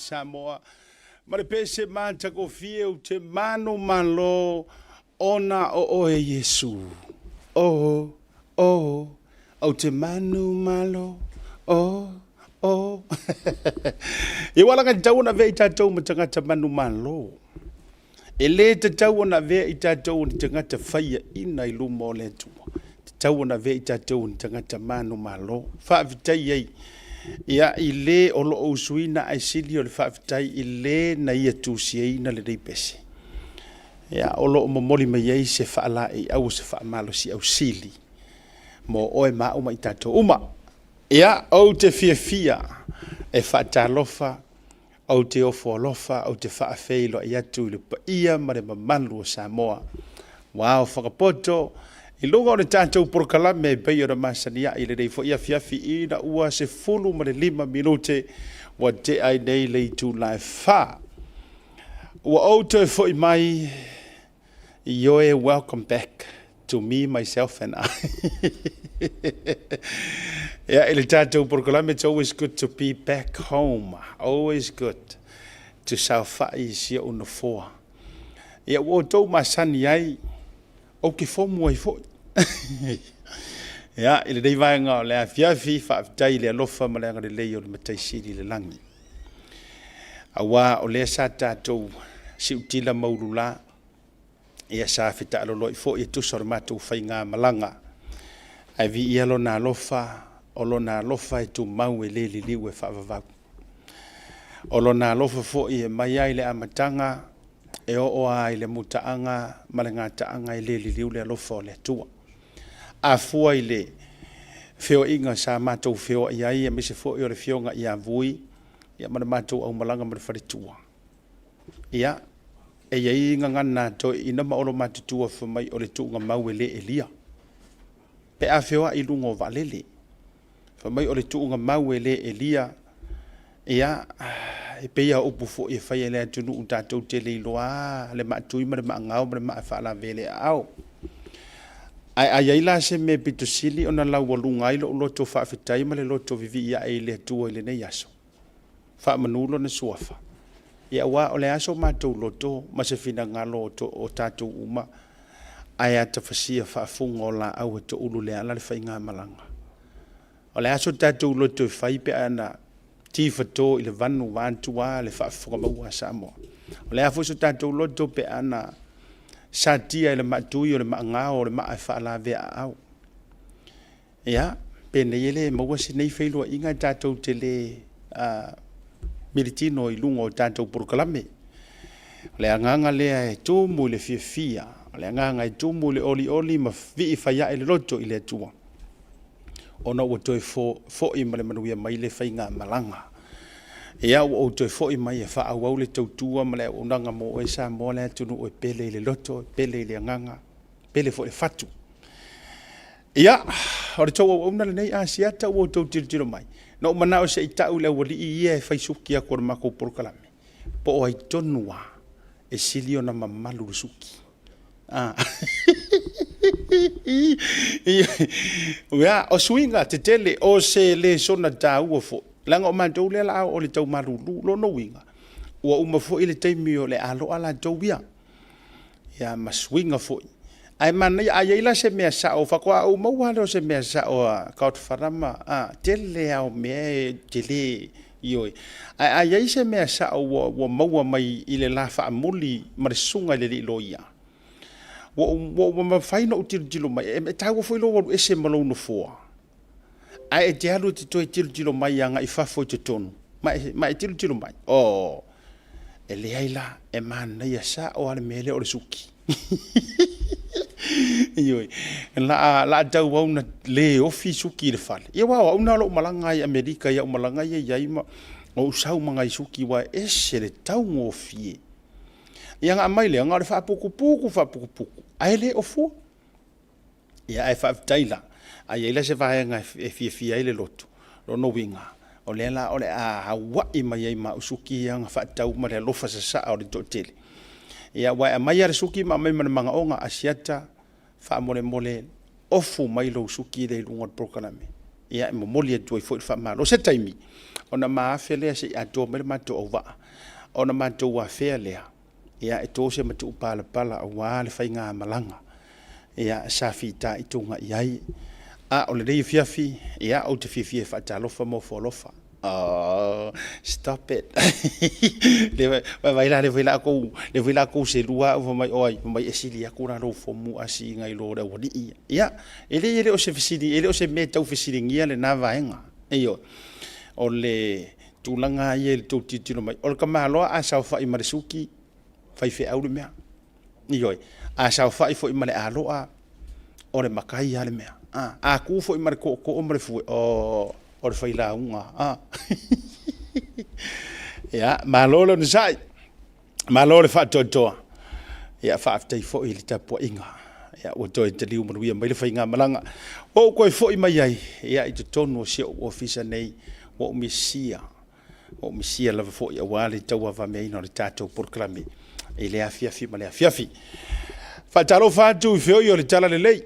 Samoa ma le pese matagofie ou te manumalo ona o oe Iesu. Oh, oh, ou te manumalo, oh, oh. Ia ua alagatatau ona avea i tatou ma tagata manumalo. E lē tatau ona avea i tatou o ni tagata faiaina i luma o le Atua. E tatau ona avea i tatou o ni tagata manumalo. Faafetai ai ia i lē o lo o usuina ae sili o le faafetai i lē na ia tusiaina lenei pese. Ia, o lo o momoli mai ai se faalaeiau o se faamalosiau sili mo oe ma au ma i tatou uma. Ia, ou te fiafia e faatalofa Ou te ofo alofa, ou te faafeiloai atu i le paia ma le mamalu o Samoa. Ua ao fagapoto i luga o le tatou polokalame e pei ona masani ai i lenei foi afiafi ina ua 15 minute ua tea ai nei le itula e 4. Ua ou toe foi mai. Ioe, welcome back to me, myself and I. Ia, i le tatou polokalame, it's always good to be back home. Always good to saofai i si ou nofoa. Ia, ua outou masani ai, ou te fomu ai foi. Ia, i lenei vaega o le afiafi, faafetai i le alofa ma le agalelei o le Matai Sili i le lagi. Aua o lea sa tatou siutila ma ulula, ia sa fetaaloloai foi e tusa o le matou faigamalaga. Ae viia Lona alofa, o Lona alofa e tumau e le liliu e faavavau. O Lona alofa foi e mai ai le amataga e oo lava i le mutaaga ma le gataaga e le liliu le alofa o le Atua. A fua i le feoaiga sa matou feoai ai aemaise foi o le Afioga ia Vui ia ma le matou aumalaga ma le faletua, ia, e i ai gagana a toeaiina ma olomatutua fai mai o le tuugamau e le elia pe a feoai i luga o vaalele. Fai mai o le tuugamau e le elia, ia, e pei lava o upu foi e fai e le atunuu tatou te le iloa le maatui ma le maagao ma le maa faalavea i le aao. Ae a i ai la se mea pito sili ona laualuga ai lou loto faafetai ma le loto vivii ae i le Atua i lenei aso, faamanu lona suafa, ia aua o le a so matou loto ma se finagalo o tatou uma, ae atafasia faafuga o laau e toulu le ala le faigamalaga. O le a so tatou loto e fai pe a na tifato i le vanu vaeatu lava le faafofoga maua a Samoa. O le a foi so tatou loto pe a na satia e le maatui o le maagao o le maa e faalavea aao. Ia, penei e le maua se nei feiloaiga e tatou te le militino i luga o tatou polokalame. O le agaga lea e tumu i le fiafia, o le agaga e tumu i le olioli ma vii fai ae le loto i le Atua, ona ua toe foi ma le manuia mai le faigamalaga. Ia, ua ou toe foi mai e faaauau le tautua ma le auaunaga mo oe Samoa, le atunuu e pele i le loto, e pele i le agaga, pele foi i le fatu. Ia, o le tou auauna lenei Asiata ua outou tilotilo mai, na ou manao se i tau i le aualii ia e fai suki atu o le matou polokalame, po o ai tonu lava e sili ona mamalu le suki. Ah. Ia, o suiga tetele, o se lesona taua foi, leaga o matou lea o le a oo i le tau malulu. Lona uiga, ua uma foi le taimi o le aloa latou ia. Ia ma suiga foi. Ae manaia, a i ai la se mea sao, faatoa ou maua lava lea o se mea sao a Godfather ma, a, tele lava o mea e tele, ioe. Ae a i ai se mea sao ua, ua maua mai i le la faamuli ma le susuga i le alii loia, ua ou, ua ou mafai ona ou tilotilo mai, e taua foi lou alu ese ma lou nofoa, ae e te alu e te toe tilotilo mai agai i fafo i totonu, ma e, ma e tilotilo mai, oh, e leai la, e manaia sao lava le mea lea o le suki. Ioe, la, la tau au na le ofi suki i le fale. Ia aua o au na o lou malaga ai i Amerika i au malaga ia i ai ma ou sau ma nai suki aua e ese le taugofie. Ia na aumai lea, na o le faaputuputu faaputuputu, ae le ofua. Ia ae faafetai la, a i ai la se vaega e fiafia ai le loto, lona uiga, o lea la o le a auai mai ai ma au suki ia na faatau ma le alofa sasaa o le toatele. Ia aua e aumai lava le suki ma aumai ma le manaoga, Asiata, faamolemole ofu mai lou suki lea i luga o le polokalame. Ia, e momoli atu ai foi le faamalo. O se taimi ona ma afe lea se i atoa mai le matou auvaa, ona matou afea lea, ia, e to se matupalapala aua le faigamalaga ia sa fitaituga i ai. A o lenei afiafi, ia, ou te fiafia e faatalofa ma ofo alofa. Oh, stop it. Vaai la, lea foi la kou selua au, fai mai, oi, fai mai e sili atu la lou fomu asi nai lo le aualii. Ia, e leai e le o se fesili, e le o se mea e tau fesiligia lena vaega. Ioe. O le tulaga ia i le tou tilotilo mai, o le tamaloa a saofai ma le suki, faifeau le mea. Ioe. A saofai foi ma le aloa, o le matai lava le mea. A tu foi ma le tootoo ma le fue, o le failauga. Ia, malo le onosai, malo le faatoatoa. Ia, faafetai foi i le tapuaiga. Ia, ua toe taliu manuia mai le faigamalaga. Ua ou toe foi mai ai ia, i totonu o si ou ofisa nei, ua ou misia, ua ou misia lava foi aua le tauavameaina o le tatou polokalame i lea afiafi ma lea afiafi. Faatalofa atu i feoi o le Talalelei,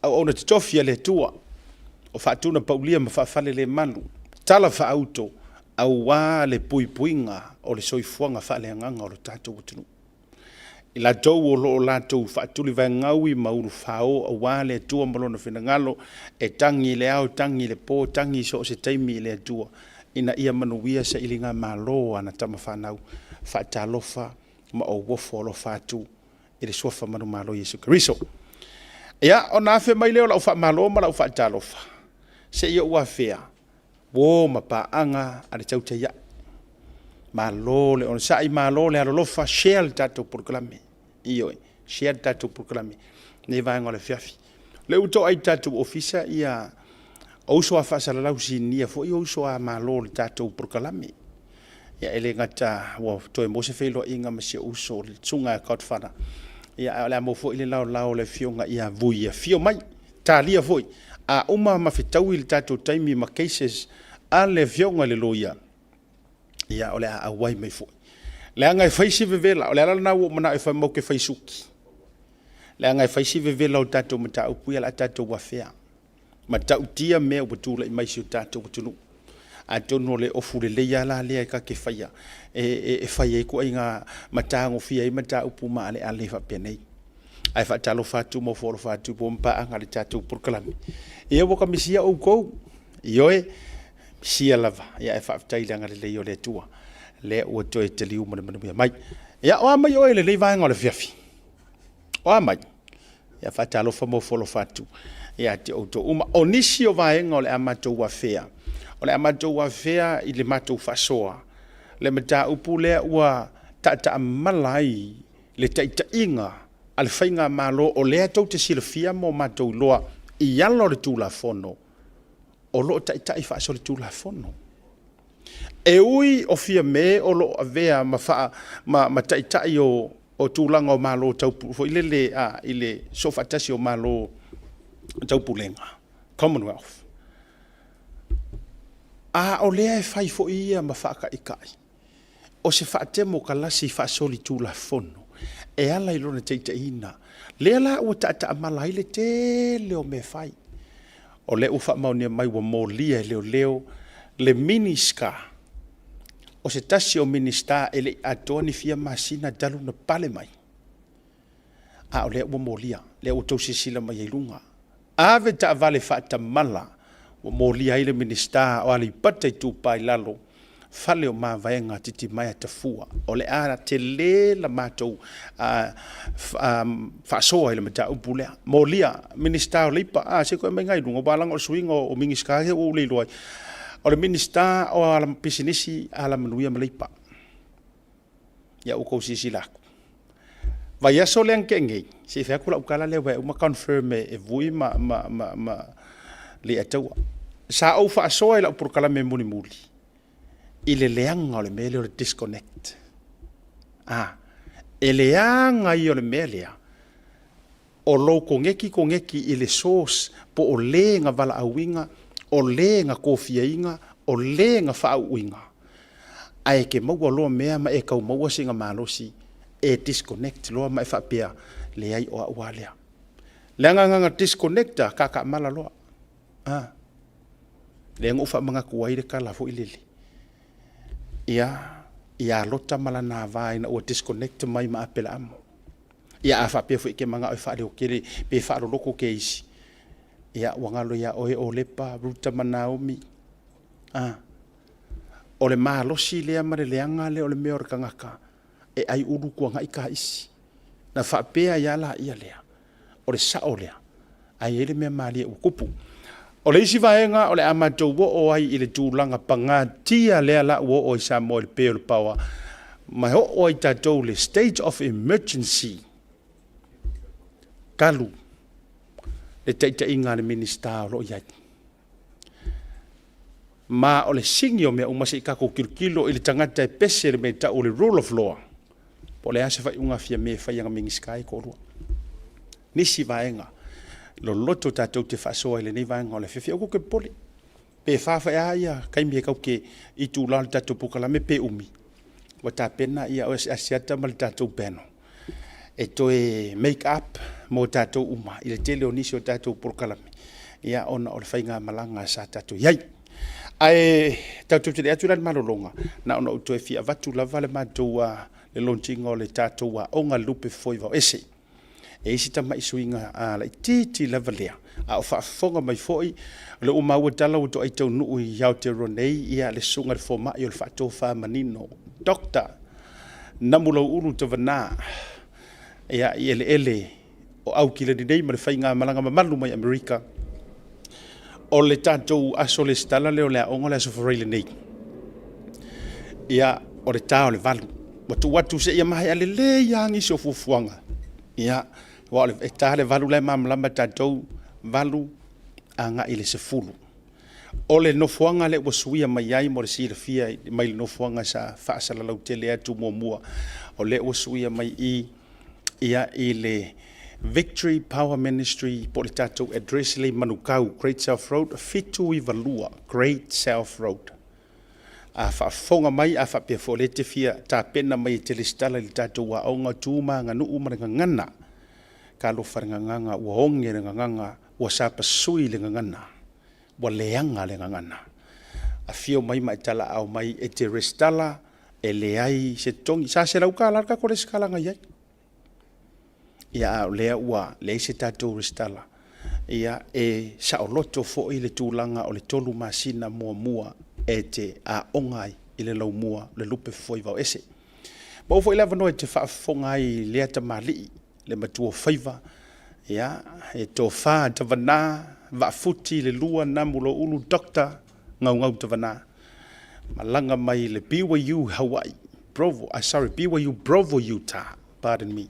auauna totofi a le Atua, o faatunapaulia ma faafalelemalu, tala faauto aua le puipuiga o le soifuaga faaleagaga o le tatou atunuu. I latou o lo o latou faatulivaegaui ma ulufao aua le Atua ma Lona finagalo, e tagi i le ao, tagi i le po, tagi i so o se taimi i le Atua, ina ia manuia sailigamalo a ana tama fanau. Faatalofa ma ou ofo alofa atu i le suafa manumalo o Iesu Keriso. Ia, ona afe mai lea o lau faamalo ma lau faatalofa, se i ou afea uo ma paaga a le tautai ae. Malo le onosai, malo le alolofa, share le tatou polokalame. Ioe, share le tatou polokalame i lenei vaega o le afiafi. O lea ua to'a i le tatou ofisa ia o uso a faasalalau sinia foi o uso a malo i le tatou polokalame. Ia e le gata ua toe maua se feiloaiga ma si ou uso le susuga ia Godfather, ia ae o le a maua foi le laolao o le afioga ia Vui e afio mai, talia foi. A uma ma fetaui le tatou taimi ma cases a le afioga i le loia, ia o le a auai mai foi. Leaga e fai si vevela, o le ala lena ua ou manao e fai matou te fai suki, leaga e fai si vevela o tatou mataupu ia o le a tatou afea. Matautia mea ua tulai mai i si o tatou atunuu. Atonu o le ofu lelei lava la lea ta te faia e fai ai ituaiga ma tagofia ai mataupu maaleale faapenei. Ae faatalofa atu ma ofo alofa atu i uo ma paaga i le tatou polokalame. Ia ua ta misia outou, ioe, misia lava, ae faafetai i le agalelei o le Atua lea ua toe taliu ma le manuia mai. Ia, o a mai oe i lenei vaega o le afiafi? O a mai? Ia faatalofa ma ofo alofa atu ia te outou uma. O nisi o vaega o le a matou afea, o le a matou afea i le matou faasoa le mataupu lea ua taataamala ai le taitaiga a le faigamalo o lea tou te silafia ma o matou iloa i ala o le Tulafono o lo o taitai faasolitulafono. E ui o Fiame o lo o avea ma, faa, ma, ma taitai o, o tulaga o Malo tau foi lele a, i le soofaatasi o Malo Taupulega, Commonwealth, a o lea e fai foi ia ma faataitai o se faatemokalasi faasolitulafono e ala i lona taitaiina, lea la ua taataamala ai le tele o mea fai. O lea ua faamaonia mai ua molia e leoleo le Minisita, o se tasi o Minisita e le i atoa ni fia masina talu ona pale mai, a o lea ua molia, lea ua outou silasila mai ai i luga. Ave taavale faatamala ua molia ai le Minisita o Aleipata Itupa i Lalo, fale o mavaega Titimaea Tafua. O le a tele la matou faasoa i le mataupu lea. Molia, Minisita o Leipa, a se toe aumai i luga, aua leaga o le suiga o Minisita ia ua ou le iloa ai. O le Minisita o Pisinisi, Alamanuia ma Leipa. Ia ua outou silasila atu. Vaiaso lea na tea nei, se i fai atu lau tala lea aua e uma confirm e Vui ma Leiataua. Sa ou faasoa i lau polokalame mulimuli i le leaga o le mea lea o le disconnect. A, e leaga ia o le mea lea, o lou koneti koneti i le source po o le na valaauina, o le na tofiaina, o le na faauuina, ae e te maua loa mea ma e tau maua sina malosi e disconnect loa ma e faapea, leai o au a lea. Leaga na ona disconnect lava, tataamala loa. A. Lea na ou faamanatu ai le tala foi lele, ia, ia Lota ma lana va ina ua disconnect mai ma Aperaamo. Ia a faapea foi e te manao e faaleotele pe faaloloto teisi, ia ua galo ia oe Olepa, Ruta ma Naomi. A, o le malosi lea ma le leaga lea o le mea o le tagata e aiulu tuanai taisi. Na faapea ai lava laia lea, o le sao lea, ae i ai le mea malie ua tupu. O le isi vaega o le a matou oo ai i le tulaga pagatia lea la ua oo ai Samoa i le pe o le paoa, ma e oo ai tatou i le state of emergency talu le taitaiga a le Minisita o lo o i ai. Ma o le sini o mea uma se i tatou tilotilo i le tagata e pese i le mea e tau o le rule of law, po o le a se faaiuga a Fiame e fai i ana Minisita ia e toalua. Nisi vaega loloto tatou te faasoa i lenei vaega o le afiafi. Aua tou te popole, pe fa faia ia taimi e tatou te itula o le tatou polokalame pe umi, ua tapena ia Asiata ma le tatou panel e toe make up mo tatou uma i le tele o nisi o tatou polokalame, ia ona o le faigamalaga sa tatou i ai. Ae tatou te le atu la i le malologa, na ona ou toe fia avatu lava le matou le launch ina o le tatou aoga Lupe Fofoivao-ese. E i ai si tamai suiga laitiiti lava lea, a o faafofoga mai foi, o lea ua maua tala ua toai taunuu i Aotearoa nei le susuga i le fomai o le faatofamanino, Doctor Namulauulu Tavana, ia, i eleele o Aukilani nei ma le faigamalaga mamalu mai Amerika. O le tatou aso resitala lea o le aoga o le Aso Faraile nei. Ia, o le ta o le 8. Ua tuu atu seia maea lelei lava nisi o fuafuaga. Ia, aua o le, e ta le 8 la e malamalama tatou, 8 agai i le 10. O le nofoaga lea ua suia mai ai mo le silafia mai le nofoaga sa faasalalau tele atu muamua, o lea ua suia mai i ia i le Victory Power Ministry po o le tatou address lea i Manukau, Great South Road, 792 Great South Road. A faafofoga mai, a faapea foi o lea e te fia tapena mai e te resitala i le tatou aoga Tu ma Aganuu ma le Gagana, talofa i le gagana, ua oge le gagana, ua sapasui le gagana, ua leaga le gagana. Afio mai ma e talaaao mai e te resitala, e leai se totogi. Sa $100 le tatou resitalaga na i ai. Ia a o lea ua leai se tatou resitala, ia e saoloto foi le tulaga o le 3 masina muamua e te aoga ai i le laumua o le lupe fofoivao-ese. Maua foi le avanoa e te faafofoga ai i lea tamalii, le matuaofaiva, ia, e tofa tavana, vaafuti le lua Namuloulu Doctor Gaugau Tavana, malaga mai le BYU Hawaii, Provo, sorry, BYU Provo, Utah, pardon me,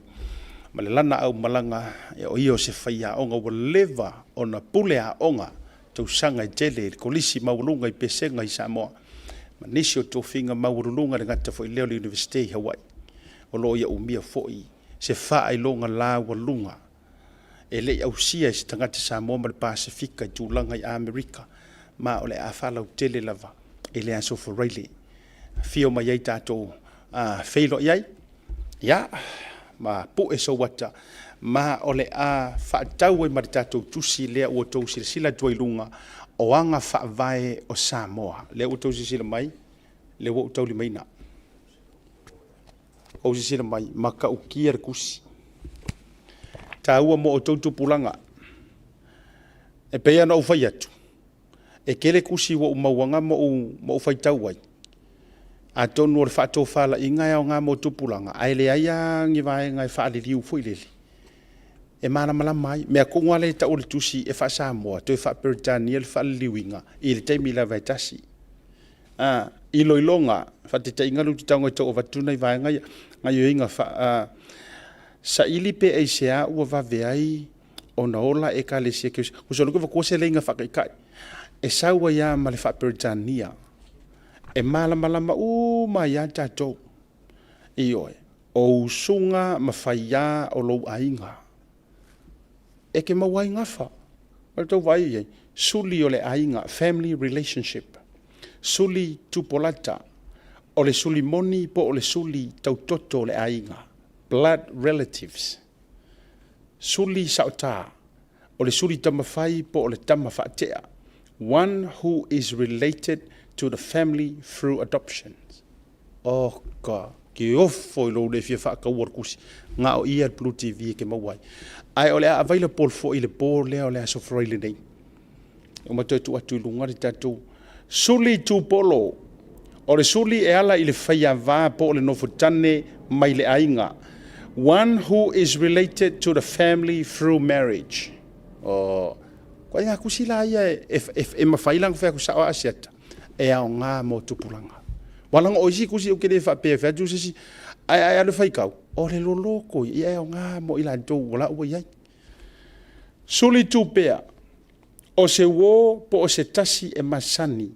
ma le lana aumalaga, o ia o se faiaoga ua leva ona pule aoga tausaga e tele i le Kolisi Maualuga i Pesega i Samoa, ma nisi o tofiga maualuluga i le gata foi lea o le Iunivesite i Hawaii. O lo o ia umia foi se faailoga laualuga e le i ausia e se tagata Samoa ma le Pasefika i tulaga i Amerika, ma o le a faalautele lava i le Aso Faraile. Afio mai ai tatou feiloai ai, ia, ma pue sou ata, ma o le a faatau ai ma le tatou tusi lea ua outou silasila atu ai i luga, o aga faavae o Samoa. Lea ua outou silasila mai, lea ua ou taulimaina. Ou silasila mai, matautia le tusi. Taua mo outou tupulaga. E pei lava ona ou fai atu, e tele tusi ua ou mauaga ma ou faitau ai, atonu o le faatofalaiga e aoga mo tupulaga, ae leai lava ni vaega e faaliliu foi lele, e malamalama ai. O le mea tonu lava lea e tau o le tusi e faa-Samoa, toe faa-Peretania le faaliliuina i le taimi lava e tasi. Iloiloga, faataitaiga lea ou te tago e tau avatu nai vaega ia, gaoioiga, saili pe aisea ua vave ai ona ola Ekalesia Kerisiano. Tusa o lea ou te avatua se laina faataitai, e sau ai lava ma le faa-Peretania, e malamalama uma ai lava tatou. Ioe, o usuga ma faiā o lou aiga. E te maua ai gafa. O le tou vaai i ai, suli o le aiga, family relationship, suli tupolata, o le suli moni po o le suli tautoto o le aiga, blood relatives, suli saota, o le suli tamafai po o le tama faatea. One who is related to the family through adoption. Oka, ke ofo i lou le fia faataua o le tusi, na o ia le Blue TV e ke maua ai. Ae o le a available foi i le po lea o le Aso Faraile nei. Uma toe tuu atu i luga le tatou Suli Tupolo. O le suli e ala i le faiava po o le nofotane mai le aiga. One who is related to the family through marriage. Oh, ko ai ngā kusi la ia e, e, e, e mawhai la ngā whai sao a asiata. E ao ngā mō tupulanga. Wala ngā oisi kusi o kere whapea whai atu sisi. Ai ai alu whai kau. O le loloko i e ao ngā mō i la tō wala ua iai. Suli tupea. O se uō po o se tasi e masani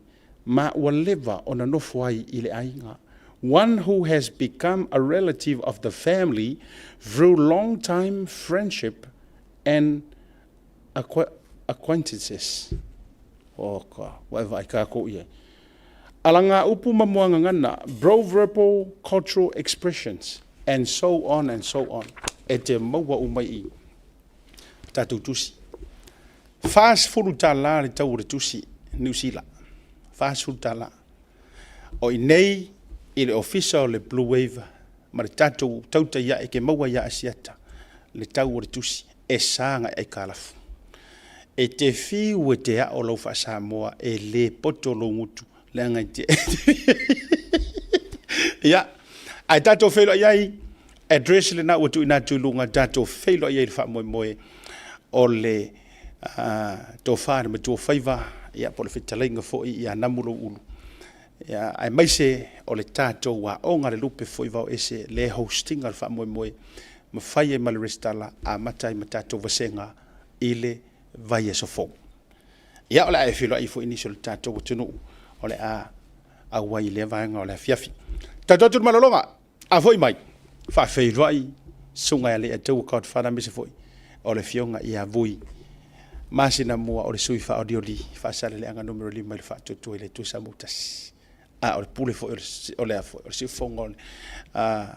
ma ua leva ona nofo ai i le aiga, one who has become a relative of the family through long time friendship and acquaintances. Oka, ua e vaai kākou i ai. Ala ngā upu ma moagagana, proverbial cultural expressions, and so on and so on, e te maua uma i tatou tusi. 40 tālā le tau o le tusi Niu Sila. 40 tālā. O i nei i le ofisa o le Blue Wave ma le tatou tautai ae ke maua ia Asiata le tau o le tusi e sa ngai aikalafu. E te fiu e te ao lau faa-Samoa e le poto lou gutu leaga i te Ia, ae tatou feiloai ai, address lena ua tuuina atu i luga, tatou feiloai ai i le faamoemoe o le tofa i le Matuafaiva, ia, po o le fetalaiga foi ia Namu Louulu, ia, aemaise o le tatou aoga le lupe foi vaoese le hosting a le faamoemoe, ma fai ai ma le resitala, amata ai ma tatou vasega i le vaiaso fou. Ia, o le a e feiloai foi nisi o le tatou atunuu o le a auai i lea vaega o le afiafi. Tatou atu i le malologa, a foi mai, faafeiloai susuga ia Leiataua Godfather aemaise foi o le afioga ia Vui Masina Mua o le sui faaolioli Faasaleleaga numera 5 i le faatuatua i le Atua Samoa-tasi. A o le pule foi o le a foi o le siufofoga o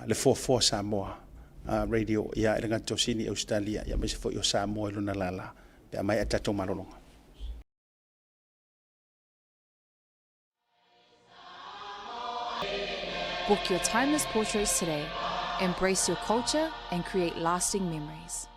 le Foafoa Samoa Radio ia i le gata o Sini Ausetalia ia aemaise foi o Samoa i lona lala pe a maea tatou malologa. Book your timeless portraits today. Embrace your culture and create lasting memories.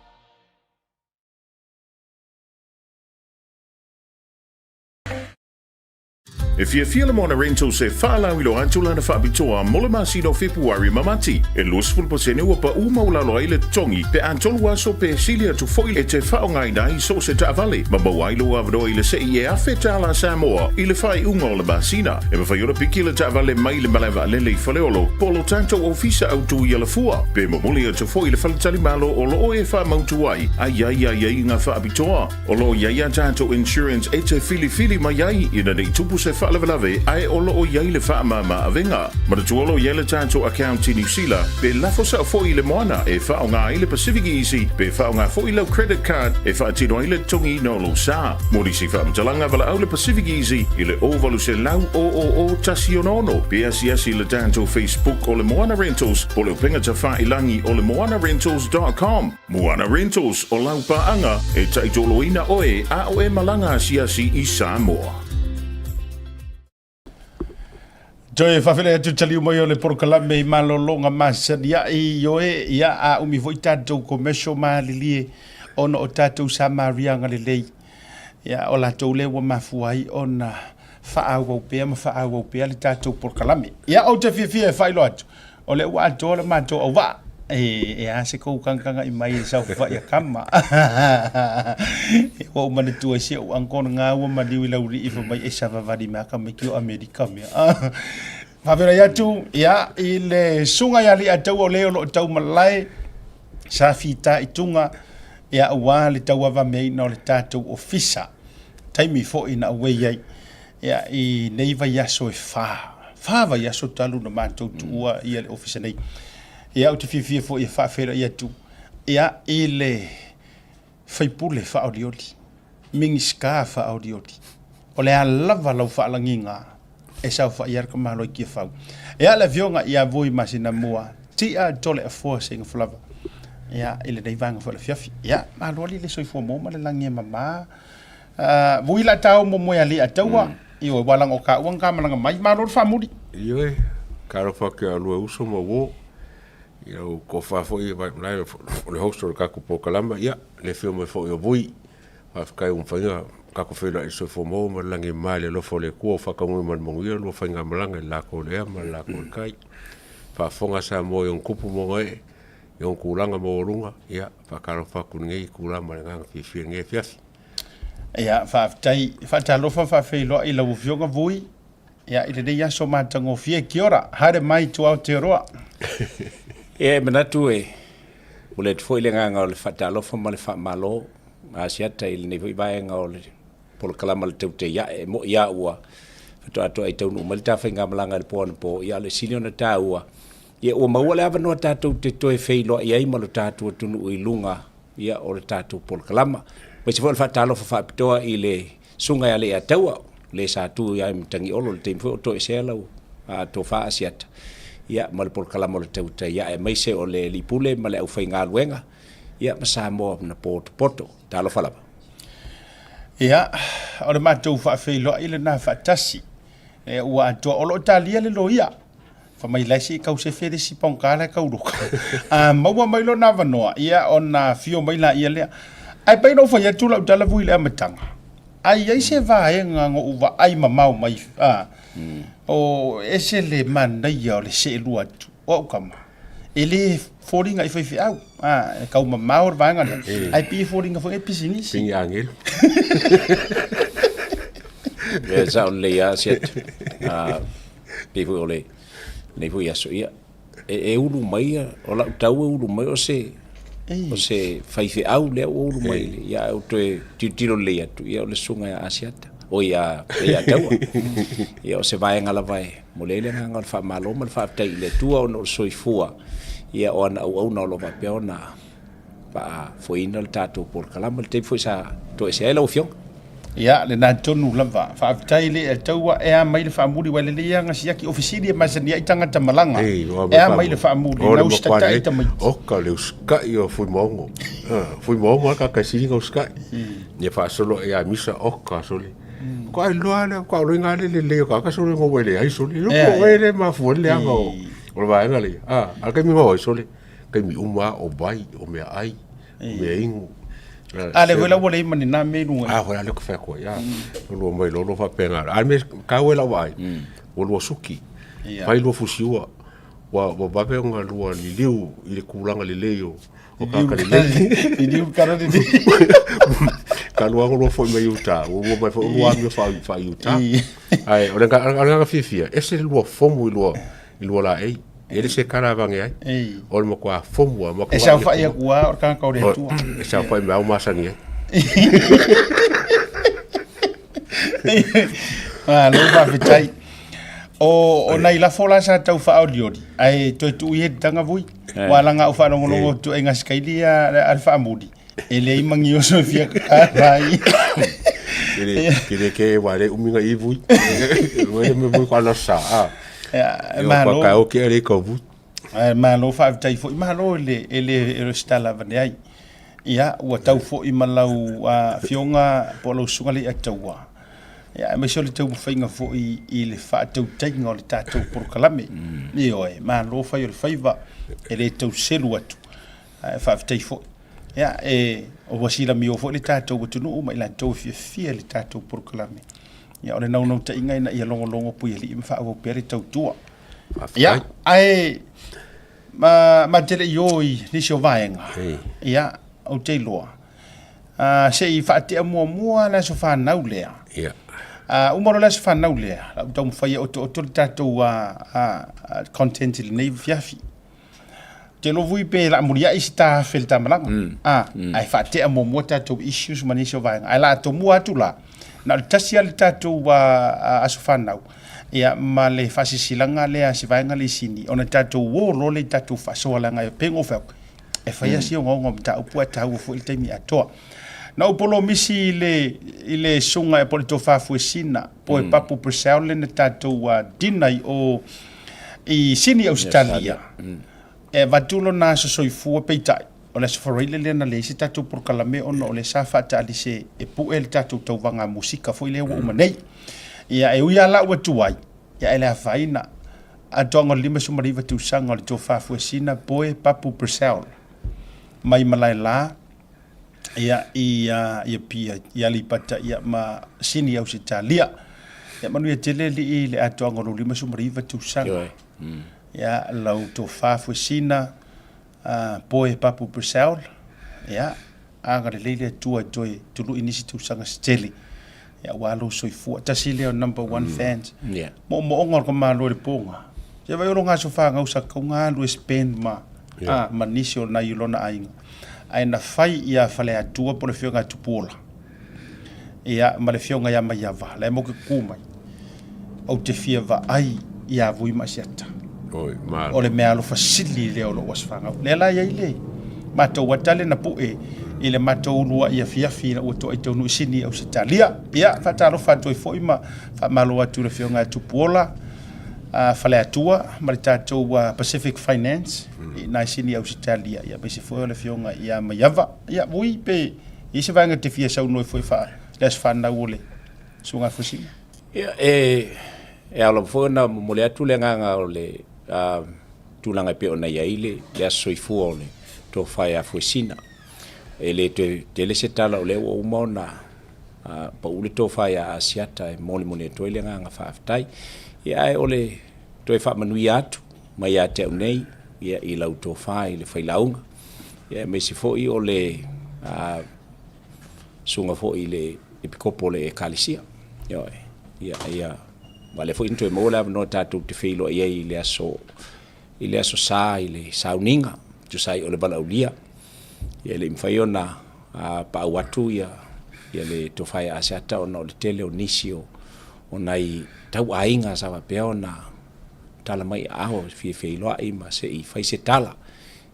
E fiafia le Moana Rentals e faalauiloa atu lana faapitoa mo le masina o Fepuari ma Mati. E 20% ua paʻu maualalo ai le totogi pe a tolu aso pe sili atu foi e te faaaogaina ai so o se taavale ma maua ai lou avanoa i le sei e $1,000 Samoa i le faaiuga o le masina. E mafai ona piki le taavale mai le malae vaalele i Faleolo po o lo tatou ofisa autu i Alafua pe momoli atu foi i le faletalimalo o lo o e faamautu ai a i ai aiaiga faapitoa. O lo o i ai a tatou insurance e te filifili mai ai ina nei tupu se faalavelave ae o lo o i ai le faamama avega. Manatua o lo o i ai le tatou account i Niu Sila pe lafo sao foi i le moana e faaaoga ai le Pacific Easy pe faaaoga foi lau credit card e faatino ai le totogiina o lou sa. Mo nisi faamatalaga valaau le Pacific Easy i le 0800 000 166 pe asiasi i le tatou Facebook o le Moana Rentals po o le upega tafailangi o le moanarentals.com. Moana Rentals, o lau paaga e taitoloina oe a o e malaga asiasi i Samoa. Toe faafeiloai atu taliu mai o le polokalame i malologa masani ai ioe ia a umi foi tatou commercial malilie ona o tatou Samariaga lelei ia o latou lea ua mafua ai ona faaauau pea ma faaauau pea le tatou polokalame. Ia ou te fiafia e faailoa atu O lea ua atoa le matou auvaa. E, e a se kou kagakaga'i mai i le saofafai a kama. Ua ou manatua i si ou uncle na ngā ua maliu i Laulii fai mai e savavali mai ka maiki o Amerika mea. Faafeiloai atu, ia, i le susuga ia Aliiataua o le o lo o taumalae sa fitaituga ia aua le tauavameaina o le tatou ofisa. Taimi foi na auai ai. Ia, i nei vaiaso e whā, whā vaiaso talu na mātou tuua ia le ofisa nei. Ia, ou te fiafia foi e faafeiloai atu, ia, i le faipule faaolioli, Minisita faaolioli, o le a lava lau faalagiga e saofai ai le tamaloa i Tiafau. Ia, le afioga ia Vui Masinamua, Tia Toleafoa Seigafalava, ia, i lenei vaega foi o le afiafi. Ia, malo alii le soifua maua ma le lagi e mama. Vui la tao mo moe ali a taua, ioe, ua laga o ka ua ka malaga mai, malo le faamuli. Ioe, talofa atu ia lua uso ma uo, i lau tofa foi Vaimalae o le host o le tatou polokalama, ia, le afio mai foi o Vui, faafetai ua mafai ona tatou feiloai i le soifua maua ma le lagi e mama i le alofa o le Atua ua faataunuu ma le manuia lua faigamalaga i le latou le ea ma le latou le tai. Faafofoga Samoa i ona tupu ma ona ee, i ona tulaga maualuga, ia, faatalofa atu i lenei itula ma le agaga fiafia i lenei afiafi. Ia, faafetai. Faatalofa ma faafeiloai i lau Afioga Vui, ia, i lenei aso matagofie. Kia ora, haere mai to Aotearoa. Ia, e manatu e momoli atu foi le agaga o le faatalofa ma le faamalo Asiata i lenei foi vaega o le polokalama o le Tautai Ae. E moni lava ua faatoa toai taunuu mai le ta faigamalaga i le po anapo, ia a o le sili ona taua, ia ua maua le avanoa tatou te toe feiloai ai ma lo tatou atunuu i luga ia o le tatou polokalama. Aemaise foi o le faatalofa faapitoa i le Susuga ia Leiataua, le sa tu ia Matagiolo i le taimi foi o toesea lau tofa Asiata, ia ma le polokalama o le Tautai Ae, aemaise o le Alii Pule ma le aufaigaluega, ia ma Samoa na potopoto. Talofa lava. Ia, o le matou faafeiloai lena faatasi. E, ua atoa, o lo o talia le loia. Fai mai la se i kau sefe le isi paoga la e kau luka. A maua mai lona avanoa, ia ona afio mai laia lea. Ae pei ona ou fai atu lau tala vui i le amataga, a i ai se vaega na ou vaai mamao mai, a, o ese le manaia o le seelua atu o au tama, e le foliga i faifeau, a, e kau mamao le vaega lea, ae pei e foliga foi e pisinisi. Pei agelu. E sao lelei lava Asiata. Pei foi o lenei foi aso, ia, e ulu mai, o lau tau e ulu mai o se, o se faifeau lea ua ulu mai, ia, ae ou toe tilotilo lelei atu, ia, o le susuga ia Asiata, oi ia Leiataua. Ia, o se vaega lava e momoli ai le agaga o le faamalo ma le faafetai i le Atua ona o le soifua, ia, o ana auauna o lo o faapea ona faafoeina le tatou polokalama i le taimi foi sa toesea ai lau Afioga. Ia, lena tonu lava. Faafetai le Ataua, e a mai le faamuli, ua lelei lava na siaki. O fesili e masani ai tagata malaga. E a mai le faamuli, na usitatai tamaiti. Oka le usitai o Fuimaono. Fuimaono lava kaka e sili na usitai. Ia faasolo ia misa oka sole. Ko ai loa le ko loinga le lelei o kaka sole ngo wele ai sole. Yo ko wele mafua le leaga o le vaega lea. Ah, a le taimi ngau ai sole. Taimi uma lava o vai, o meaai, o meainu. A lea foi la ua leai ma ni na mea i luga. A foi la lea ou te fai atu ai, a. Lua mai loa lua faapena. A o le mea taua i lau vaai, ua lua suki, fai lua fusiua, ua vave ona lua liliu i le tulaga lelei o tagata lelei. Liliu kala lelei. Talu lava ona lua foi mai uta, ua lua mai foi lua amio faa-Iuta. Ae o le agaga fiafia, ese le lua fomu i lua laei. E le se tala avane ai. O le matua fomu lava. E saofai atu lava o le tagata o le Atua. E saofai mai lava ua masani ai. Malo faafetai. O nai lafo la sa tau faaolioli, ae toe tuu ia i le taga vui. Ua laga ou faalogologo atu ai gasikaili ia a le faamuli, e leai ma ni oso e fia kala ai. Kele ke wa le umi ngai vui. Ue me vui kwa sa. Malo. Ka o ke le ka vui. Malo faafetai foi. Malo e le e le e le stala vane ai. Ia ua tau foi ma lau afioga po o lau susuga le Ataua. Ia aemaise o le taumafaiga foi i le faatautaiga o le tatou polokalame. Ioe, malo fai o le faiva e le tau selu atu. Ae faafetai foi. Ia, e, ua silamio foi le tatou atunuu ma i latou e fiafia i le tatou polokalame. Ia, o le naunautaiga ina ia logologo puialii ma faaauau pea le tautua. Ia, ae ma, ma te le i o i nisi o vaega, ia, ou te iloa, se i faatea muamua le aso fanau lea. Ia. Uma loa le aso fanau lea, la ou taumafai e otooto le tatou content i lenei afiafi. Te iloa foi pe la muliai se ta afe i le ta malaga. A, ae faatea muamua tatou issues ma nisi o vaega. Ae la tomua atu la, na o le tasi lava le tatou aso fanau, ia ma le faasilasilaga lea a se vaega le isini, ona tatou o loa lea i tatou faasoa leaga e pei ona ou fai atu, e fai lava si ogaoga o mataupu ae taua foi le taimi atoa. Na ou polomisi i le, i le susuga po o le Tofa Fuesina, po e Papu Purcell le na tatou dinner i o i Sini Ausetalia. E avatu lona aso soifua peitai. O le Aso Faraile lea na leai se tatou polokalame ona o lea sa faataalise e pue le tatou tauvaga musika foi lea ua uma nei. Ia, e ui lava la ua tuai, ia ae le afaina. Atoaga o le 59 tausaga o le Tofa Fuesina Poe Papu Purcell mai Malaela ia i i Apia i Aleipata ia ma Sini Ausetalia. Ia manuia tele alii i le atoaga o lou 59 tausaga. Ioe. Mm. Ia lau Tofa Fuesina Poe Papu Purcell, ia, agalelei le Atua e toe tului nisi tausaga se tele, ia, aua lou soifua. Tasi lea o number one fans. Yeah. Moomooga o le tamaloa i le poga. Se vaai o lona aso fanau sa tatau ona alu e spend ma, Yeah. a, ma nisi o nai o lona aiga. Ae na fai ia Faleatua po o le afioga ia Tupuola, ia, ma le afioga ia Maiava, la e matou te tutu mai. Ou te fia vaai ia Vui ma Asiata. Oi, malo. O le meaalofa sili lea o lou aso fanau. Lea la e i ai le matou ata lea na pue i le matou uluai afiafi ina ua toai taunuu i Sini i Ausetalia. Ia, faatalofa atu ai foi ma faamalo atu i le Afioga ia Tupuola Faleatua ma le tatou Pacific Finance i ina i Sini i Ausetalia, ia aemaise foi o le Afioga ia Maiava. Ia, Vui, pe i ai se vaega e te fia saunoa ai foi faa le aso fanau o le Susuga Fuesina. Ia, e, e ao lava foi ona momoli atu le agaga o le tulaga e pei ona i ai le, le aso soifua o le tofa ia Fuesina. E le toe tele se tala o lea ua uma ona pau le tofa ia Asiata e molimoli atu ai le agaga faafetai. Ia, ae o le toe faamanuia atu mai ia te au nei ia, i lau tofa i le failauga. Ia, aemaise foi o le susuga foi i le epikopo o le Ekalesia. Ioe. Ia, ia, aua o lea foi na toe maua le avanoa tatou te feiloai ai i le aso, i le aso Sa i le sauniga, tusa ai o le valaaulia. Ia e le i mafai ona paau atu ia, ia le tofa ia Asiata ona o le tele o nisi o, o nai tauaiga sa faapea ona tala mai i aao e fia feiloai ma se i fai se tala.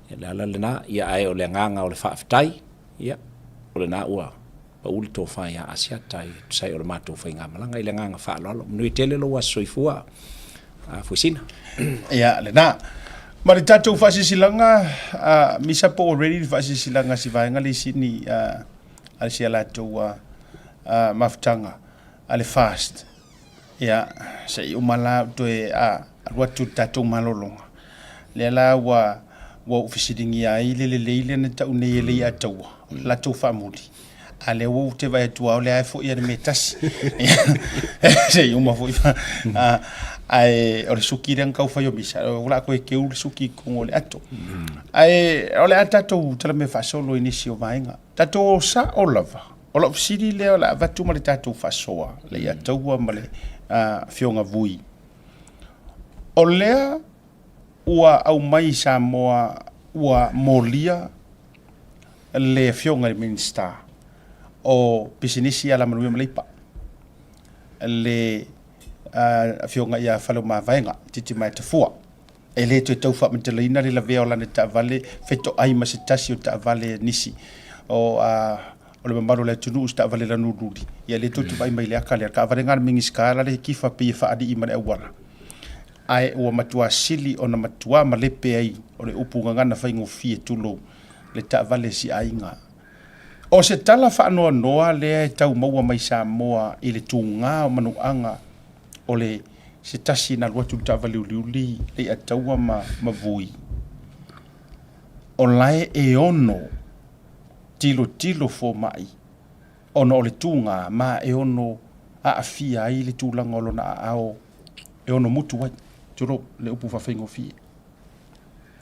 Ia, o le ala lena, ia ae o le agaga o le faafetai, Ia, o lena ua pau le tofa ia Asiata e tusa ai o le matou faigamalaga i le agaga faaaloalo. Manuia tele lou aso soifua, Fuesina. Ia, lena. Ma le tatou faasilasilaga, Misa po ua ready le faasilasilaga a si vaega le isi ni a si a latou mafutaga a le FAST. Ia, se i uma la ou toe alu atu i le tatou malologa. Lea la ua ua ou fesiligia ai le lelei lea na tau nei e Leiataua, o le latou faamuli. A o lea ua ou te vaai atu lava o lea e foi lava i le mea e tasi. Se i uma foi. Ae o le suki lea na tau fai o Misa, o le a toe keu le suki i totonu o le ato. Ae o le a tatou talamea faasolo i nisi o vaega. Tatou o sao lava. O lau fesili lea o le a avatu ma le tatou faasoa, Leiataua ma le Afioga Vui. O lea ua aumai i Samoa ua molia le Afioga i le Minisita o Pisinisi, Alamanuia ma Leipa, le Afioga ia Faleomavaega Titimaea Tafua. E le toe tau faamatalaina le lavea o lana taavale fetoai ma se tasi o taavale a nisi o o le mamalu o le atunuu, se taavale lanululi. Ia lea tou te vaai mai i le aka lea, le taavale lena a le Minisita la le tifa pei e faalii ma le auala. Ae ua matua sili ona matua malepe ai o le upu gagana faigofie tulou le taavale a si aiga. O se tala faanoanoa lea e tau maua mai Samoa i le tuga o manuaga o le se tasi na alu atu i le taavale uliuli Leiataua ma ma Vui, o lae e ono tilotilo fomai ona o le tuga ma e ono aafia ai le tulaga o lona aao e ono mutu ai, tulou le upu faafaigofie.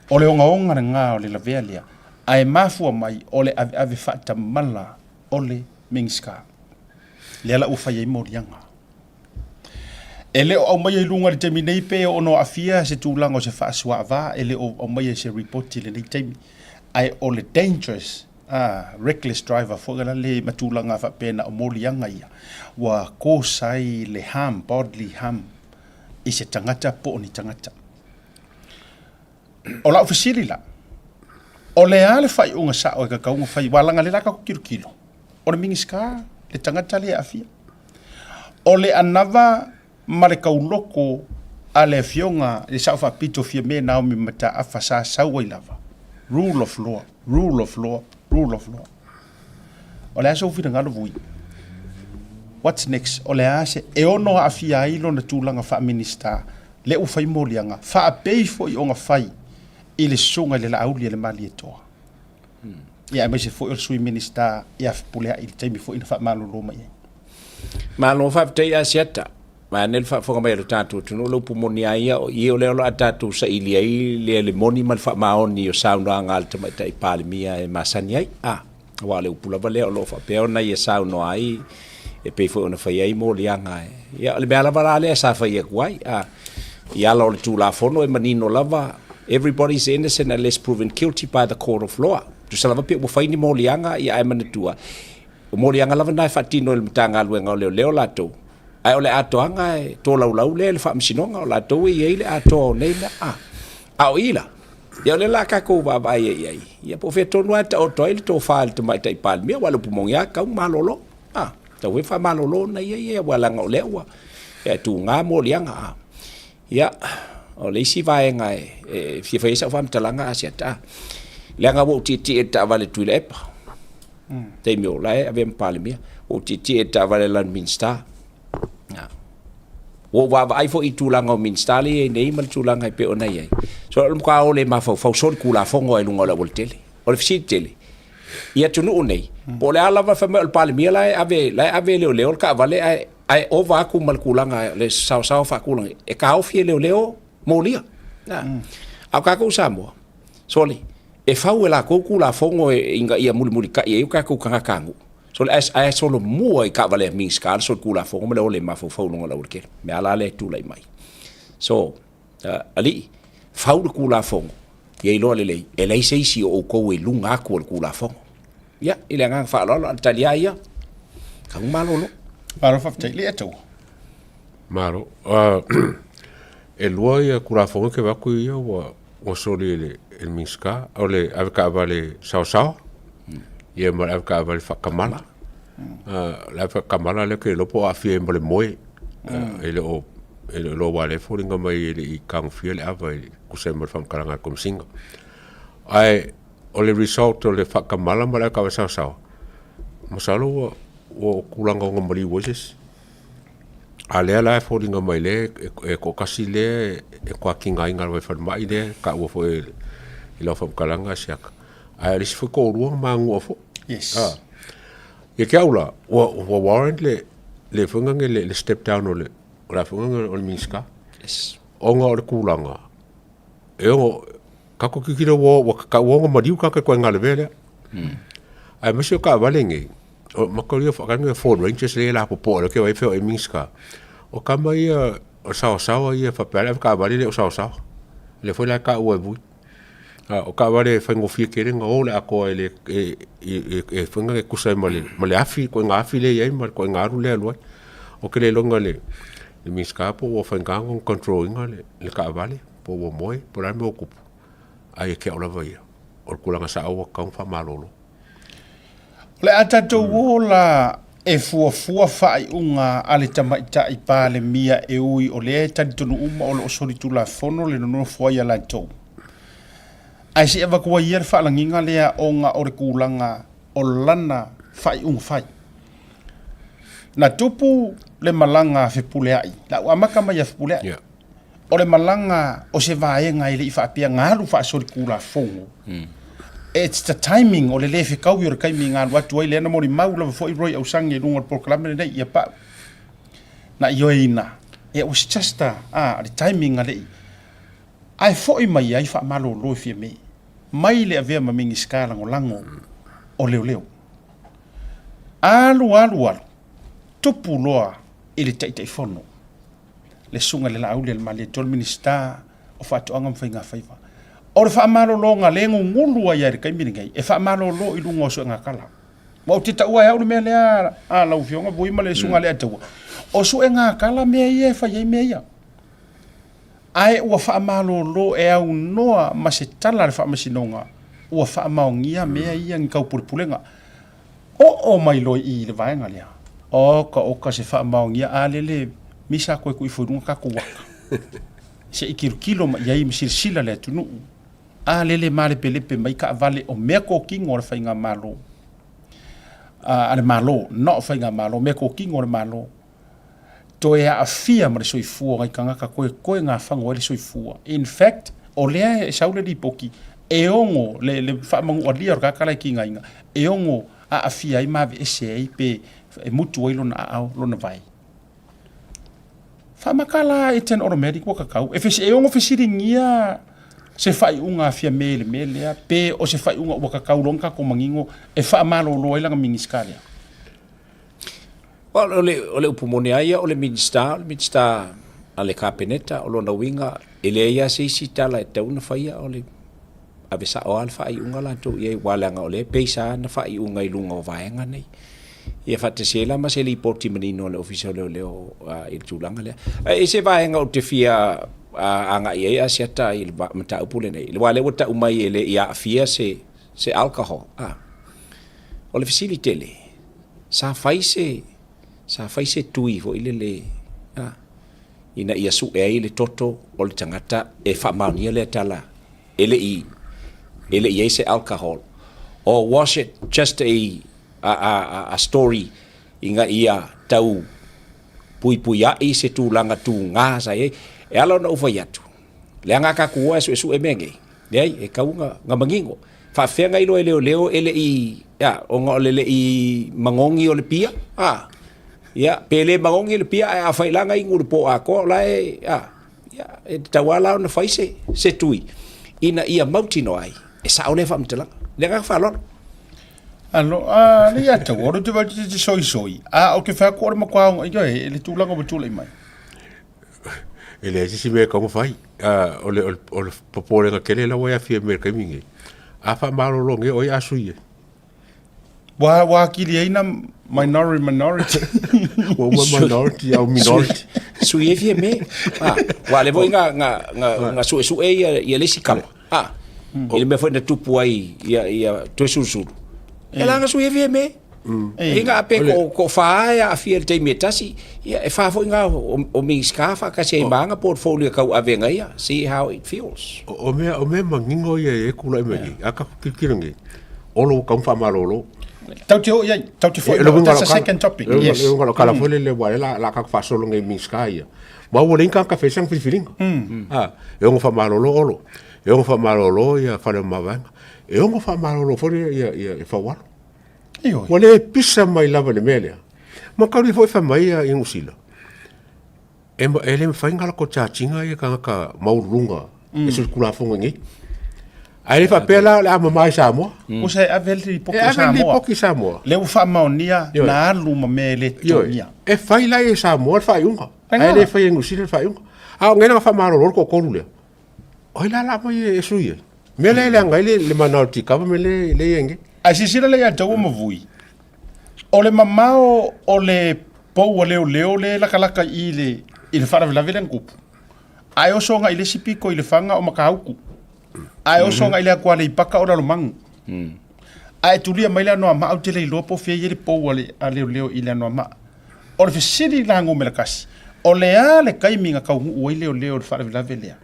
O le ogaoga lena o le lavea lea, ae mafua mai o le aveave faatamala o le Minisita. Lea la ua fai ai moliaga. E le o aumaia i luga i le taimi nei pe ono aafia se tulaga o se faasuaava, e le o aumaia i se report i lenei taimi. Ae o le dangerous, reckless driver foi la le ma tulaga faapena o moliaga ia, ua cause ai le harm, bodily harm i se tagata po o ni tagata. O lau fesili la, o le a le faaiuga sao e tatau ona fai? Aua leaga o lea la tatou tilotilo, o le Minisita le tagata lea e aafia. O le anava ma le tauloko a le Afioga i le Sao Faapito Fiame Naomi Mataafa sa sau ai lava. Rule of law, rule of law, rule of law. O le a sou finagalo Vui? What's next? O le a se e ono aafia ai lona tulaga faa-Minista lea ua fai moliaga, faapei foi ona fai i le susuga i le Laauli a le Malietoa. Ia aemaise foi o le Sui Minisita ia Fepuleai i le taimi foi na faamalolo mai ai. Malo faafetai Asiata. Vaeane le faafofoga mai a lo tatou atunuu, o le upu moni lava ia, o i o lea o le a tatou saili ai le le moni ma le faamaoni o saunoaga a le Tamaitai Palemia e masani ai. A, aua o le upu lava lea o lo o faapea ona ia saunoa ai e pei foi ona fai ai moliaga. Ia, o le mea lava la lea sa fai atu ai, a, i ala o le Tulafono e manino lava, everybody is innocent unless proven guilty by the court of law. Tusa lava pe ua fai ni moliaga, ia ae manatua, O moliaga lava na e faatino e le Matagaluega o Leoleo latou, ae o le atoaga e tolaulau lea e le Faamasinoga, o latou e i ai le atoa o nei mea. A, a o i la, ia o lea la tatou vaavaai ai i ai, ia po o fea tonu lava e taoto ai le tofa i le Tamaitai Palemia, aua o le upu moni lava, tau malolo. A, tau foi faamalolo ona ia ia, aua leaga o lea ua e tuga moliaga. A, ia, o le isi vaega e fia fai ai sau faamatalaga Asiata, leaga ua ou tietie i le taavale Tuilaepa, taimi o la e avea ma Palemia, ua ou tietie i le taavale a lana Minisita. Ua ou vaavaai foi i tulaga o Minisita lea e i ai nei ma le tulaga e pei ona i ai. So o le matua o le mafaufau solitulafono ai i luga o le aualatele. O le fesili tele, i atunuu nei, po o le a lava fai mai o le Palemia la e ave, la e ave e leoleo le taavale ae, ae ova atu ma le tulaga o le saosaoa faatulaga, e taofi e leoleo molia. A o tatou i Samoa, sole, e fau e latou Tulafono ina ia mulimulitai ai o tatou tagatanuu, sole, ae solomua i taavale a Minisita le solitulafono ma le ole mafaufau i luga o le aualatele. O le mea la lea e tulai mai. So, alii, fau le Tulafono, ia iloa lelei, e leai se isi o outou e i luga atu o le Tulafono. Ia, i le agaga faaaloalo, a o le tali lava ia, tau malolo. Malo faafetai. Lea tou. Malo. E lua ia Tulafono ke vaai atu ia ua ua soli e le e le Minisita, o le avetaavale saosaoa, ia ma le avetaavale faatamala. O le ave faatamala lea ou te le iloa po o aafia ai ma le moe. E le o e le o iloa aua o lea e foliga mai e le i tagofia le ava e tusa ai ma le faamatalaga a le Komesina. Ae o le result o le faatamala ma le avetaavale saosaoa, masalo ua ua tulaga ogamaliu ai se isi. A lea la e foliga mai lea e toatasi lea e toa tigaina lava i falemai lea e taua foi i lau faamatalaga Asiata. Ae o le isi foi toalua na manua foi. Yes. Ah. Ia te au la, ua, ua warrant le, le foi nane le, le step down o le, o le foi nane o le Minisita. Yes. Ona o le tulaga, e ono, tatou tilotilo ua, ua tatau ona maliu tagata i ituaiga levea lea. Aemaise o taavale nei, o matou ia whakanga Ford Rangers lea la popoa le ke wai feo e Minska. O kama ia o saosaoa ia whapea le taavale le o saosaoa. Le foi la ka ua e vui. O taavale e whaingofie tele nga o le atoa e le e e e whainga e kusa e ma le ma le afi ko nga afi le iai ma ko nga aru le alu ai. O ke le longa le le Minska po ua whainga control inga le le taavale po ua moe po la me o kupu. Ai e ke o lava ia. O le tulaga sao ua tatau ona faamalolo. O le a tatou o la e fuafua faaiuga a le Tamaitai Palemia e ui o lea e talitonu uma o lo o solitulafono le nonofo ai a latou. Ae se i avatu ai ia le faalagiga lea ona o le tulaga o lana faaiuga fai. Na tupu le malaga a Fepuleai, la ua amata mai ia Fepuleai. Yeah. O le malaga o se vaega e le i faapea na alu faasolitulafono. It's the timing o le le fekaui o le taimi na alu atu ai lea na molimau lava foi Roy Ausagi i luga o le polokalame lenei ia pau. Na ioeina. It was just a, a le timing a le i. Ae foi mai ai faamalolo e Fiame mai le avea ma Minisita Lagolago o Leoleo. Alu alu alu, tupu loa i le Taitaifono le Susuga i le Laauli a le Malietoa, le Minisita o Faatoaga ma Faigafaiva. O le faamalologa lea e gugulu ai lava i le taimi lenei, e faamalolo i luga o suegatala. Ua ou te taua e au le mea lea a lau Afioga Vui ma le Susuga i le Alataua, o suegatala mea ia e fai ai mea ia. Ae ua faamalolo e aunoa ma se tala a le Faamasinoga ua faamaonia mea ia ni taupulepulega. Oo mai loa i i le vaega lea. Oka oka se faamaonia a lele misa koe ku ifo i luga tatou waka. Se i kilokilo mai i ai ma silasila le atunuu. A lele malepelepe mai taavale o mea totino a le faigamalo a le Malo, not o faigamalo, mea totino a le Malo, toe aafia ma le soifua o nai tagata toetoe gafago ai le soifua. In fact, o lea e sau le lipoti e ono le, le faamanualia o le tagata la e tigaina, e ono aafia ai ma aveese ai pe e mutu ai lona aao, lona vae. Faamata la it's an automatic ua tatau. E, fesi, e ono fesiligia se faaiuga a Fiame i le mea lea, pe o se faaiuga ua tatau loa ona tatou manino e faamalolo ai lana Minisita lea. Well, o le, o le upu moni lava ia, o le Minisita, o le Minisita a le Kapeneta, o lona uiga, e leai lava se isi tala e tatau ona faia, o le ave sao lava le faaiuga latou i ai, aua leaga o lea e base lava ana faaiuga i luga o vaega nei. Ia faatasi ai la ma se lipoti manino a le Ofisa o Leoleo i le tulaga lea. Ae i se vaega ou te fia agai ai Asiata i le mataupu lenei, aua o lea ua tau mai e le i aafia se, se alcohol. A. O le fesili tele, sa fai se, sa fai se tui foi lele, a, ina ia sue ai le toto o le tagata e faamaonia lea tala e le i, e le i i ai se alcohol? Or was it just a, a, a, a story ina ia tau puipuia'i se tulaga tugā sa i ai? E ala ona ou fai atu, leaga a tatou o e suesue mea nei, leai, e tau ona, ona manino. Faafefea ona iloa e leoleo e le i, ia, ona o le le i magogi o le pia, a? Ia, pe le magogi le pia, ae afai la na inu i le po atoa, o la e, a, ia, e tatau lava la ona fai se, se tui, ina ia mautinoa ai, e sao lea faamatalaga. Le agaga faaaloalo. Alo, a le ia tau, oro te vai te soi soi. A o ke whea ko ore makoa onga, ioe, le tūlanga wa tūlei mai. E leai se isi mea e tatau ona fai. O le, o le, o le popolega tele la ua e aafia mai i le taimi lenei, a faamalolo nei o ai a sui ai? Ua, ua akili ai na minority, minority. Ua uma minority au minority. Sui e fia me. Ah, ua le foi nga nga nga nga suesue ia ia le isi kama. Ah. I le mea foi na tupu ai ia ia Toesulusulu. E la nga sui e fia me. E nga pe ko ko fa e aafia i le taimi e tasi. Ia e fa foi nga o, o Minisita faatasi ai ma nga portfolio kau ave nga ia. See how it feels. O mea o mea manino ia e kula i mai. A ka kilokilo nei. Olo ua tau faamalolo. Tau te oo i ai, tau te foi, that's a second topic. Yes. Le uiga o lau tala foi lele, aua o lea o le a tatou faasolo nei i Minisita ia. Ma ua leai ni tagata fai sana filifiliga. A, e ono faamalolo Olo, e ono faamalolo ia Faleomavaega, e ono faamalolo foi ia, ia, ia Faualo. Ioe. Ua le pisa mai lava i le mea lea. Ma tau foi fai mai ia i Niu Sila, e, e le mafai ona latou charge ina ia tagata maualuluga e solitulafono i inei. Ae le faapea la o le a mama i Samoa. Usa e ave le lipoti E o ave le Samoa. lipoti i Samoa. Lea ua faamaonia Ioe. na alu ma mea e le Ioe. totogia. E fai la e Samoa le faaiuga. Faiga. Ae le fai e Niu Sila le faaiuga. A o nei la na faamalolo le toatolu lea. O ai la la aumai e sui ai? Mea lea e leaga ai le, le minority government lea lea e i ai nei. Ae silasila lea ia te au ma Vui, o le mamao o le pou a leoleo lea e latalata i i le, i le faalavelave lea na tupu, ae oso agai i le isi pito i Lefaga o Matautu, ae oso agai i le atu Aleipata o Lalomanu. Ae tulia mai le Anoamaa, ou te le iloa po o fea e i ai le pou a le, a leoleo i le Anoamaa. O le fesili la numera tasi, o le a le taimi na taunuu ai leoleo i le faalavelave lea?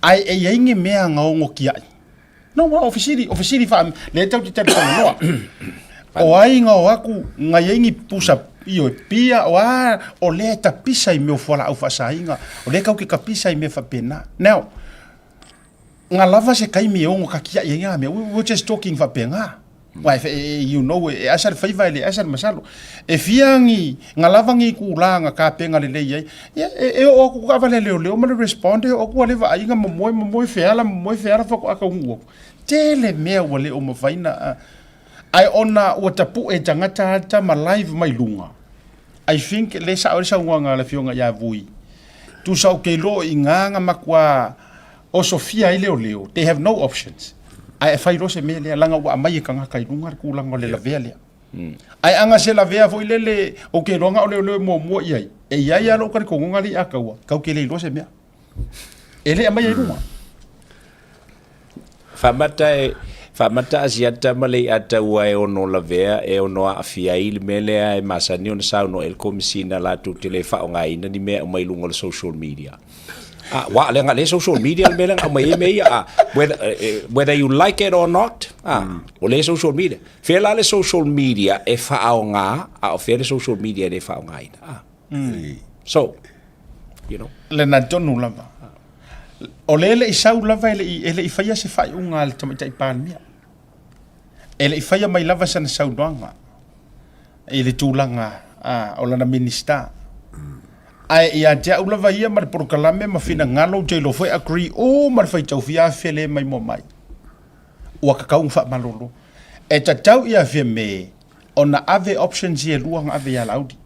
Ae e i ai ni mea na ono tiai? No, o fesili, o fesili faa, lea tau te talitonunoa. O ai na o atu, na i ai ni pusa, ioe, pia, o a, o lea e tapisa i mea o fualaau faasaina, o lea tau te tapisa i mea faapena. Now, na lava se taimi e ono tatiai ai ngā mea. We were just talking faapena. Wai, e, you know, e asa le faiva e le asa le masalo. E fia ni, nga lava ni kula nga kapenga lelei ai. Ia, e, e oo aku ka vale leoleo ma le respond, e oo aku a le vaai nga momoe, momoe feala, momoe feala faatoa taunuu atu. Tele mea ua le o mafai na, ae ona ua tapu'e e tagata ata ma live mai luga. I think le sao ai le saunoaga a le afioga ia Vui. Tusa ou te iloa i ina na matua osofia ai leoleo, they have no options. Ae e fai loa se mea lea, leaga ua aumai e tagata i luga le tulaga o le lavea lea. Ae aga se lavea foi lele, ou te iloa na o leoleo e muamua i ai, e i ai lava lou talitonuga alii a taua, tatou te le iloa se mea. E le aumaia i luga. Faamata e, faamata Asiata ma Leiataua e ono lavea, e ono aafia ai le mea lea e masani ona saunoa i ai le Komesina latou te le faaaogaina ni mea e aumai i luga o le social media. Aua o leaga o lea e social media le mea lea na aumai ai mea ia, a, whether, whether you like it or not, a, o lea e social media. Fea la le social media e faaaoga, a o fea le social media e le faaaogaina, a. So, you know. Lena tonu lava. O lea e le i sau lava e le i, e le i faia se faaiuga a le Tamaitai Palemia. E le i faia mai lava sana saunoaga i le tulaga a, o lana Minisita. Ae ia te au lava ia ma le polokalame ma finagalo ou te iloa foi e agree uma le faitau fia afe le mai mua mai. Ua tatau ona faamalolo. E tatau ia Fiame ona ave options ia e lua na ave ia Laauli.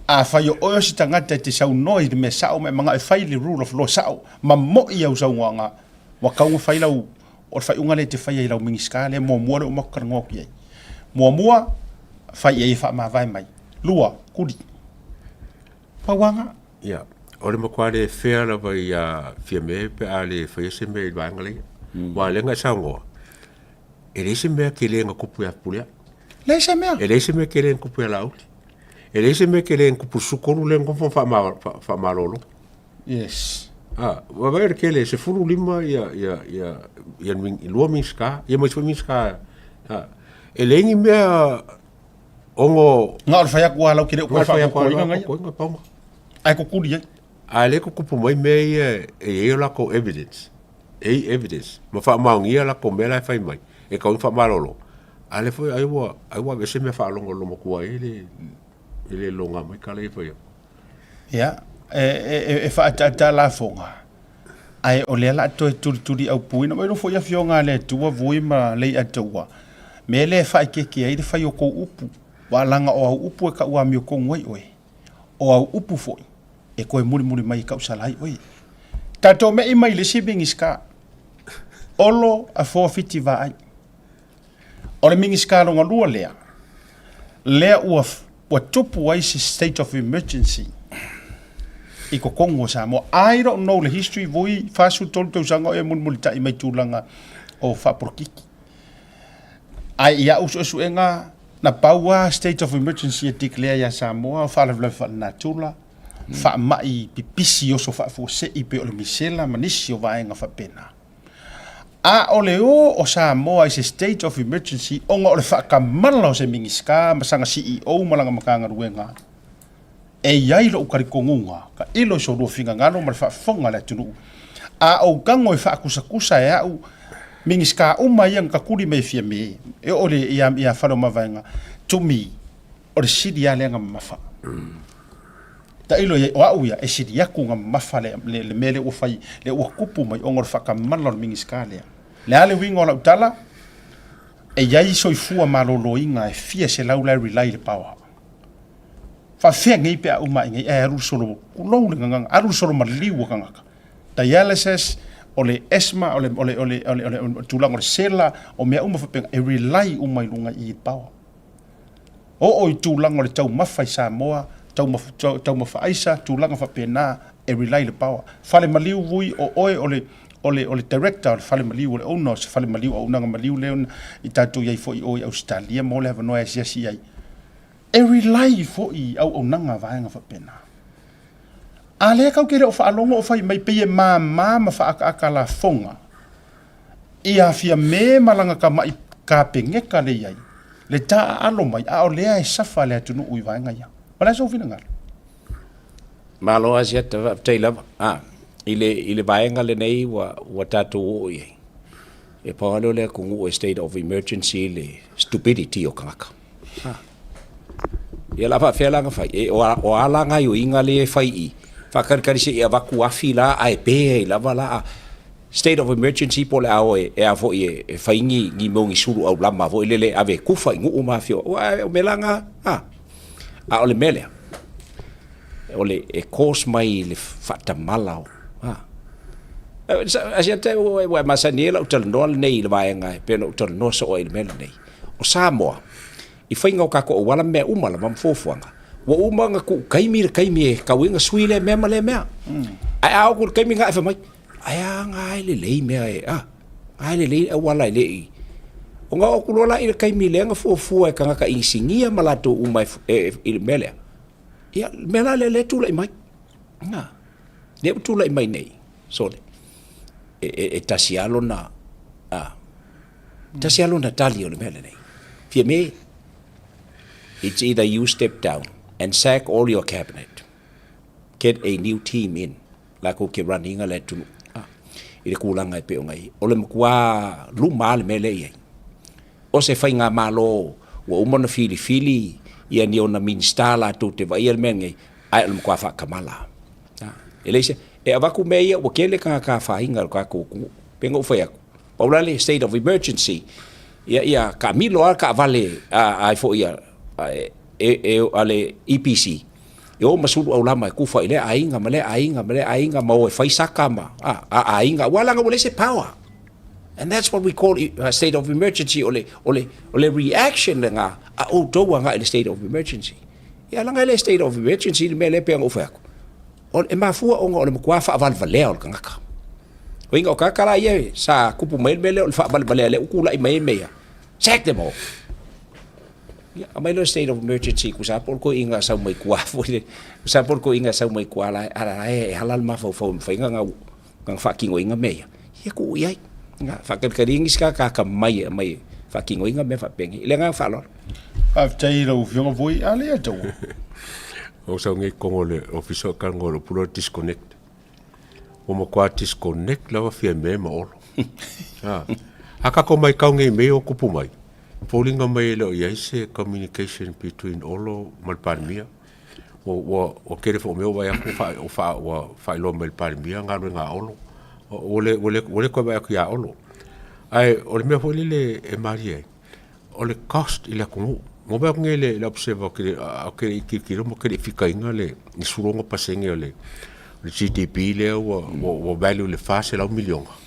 Afai o oe o se tagata e te saunoa i le mea sao ma e manao e fai le rule of law sao ma moi au saunoaga, ua tatau ona fai lau, o le faaiuga lea e te faia i lau Minisita lea muamua lea ua matou talanoa atu i ai. Muamua, fai i ai e faamavae mai. Lua, kuli. Pau lava lena. Ia, o le matua le fair lava ia Fiame pe a le faia se mea i le vaega lea. Aua o lea na e saunoa, e leai se mea tele na tupu ia Fepuleai. Leai se mea. E leai se mea tele na tupu ia Laauli. E leai se mea tele na tupu i le 13 lea na nofo ma faamalolo. Yes. Ah, vaai le tele, 15 ia, ia, ia, ia, lua Minisita, ia ma isi foi Minisita. Ah, e leai ni mea ono... Na o le fai atu lava latou te le o toe faakokoina ia. Ae kukuli ai. A lea e tutupu mai mea ia e i ai o latou evidence, e i ai evidence ma faamaonia latou mea la e fai mai, e tatau ona faamalolo. A lea foi ai ua ai ua aveese mea faalogologo ai le e le loga mai tala ia e fai atu. Ia, e, e, e faataata lafoga, ae o lea o le a toe tulituliaupuina mai foi afioga a le Atua Vui ma Leiataua, mea lea e faaeteete ai le fai o kou upu, aua leaga o au upu e tau amiotonu ai oe, o au upu foi e toe mulimuli mai e tausala ai oe. Tatou me'i mai i le isi Minisita, Olo Afoa Fiti Vaai. O le Minisita lona lua lea, lea ua, ua tupu ai se state of emergency i totonu o Samoa. I don't know le history, Vui, 43 tausaga o e mulimulitai mai tulaga o faapolokiki. Ae i au suesuega, na pau lava state of emergency e declare ia Samoa o faalavelave faalenatura, faamai pipisi oso faafuasei pei o le misela ma nisi o vaega faapena. A o le o o Samoa i se state of emergency ona o le faatamala o se Minisita ma sana CEO ma lana Matagaluega, e i ai lou talitonuga, tailo i so lua finagalo ma le faafofoga a le atunuu, a ou tago e faakusakusa e au Minisita uma ia na tatuli mai e Fiame, e oo ia Faleomavaega, to me, o le sili lava lea na mamafa. Tailo i ai, o au ia, e sili atu ona mamafa le, le, le mea lea ua fai, lea ua tupu mai ona o le faatamala o le Minisita lea. Le a le uiga o lau tala? E i ai soifua maloloina e fia selau la e rely i le power. Faafefea nei pe a uma ai nei ae alu le solo, tulou le gagana, alu le solo maliu o tagata. Dialysis, o le asthma, o le, o le, o le, o le, o le, o le tulaga o le sela, o mea uma faapena, e rely uma i luga i i le power. Oo i tulaga o le taumafa i Samoa, taumafa aisa, tulaga faapena, e rely i le power. Fale maliu vui, o oe o le, o le, o le director o le fale maliu, o le owner o se fale maliu, auaunaga maliu lea i tatou i ai foi i o i Ausetalia, maua le avanoa e asiasi i ai. E rely foi i auaunaga a vaega faapena. A lea tatou te le o faalogo o fai mai pei e mama ma faaataata lafoga ia Fiame ma lana tamai Kapeneta lea e i ai, le taaalo mai, a o lea e safa le atunuu i vaega ia. O le a sou finagalo? Malo Asiata, faafetai lava. A, i le, i le vaega lenei ua, ua tatou oo i ai, e pau lava lea o le atunuu e state of emergency le stupidity o tagata. A. Ia o le a faapefea la ona fai? E, o a, o a la gaoioiga lea e fai i i? Faatalitali se i avatu afi la ae pe ai lava la a state of emergency po o le a o e, e a foi e, e fai ni, ni mea o ni sulu aulama foi lele e ave e tufa i nuu ma afioaga. Aua o mea la na, a. A o le mea lea, o le, e cause mai i le faatamala o, a. Asiata ua e masani ai lau talanoa lenei i le vaega e pei ona ou talanoa soo ai i le mea lenei. O Samoa, i faiga o tatou auala ma mea uma lava ma fuafuaga, ua uma ona tuu taimi le taimi e tatau ai ona sui lea mea ma lea mea. Ae a oo atu i le taimi lena e fai mai, ae a na e lelei mea e, a, na e lelei le auala e le i. Ona oo atu loa la i le taimi lea na fuafua e tagata inisinia ma latou uma e, e, i le mea lea, ia, le mea la lea lea e tulai mai. Na. Lea ua tulai mai nei, sole, e, e, e tasi lava lona, a, tasi lava lona tali o le mea lenei. Fiame, it's either you step down and sack all your cabinet, get a new team in, lakou ke run ina le atunuu, a, i le kulaga e pei ona i ai. O le matua luma lava le mea lea e i ai. O se faigamalo ua uma ona filifili ia ni ona Minisita latou te vaaia le mea lenei, ae o le matua faatamala. E leai se, e avatu mea ia ua tele tagata afaina o le tatou atunuu. Pei ona ou fai atu, pau la le state of emergency, ia, ia taamilo lava le taavale a, a foi a, e, e, a le EPC, e o ma sulu aulama e kufa i lea aiga ma lea aiga ma lea aiga ma o e fai saka ma a, a aiga, aua leaga ua leai se power. And that's what we call a state of emergency, o le, o le, o le reaction lena a outou agai i le state of emergency. Ia leaga e le state of emergency le mea lea pei ona ou fai atu. O, e mafua ona o le matua faavalevalea o le tagata. O inga o tagata la ia sa kupu mai le mea lea o le faavalevalea lea ua tulai mai ai mea ia. Sack them all. Ia, aumai loa state of emergency tusa po o le toeaina sau mai tua foi le, tusa po o le toeaina sau mai tua la, a la e ala le mafaufau e mafai ona ona faatinoina mea ia, ia tuu i ai. Na, faatalikaliga nisi tagata atamamai e aumai e faatinoina mea faapenei. I le agaga faaaloalo. Faafetai i lau Afioga Vui. A lea taua. Ou sau nei kogo o le ofisa o kalgo o le upu loa disconnect. Ua matua disconnect lava Fiame ma Olo. A, a kako mai kau nei mea o kupu mai, foliga mai e le o i ai se communication between Olo ma le Palemia. Ua, ua, ua tele foi o mea ua vaai atu ua, ua, faa, ua faailoa mai e le Palemia galuega a Olo. Ua le, ua le, ua le toe vaai atu ia Olo. Ae o le mea foi lele e malie ai, o le cost i le atunuu. Ua vaai atu nei le, le observer ou te le, ou te le i tilotilo ma ou te le i fikaina le 16% o le, o le GDP lea ua, ua, ua value i le $400 miliona.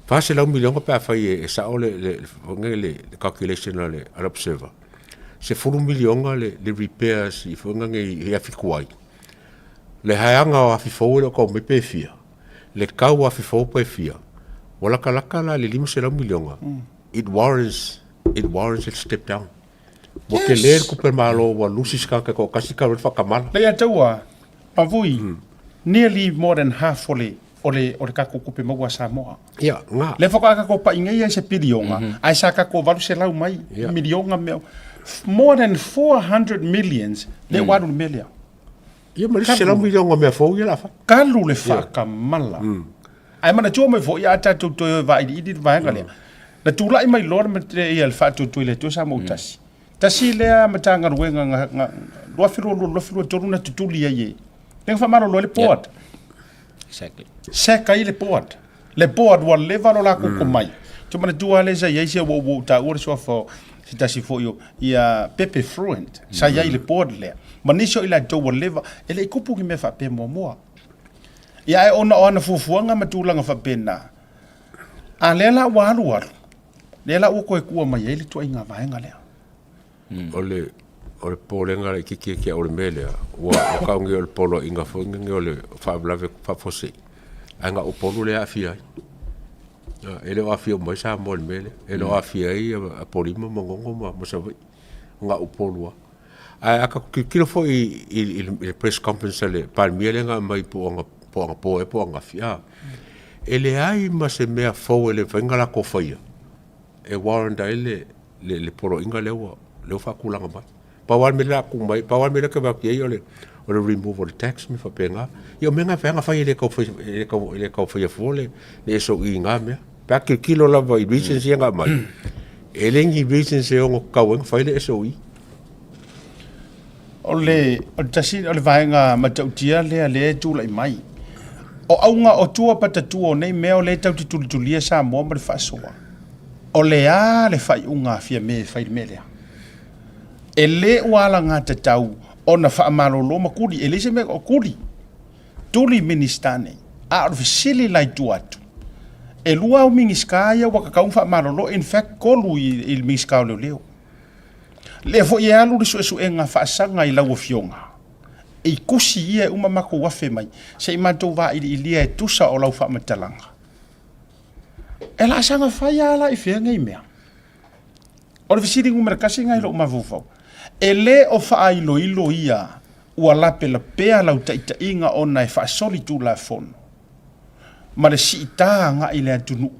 $400 miliona pe afai e, e sao le, le, le, le, le calculation a le, a le observer. $10 miliona le, le repairs i foi nei i afi tuai. Le haeaga o afi fou e le o tau mai pe fia. Le tau o afi fou pe fia. Ua latalata la i le $500 miliona. It warrants, it warrants a step down. Ua tele le tupe malo ua lusi se tagata e toatasi talu ai le faatamala. Leai a taua, Pavui, nearly more than half o le, o le, o le tatou tupe maua a Samoa. Ia, na. Lea faatoa tatou pai nei ai se piliona, ae sa tatou 800 mai miliona mea. More than 400 millions lea ua alu i le mea lea. Ia ma le isi 100 miliona o mea fou ia o le a fai. Talu le faatamala. Ae manatua mai foi a tatou toe o e vailiili le vaega lea, na tulai mai loa le ia le faatuatua i le Atua Samoa Tasi. Tasi lea Matagaluega na, na 2022, 2023 na tutuli ai e lea na faamalolo ai le board. Exactly. Sack ai le board. Le board ua leva lo lakou komai. Ou te manatua lava lea sa i ai si au ua ou taua le suafa o se tasi foi o ia Pepe Fruent sa i ai i le board lea. Ma nisi o i latou ua leva, e le i kupu ni mea faapea muamua. Ia ae ona o ana fuafuaga ma tulaga faapena, a lea la ua alu alu, lea la ua toe tua mai ai le ituaiga vaega lea. O le o le popolega laitiiti ia te au o le mea lea, ua tau nei o le poloaiga foi lenei o le faalavelave faafuasei, ae na o Upolu lea e aafia ai. E le o aafia uma ai Samoa i le mea lea. E le o aafia ai Apolima, Manono ma Savaii, na o Upolu lava. Ae a tatou tilotilo foi i le press conference a le Palemia lea na aumai po o anapo ea po o ananafi, a, e leai ma se mea fou e le mafai ona latou faia e warrant ai le poloaiga lea ua faatulaga mai. Pau lava le mea lea o le a tuu mai, pau lava le mea lea ou te vaai atu i ai o le remove o le tax ma mea faapena. Ia o mea na e mafai lava ona fai e le tau e le tau faia fua le SOE i na mea. Pe a tilotilo lava i reasons ia na aumai, e le ni reasons e ono tatau ai ona fai le SOE. O le, o le tasi, o le vaega matautia lea lea e tulai mai. O auga o tua patatua o nei mea o lea e tau te tulitulia Samoa ma le faasoa. O le a le faaiuga a Fiame e fai i le mea lea? E le ua alagatatau ona faamalolo ma tuli, e leai se mea o tuli. Tuli Minisita nei. A o le fesili la i tua atu, e lua au Minisita ia ua tatau ona faamalolo, in fact tolu i le Minisita o Leoleo. Lea foi e alu le suesuega faasaga i lau Afioga i tusi ia e uma matou afe mai se i matou vailiilia e tusa o lau faamatalaga. E laasaga fai lava la i fea nei mea? O le fesili numera tasi lena i lou mafaufau. E le o faailoilo ia. Ua lapelapea lau taitaiga ona e faasolitulafono ma le siita agai i le atunuu.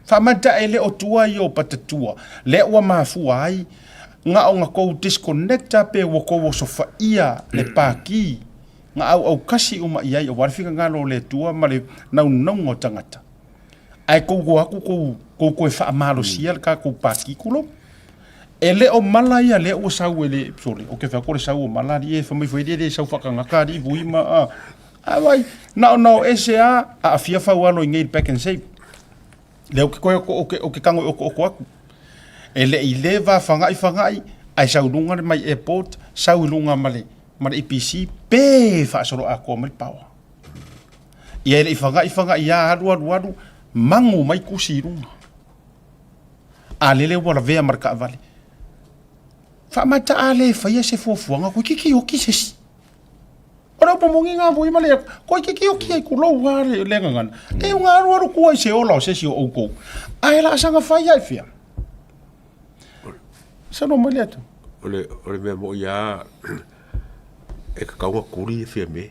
Faamata e le o tua ia o patatua lea ua mafua ai na ona tou disconnect a pe ua tou osofaia le paki na auaukasi uma i ai aua le finagalo o le Atua ma le naunauga o tagata. Ae tou o atu tou tou toe faamalosia le tatou paki tulou. E le o mala ia lea ua sau e le sole, ou te fai atu o le sau o mala alii e fai mai foi e le sau faatagata alii vui ma a. A vai, na ona o ese a aafia faualo i nei i le Pak'nSave. Lea ou te toe ou te, ou te tago i otooko atu. E le i leva faga'i faga'i, ae sau i luga le mai airport, sau i luga ma le, ma le EPC, pe faasoloatoa mai le power. Ia e le i faga'i faga'i a alu alu alu, magu mai tusi i luga. A lele ua lavea ma le taavale. Faamata a le faia se fuafuaga, toeitiiti oti se isi. O le upu moni nga vui ma le toeitiiti oti ai kulou a le le gagana. E unga alu alu tua i se ola o se isi o outou. Ae laasaga fai ai fea. Saunoa mai le atu. O le, o le mea moi a e tatau ona tuli e Fiame.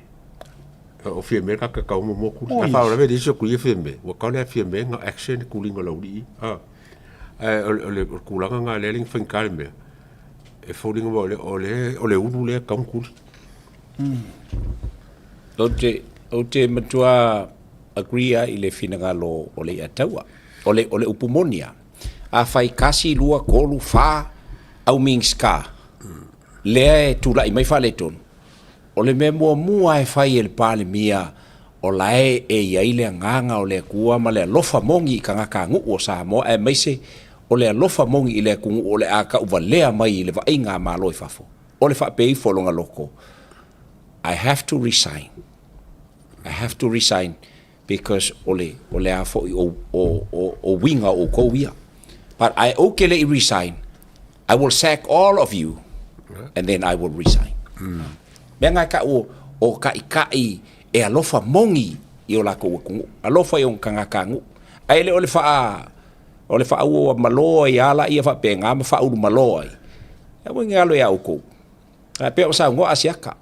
O Fiame ka tatau mo mo tuli. A faalavelave le isi o tuli e Fiame, ua tatau le Fiame na action le tuliga o le aualii. Ae o le tulaga lena lea e faigata le mea, e foliga mai o le, o le ulu lea e tatau ona tuli. Ou te matua agree lava i le finagalo o Leiataua. O le, o le upu moni lava, afai tasi, lua, tolu, fa au Minisita lea e tulai mai faaletonu, o le mea muamua lava e fai e le Palemia o la e e i ai le agaga o le Atua ma le alofa moni i tagatanuu o Samoa aemaise o le alofa moni i le atunuu o le a tauvalea mai i le vaaiga a Malo i fafo. O le faapea ifo o lona loto, I have to resign. I have to resign because o le, o le a foi o, o, o, o uiga o outou ia. But I ou te le i resign, I will sack all of you and then I will resign. Mea nga e kau o, o taʻitaʻi e alofa moni i o lakou atunuu, alofa i ona tagatanuu. Ae le o le faa, o le faauoa malo ai a laia faapena ma faaulu malo ai. Aua ne i alo ia outou. Ae pei o saunoa Asiata,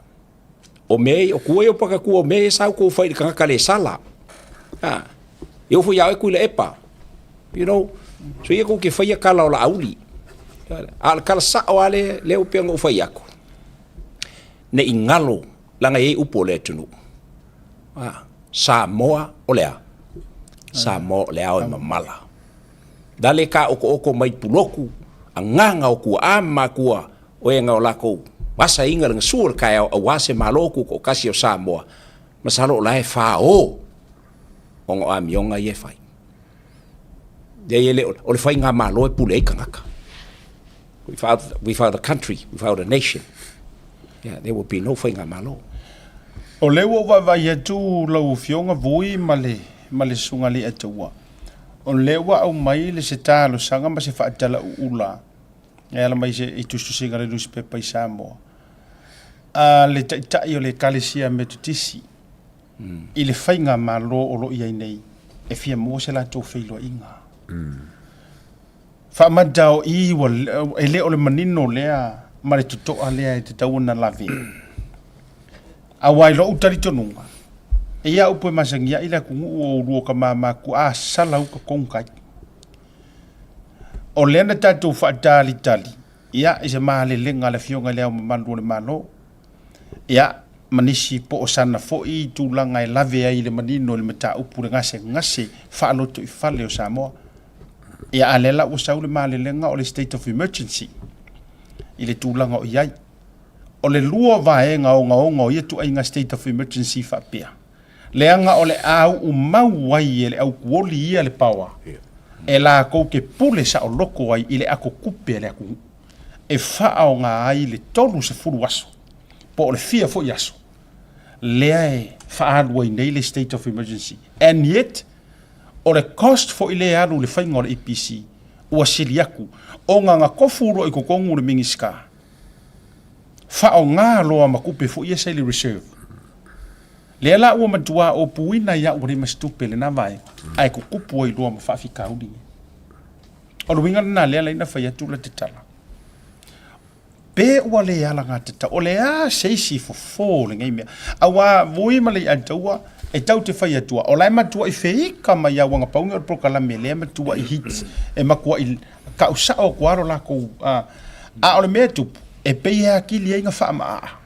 o mea ia, o tua ia o pakatua o mea ia sa outou fai i le tagata le sala. A, e oo foi ia oe Tuilaepa. You know, so ia tou te faia tala o Laauli. A o le tala sao lava lea, lea ua pei ona ou fai atu, ne i galo, leaga e i ai upu o le atunuu. A, Samoa o le a? Samoa o le ao e mamala. Dale ka okooko mai Puloku, agaga o tuaa ma matua, o ega o lakou asaina le gasu o le taeao aua se Malo Tutoatasi o Samoa, masalo o la e fao ona o amioga ia e fai. Leai e le o, o le faigamalo e pule ai tagata. Without, without a country, without a nation, yeah, there will be no faigamalo. O lea ua ou vaavaai atu lau Afioga Vui ma le, ma le Susuga Leiataua, o lea ua aumai le se talosaga ma se faatalauula e ala mai i tusitusiga a le nusipepa i Samoa, a le Taitai o le Ekalesia Metotisi i le faigamalo o lo o i ai nei e fia maua se latou feiloaiga. Faamata o i ua, e le o le manino lea ma le totoa lea e tatau ona lave. Aua i lou talitonuga, e ia upu e masani ai le atunuu o ulua ka mamaku a sala uka kongai. O lea na tatou faatalitali, ia, i se malelega a le Afioga i Le Ao Mamalu o le Malo, ia, ma nisi po o sana foi tulaga e lave ai i le manino i le mataupu le gasegase faalotoifale o Samoa. Ia, a lea la ua sau le malelega o le state of emergency i le tulaga o i ai. O le lua vaega ogaoga o ia tuaiga state of emergency faapea, leaga o le a uumau ai e le autuoli ia le power e latou te pule saoloko ai i le ato tupe a le atunuu e faaaoga ai le 30 aso po o le fia foi aso lea e faaalu ai nei le state of emergency and yet o le cost foi lea e alu i le faiga o le EPC ua sili atu ona na tofu loa i totonu le Minisita faaaoga loa ma tupe foi ia sa i le reserve. Lea la ua matua opuina ai au ua leai ma se tupe i lena vaega, ae tutupu ai loa ma faafitauli nei. O le uiga lena lea la na fai atu la te tala. Pe ua le alagatatau, o le a se isi fofo o lenei mea? Auā vui ma le iʻataua e tau te fai atua, o la e matuaʻi feika mai a ua gapauni o le polokalame lea matuaʻi hit, e matuaʻi kau sao atu lava lo lakou, a o le mea e tupu, e pei e atili ai na faamaaa.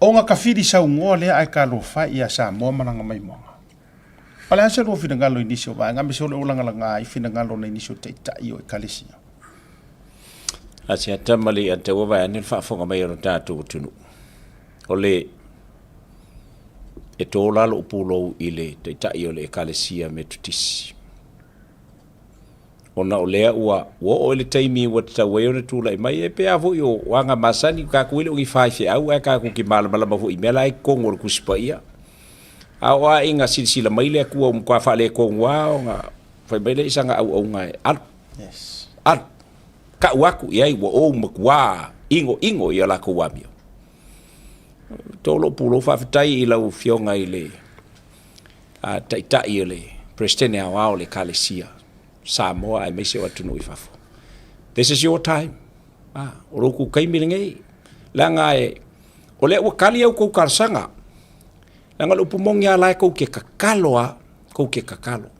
Ona tafili saunoa lea ae talofa ia Samoa ma lana maimoaga. O le a se lua finagalo i nisi o vaega, aemaise o le lagalaga ai finagalo nai nisi o taitai o ekalesia? A se ata ma le ata ua vaeane le faafofoga mai o lo tatou atunuu. O le e tō la lou pulou i le taitai o le ekalesia Metotisi. Ona o lea ua ua oo i le taimi ua tatau ai ona tulai mai, e pei lava foi o aga masani, tatou e le o ni faifeau ae tatou te malamalama foi i mea la e i totonu o le Tusi Paia. A oo lava ina silasila mai le Atua ua matua faaletonu lava ona fai mai lea i sana auauna e alu, alu, tau atu i ai ua ou matua inoino i a latou amio. To lou pulou faafetai i lau Afioga i le Taitai o le Peresetene Aoao o le Ekalesia Samoa aemaise o atunuu i fafo. This is your time. Ah, o lo outou taimi lenei. Leaga e, o lea ua tali au tou talosaga. Leaga o le upu moni lava la e tou te tatalo lava, tou te tatalo.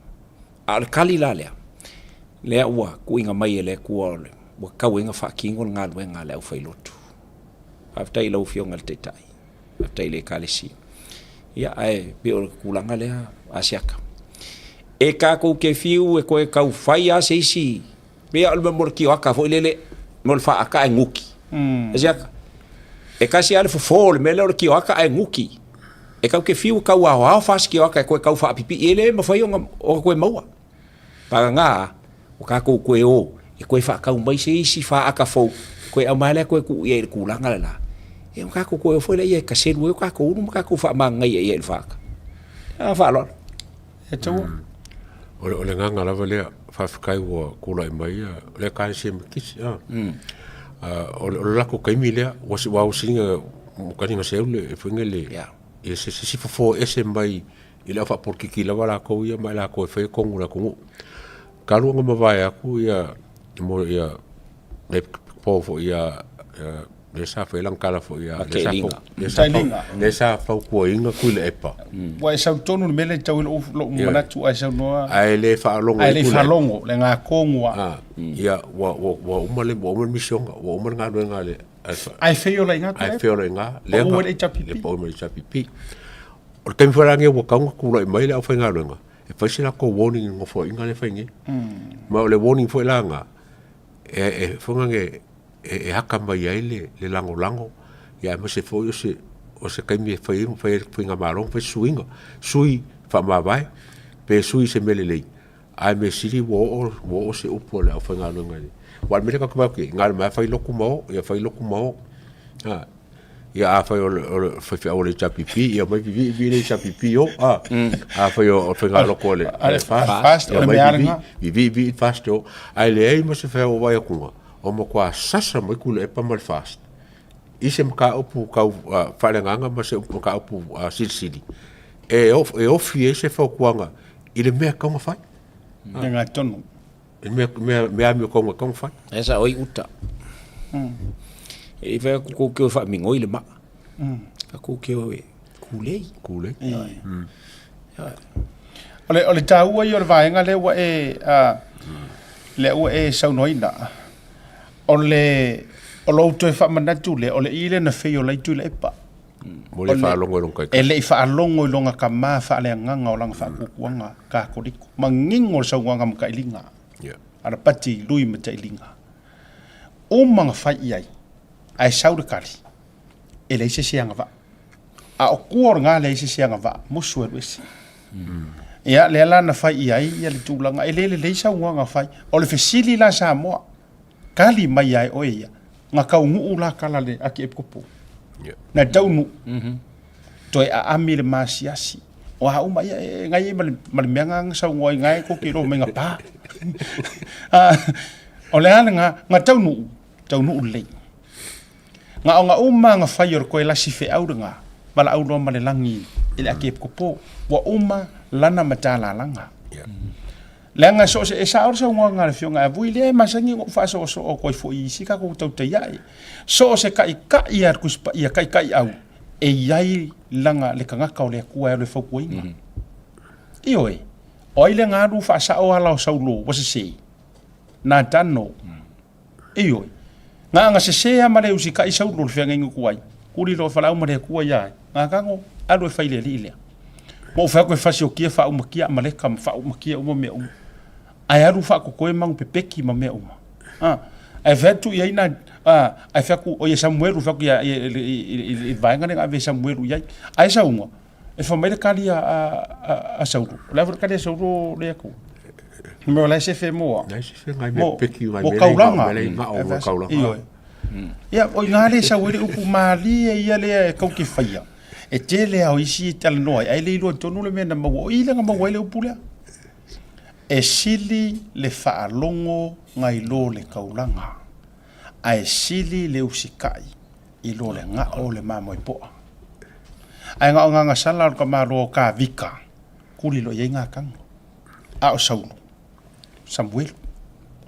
A o le tali la lea, lea ua tuuina mai e le Atua ua tatau ai ona faatino le galuega a le aufailotu. Faafetai i lau Afioga i le Taitai. Faafetai i le Ekalesia. Ia, ae pei o le tulaga lea, Asiata. E tatou te fiu e toe tau fai lava se isi, pei lava o le mea mo le tioata foi lele, mo le faata ae nuki. Asiata. E tasi lava le fofo o le mea lea o le tioata ae nuki. E tatou te fiu e tau aoao fasi tioata e toe tau faapipii, e le mafai ona toe maua. Vagana ua tatou toe o e toe faatau mai se isi faata fou, toe aumai lea toe tuu i ai i le tulaga le la. Ia ua tatou toe o foi laia e taselu ai o tatou ulu ma tatou faamagagaia i ai i le faata. Le agaga faaaloalo. E taua. O le agaga lava lea, faafetai ua tulai mai ia le Ekalesia Metotisi. O le latou taimi lea, ua ausina taliga seu le faiga le, ia se isi fofo ese mai i le au faapolokiki lava latou ia ma i latou e faia tonu o le atunuu. Talu ona mavae atu ia mo ia le po foi ia lea sa fai lana tala foi ia lea sa fautuaina Tuilaepa. Ua e sau tonu le mea lea e tau i lou manatu ae saunoa. Ae le faalogo ae le faalogo le gatonu a. Ia ua uma le misiona, ua uma le galuega a le Ae feola i ina Tuilaepa. Ae feola i ina. Pau ai le HRPP. Le pau mai le HRPP. O le taimi foi la lenei ua tatau ona tulai mai le aufaigaluega e fai se latou warning i le nofoaiga lea e fai nei. Ma o le warning foi la lena, e foi lea e aka mai ai le lagolago, aemaise foi o se taimi e fai ai le faigamalo ma fai se suiga, sui faamavae pe sui i se mea lelei, ae mea sili ua oo se upu a le aufaigaluega i le... Aua o le mea lea tatou te vaai atu i ai, na o le omai lava fai lotu ma o, ia fai lotu ma o. Ia afai o le faifeau a le HRPP, ia omai vivii vivii le HRPP o. Afai o le faigalotu a le FAST, ia omai vivii vivii vivii le FAST o. Ae leai ma se feau o vaai atu o matua sasa mai Tuilaepa ma le FAST i se mataupu tau faaleagaga ma se mataupu silisili e ofi ai se fautuaga i le mea e tatau ona fai. Le gatonu. I mea amiotonu e tatau ona fai. E sao ai uta. E fai atu kou ke o faamigoi le maa. Fai kou ke o e kulei. Kulei. O le taua ia o le vaega lea ua e lea ua e saunoaina, o le o lou toe faamanatu lea, o le i lea na feiola ai Tuilaepa. Mo le faalogo i lona taitai. E le i faalogo i lona tama faaleagaga o lana faakuakuaga Katoliko. Manino le saunoaga matailiga. Yeah. Alapati lui matailiga. Uma na fai i ai, ae sau le tali, e leai se isi e agavaa. A o tua o lena leai se isi e agavaa, musu e alu ese. Ia, lea la na fai i ai ia le tulaga, e le lelei saunoaga fai. O le fesili la Samoa, tali mai ia e oe ia, na taunuu la tala le Akiepikopo. Yeah. Na taunuu, toe aami le masiasi. O a uma ia, e ngai ai ma le mea nga na saunoa ai ngai ko ke ro mai nga pa. Ah, o le a lena, na taunuu, taunuu lelei. Na o nga uma nga fai o le koe lasi feau lena, valaau loa ma le lagi i le Akiepikopo, ua uma lana matalalaga. Yeah. Leaga so o se, e sao le saunoaga a le Afioga ia Vui lea e masani ona ou faasoosoo atu ai foi i isi tatou tautai ae. So o se taitai lava a le Tusi Paia, taitaiau, e i ai lana, le tagata o le Atua e alu e fautuaina. Ioe, o ai le na alu faasao ala o Saulo ua sese? Natano. Ioe. Na ona sese lava ma le usitai Saulo i le feagaiga tuai, tuli loa valaau ma le Atua ia ai, Natano, alu e fai i le alii lea. Ma ou fai atu e fasiokia faaumakia Amaleka ma faaumakia uma mea uma. Ae alu faatotoe manu pepeki ma mea uma. A, ae fai atu i ai na, a, ae fai atu, o ia Samuelu, fai atu ia, i le vaega lea na ave e Samuelu i ai. Ae saunoa, e fai mai le kali a, a, a, a Saulo. O le a foi le kali a Saulo le Atua? Mea o la e sefe mo a? La e sefe ngai mea pepeki ngai Mo mea kaulanga. Mea i vao mo kaulanga. Ioe. Ia, o i ngā le sau ai le upu mālie ia lea e kau ke whaia. E tele ao isi e talanoa ai, ai le iloa tonu le mea na maua. O i le na maua ai le upu lea. E sili le faalogo nai lo le kaulaga, ae sili le usikai i lo le gao o le mamoe poa. Ae na o gagasala o le tamaloa o Kavika, kuli loa i ai Gatano, a o Saulo, Samuelu,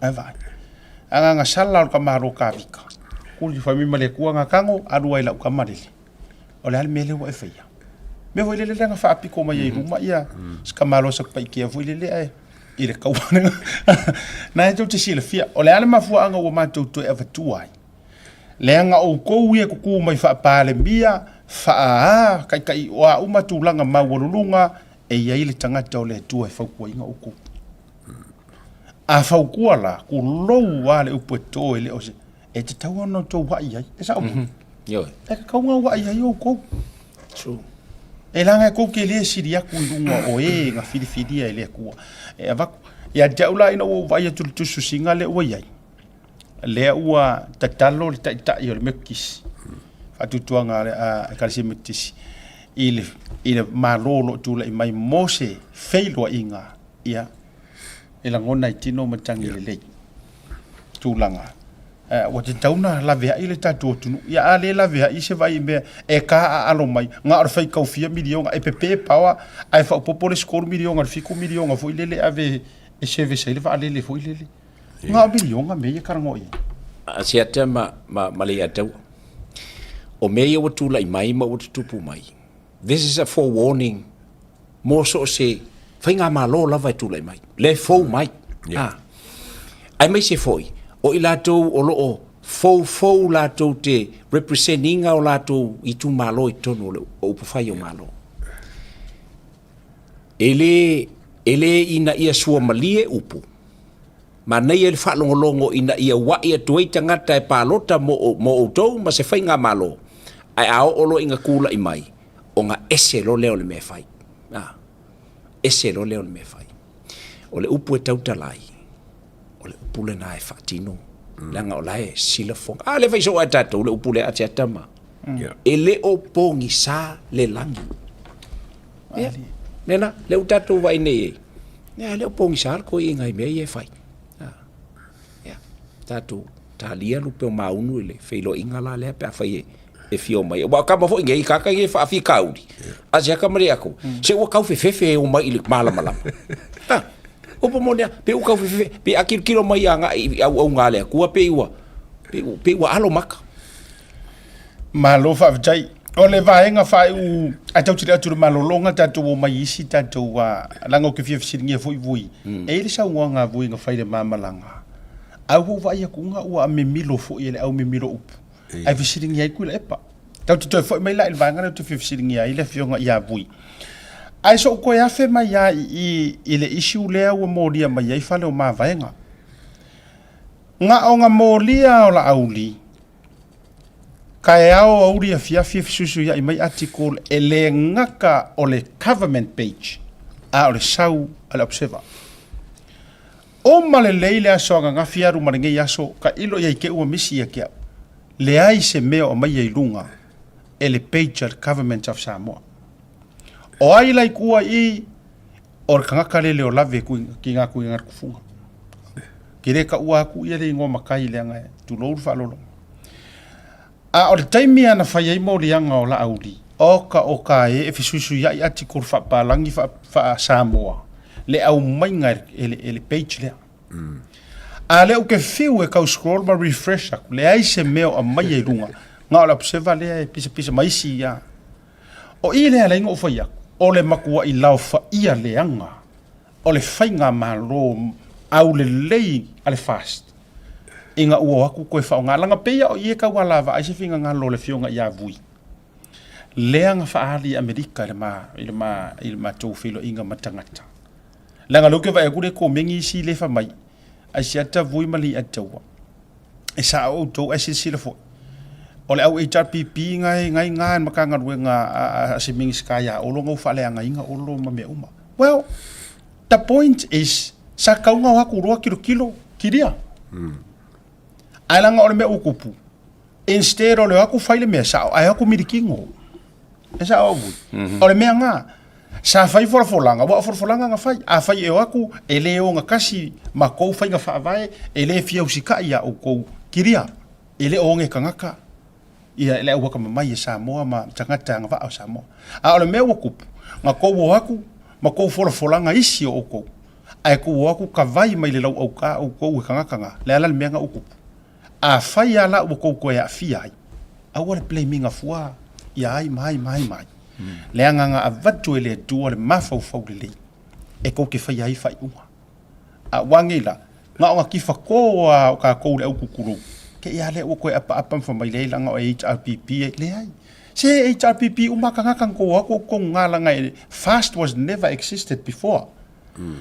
ae vaai. A gagasala o le tamaloa o Kavika, kuli fai mai ma le Atua, Gatano, alu ai i lau tama lele. O le a le mea lea ua e faia? Mea foi lele lea na faapito mai ai i luma ia si tamaloa Satupaitea foi lele ae i le taua lena. Na e tou te silafia, o le a le mafuaaga ua matou toe avatua ai? Leaga outou ia e tutu mai faa-Palemia, faa-a, taitai o a uma tulaga maualuluga, e i ai le tagata o le Atua e fautuaina outou. A fautua la, tulou lava le upu e to e le o se, e tatau ona outou vaai ai. E sao? Mm -hmm. E tatau ona vaai ai outou. True. E leaga e tou te le sili atu i luga o e na filifilia e le Atua. E avatu. Ia te au la ina ua ou vaai atu i le tusitusiga lea ua i ai, lea ua tatalo le taitai o le Metotisi, faatuatuaga a le Ekalesia Metotisi, i le, i le Malo o lo o tulai mai mo se feiloaiga, ia, e lagona i tino matagi lelei tulaga. Ua tatau ona laveai le tatou atunuu. Ia a le laveai se vaai i mea e taaalo mai, na o le faitau fia miliona e pepe paoa ae faaopoopo le isi $3 miliona i le $7 miliona foi lele e ave e service ai le vaalele foi lele. Na o miliona mea ia e talanoa i ai. Asiata ma, ma, ma Leiataua. O mea ia ua tulai mai ma ua tutupu mai. This is a forewarning mo so o se faigamalo lava e tulai mai, le fou mai. Yeah. Ah. Aemaise foi, o i latou o lo o foufou latou te represent ina o latou itumalo i totonu o le o upufai o Malo. E le, e le ina ia suamalie upu, manaia le faalogologo ina ia ua'i atu ai tagata e palota mo, mo outou ma se faigamalo, ae a oo loa ina tulai mai, ona ese loa lea o le mea e fai. A, ese loa lea o le mea e fai. O le upu e tautala ai, o le upu lena e faatino, leaga o la e silafoga. A, lea e fai soo lava e tatou le upu lea a Tiata ma. E le o pogisa le lagi. Ia, lena, lea ua tatou vaai nei i ai, ia, e le o pogisa le toeaina i mea ia e fai. A, ia, tatou talia lupe o maunu i le feiloaiga la lea pe afai e e fia omai. Aua o tama foi nei, tagata nei e faafitauli, a se ata ma le atu, se ua tau fefefe e omai i le malamalama. Ha, upu moni lava, pe ua tau fefefe, pe a tilotilo mai agai i auauna a le Atua, pei ua, pei ua alo maka. Malo faafetai. O le vaega faaiu, ae tatou te le atu i le malologa, tatou omai i isi tatou, leaga ou te fia fesiligia foi Vui, e i ai le saunoaga a Vui na fai i le ma malaga, ae ua ou vaai atu ua mimilo foi e le au mimilo upu. Ae fesiligia ai Tuilaepa. Tatou te toe foi mai la i le vaega lea ou te fia fesiligia ai le afioga ia Vui. Ae so'u toe afe mai lava i i i le issue lea ua molia mai ai fale o Mavaega. Na ona molia o Laauli, taeao aoauli afiafi e fesuisuiai mai article e le gata o le government page, a o le sau a le Observer. Uma lelei le aso ananafi alu ma lenei aso, tailo i ai te ua misi ia te au. Leai se mea o aumaia i luga e le page a le Government of Samoa. O ai la i tua i o le tagata lele o lave ki nga kuiga le kufuga. Ke le taua atu ia le igoa matai leaga e tulou le faaaloalo. A o le taimi lava na fai ai moliaga o Laauli, oka oka e, e fesuisuiai article faapalagi faa-Samoa. le aumaiga e le, e le page lea. A lea ou te fiu e tau scroll ma refresh aku, leai se mea o aumaia i luga, na o le observer lea e pisapisa ma isi ia. O i lea ala ai ona ou fai atu, o le matuai laofaia leaga o le faigamalo aulelei a le FAST ina ua o atu toe faaaoga, leaga pei lava o i e tau alavaa ai se finagalo o le Afioga ia Vui, lea na faaali i Amerika i le ma, i le ma, i le matou feiloaiga ma tagata. Leaga o lea ou te vaai atu lea e komeni isi lea e fai mai, Asiata Vui ma Leiataua, e sao outou ae silasila foi, o le au HRPP na e na i ina i le Matagaluega a se Minisita ia Olo na ua faaleagaina Olo ma mea uma. Well, the point is, sa tatau ona o atu loa tilotilo, kilia. Ae leaga o le mea ua tupu, instead o le o atu fai le mea sao, ae o atu milikino. E sao au Vui. O le mea na, sa fai folafolaga, aua o folafolaga na fai, afai e o atu e le ogatasi ma tou faiga faavae, e le fia usitai ia outou, kilia, e le o oge tagata ia le au atamamai e Samoa ma tagata agavaa o Samoa. A o le mea ua tupu, na tou o atu ma tou folafolaga isi o outou, ae tou o atu tavai mai le lauaugā outou e tagata na, le a la le mea na ua tupu? Afai lava la ua tou toe aafia ai, aua le blame ina fua ia ai ma ai ma ai ma ai. Leaga na avatu e le Atua le mafaufau lelei e tou te faia ai faaiuga. A ua nei la, na ona tifa to lava o tatou le au tutulou, te i lava lea ua toe apaapa ma fai mai, leai leaga o HRPP e, leai. Se HRPP uma lava tagata na tou o atu o totonu na leaga e, fast was never existed before.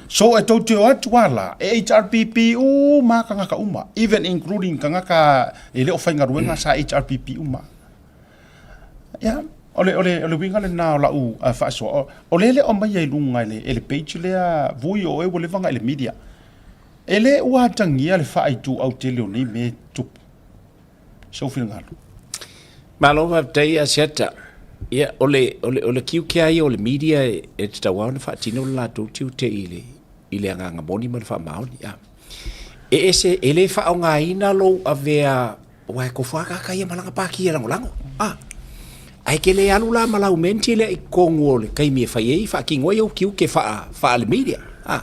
So e tou te o atu a la, e HRPP uma lava tagata uma, even including tagata e le o faigaluega sa HRPP uma. Ia, o le, o le, o le uiga lena o lau faasoa. O lea e le o aumaia i luga e le, e le page lea, Vui o oe ua leva ona e le media. E le ua atagia le faaituau tele o nei mea e tutupu. Sou finagalo. Malo faafetai Asiata. Ia, o le, o le, o le tiute lava ia o le media e, e tatau lava ona faatino le latou tiute i le, i le agaga moni ma le faamaoni. A. E ese, e le faaaogaina lou avea Aua e tofu lava tagata ia ma lana pati e lagolago. A. Ae te le alu la ma lau menti lea i totonu o le taimi e fai ai, faatino ai ou tiute faa, faale-media. A.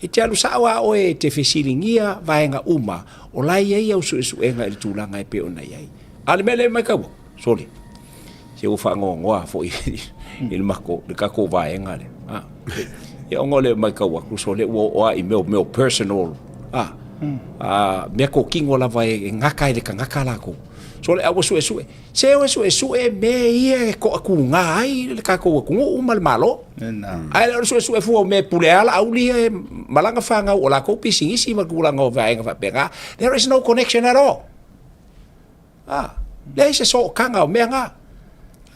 E te alu sao lava oe e te fesiligia vaega uma o la e i ai au suesuega i le tulaga e pei ona i ai. A o le mea lea e matau atu, sole, se ua faanoanoa foi i le matou, le tatou vaega lea. A. Ia ona o lea e matau atu, sole, ua oo lava i mea o mea o personal, a, a, mea tokino lava e gata ai le tagata latou. Sole, a ua suesue, se o e suesue mea ia e toatuga ai le tatou atunuu ma le Malo. Ae le o le suesue fua o mea e pule lava Laauli ia ma lana fanau o latou pisinisi ma tulaga o vaega faapena. There is no connection at all. A, leai se sootaga o mea na.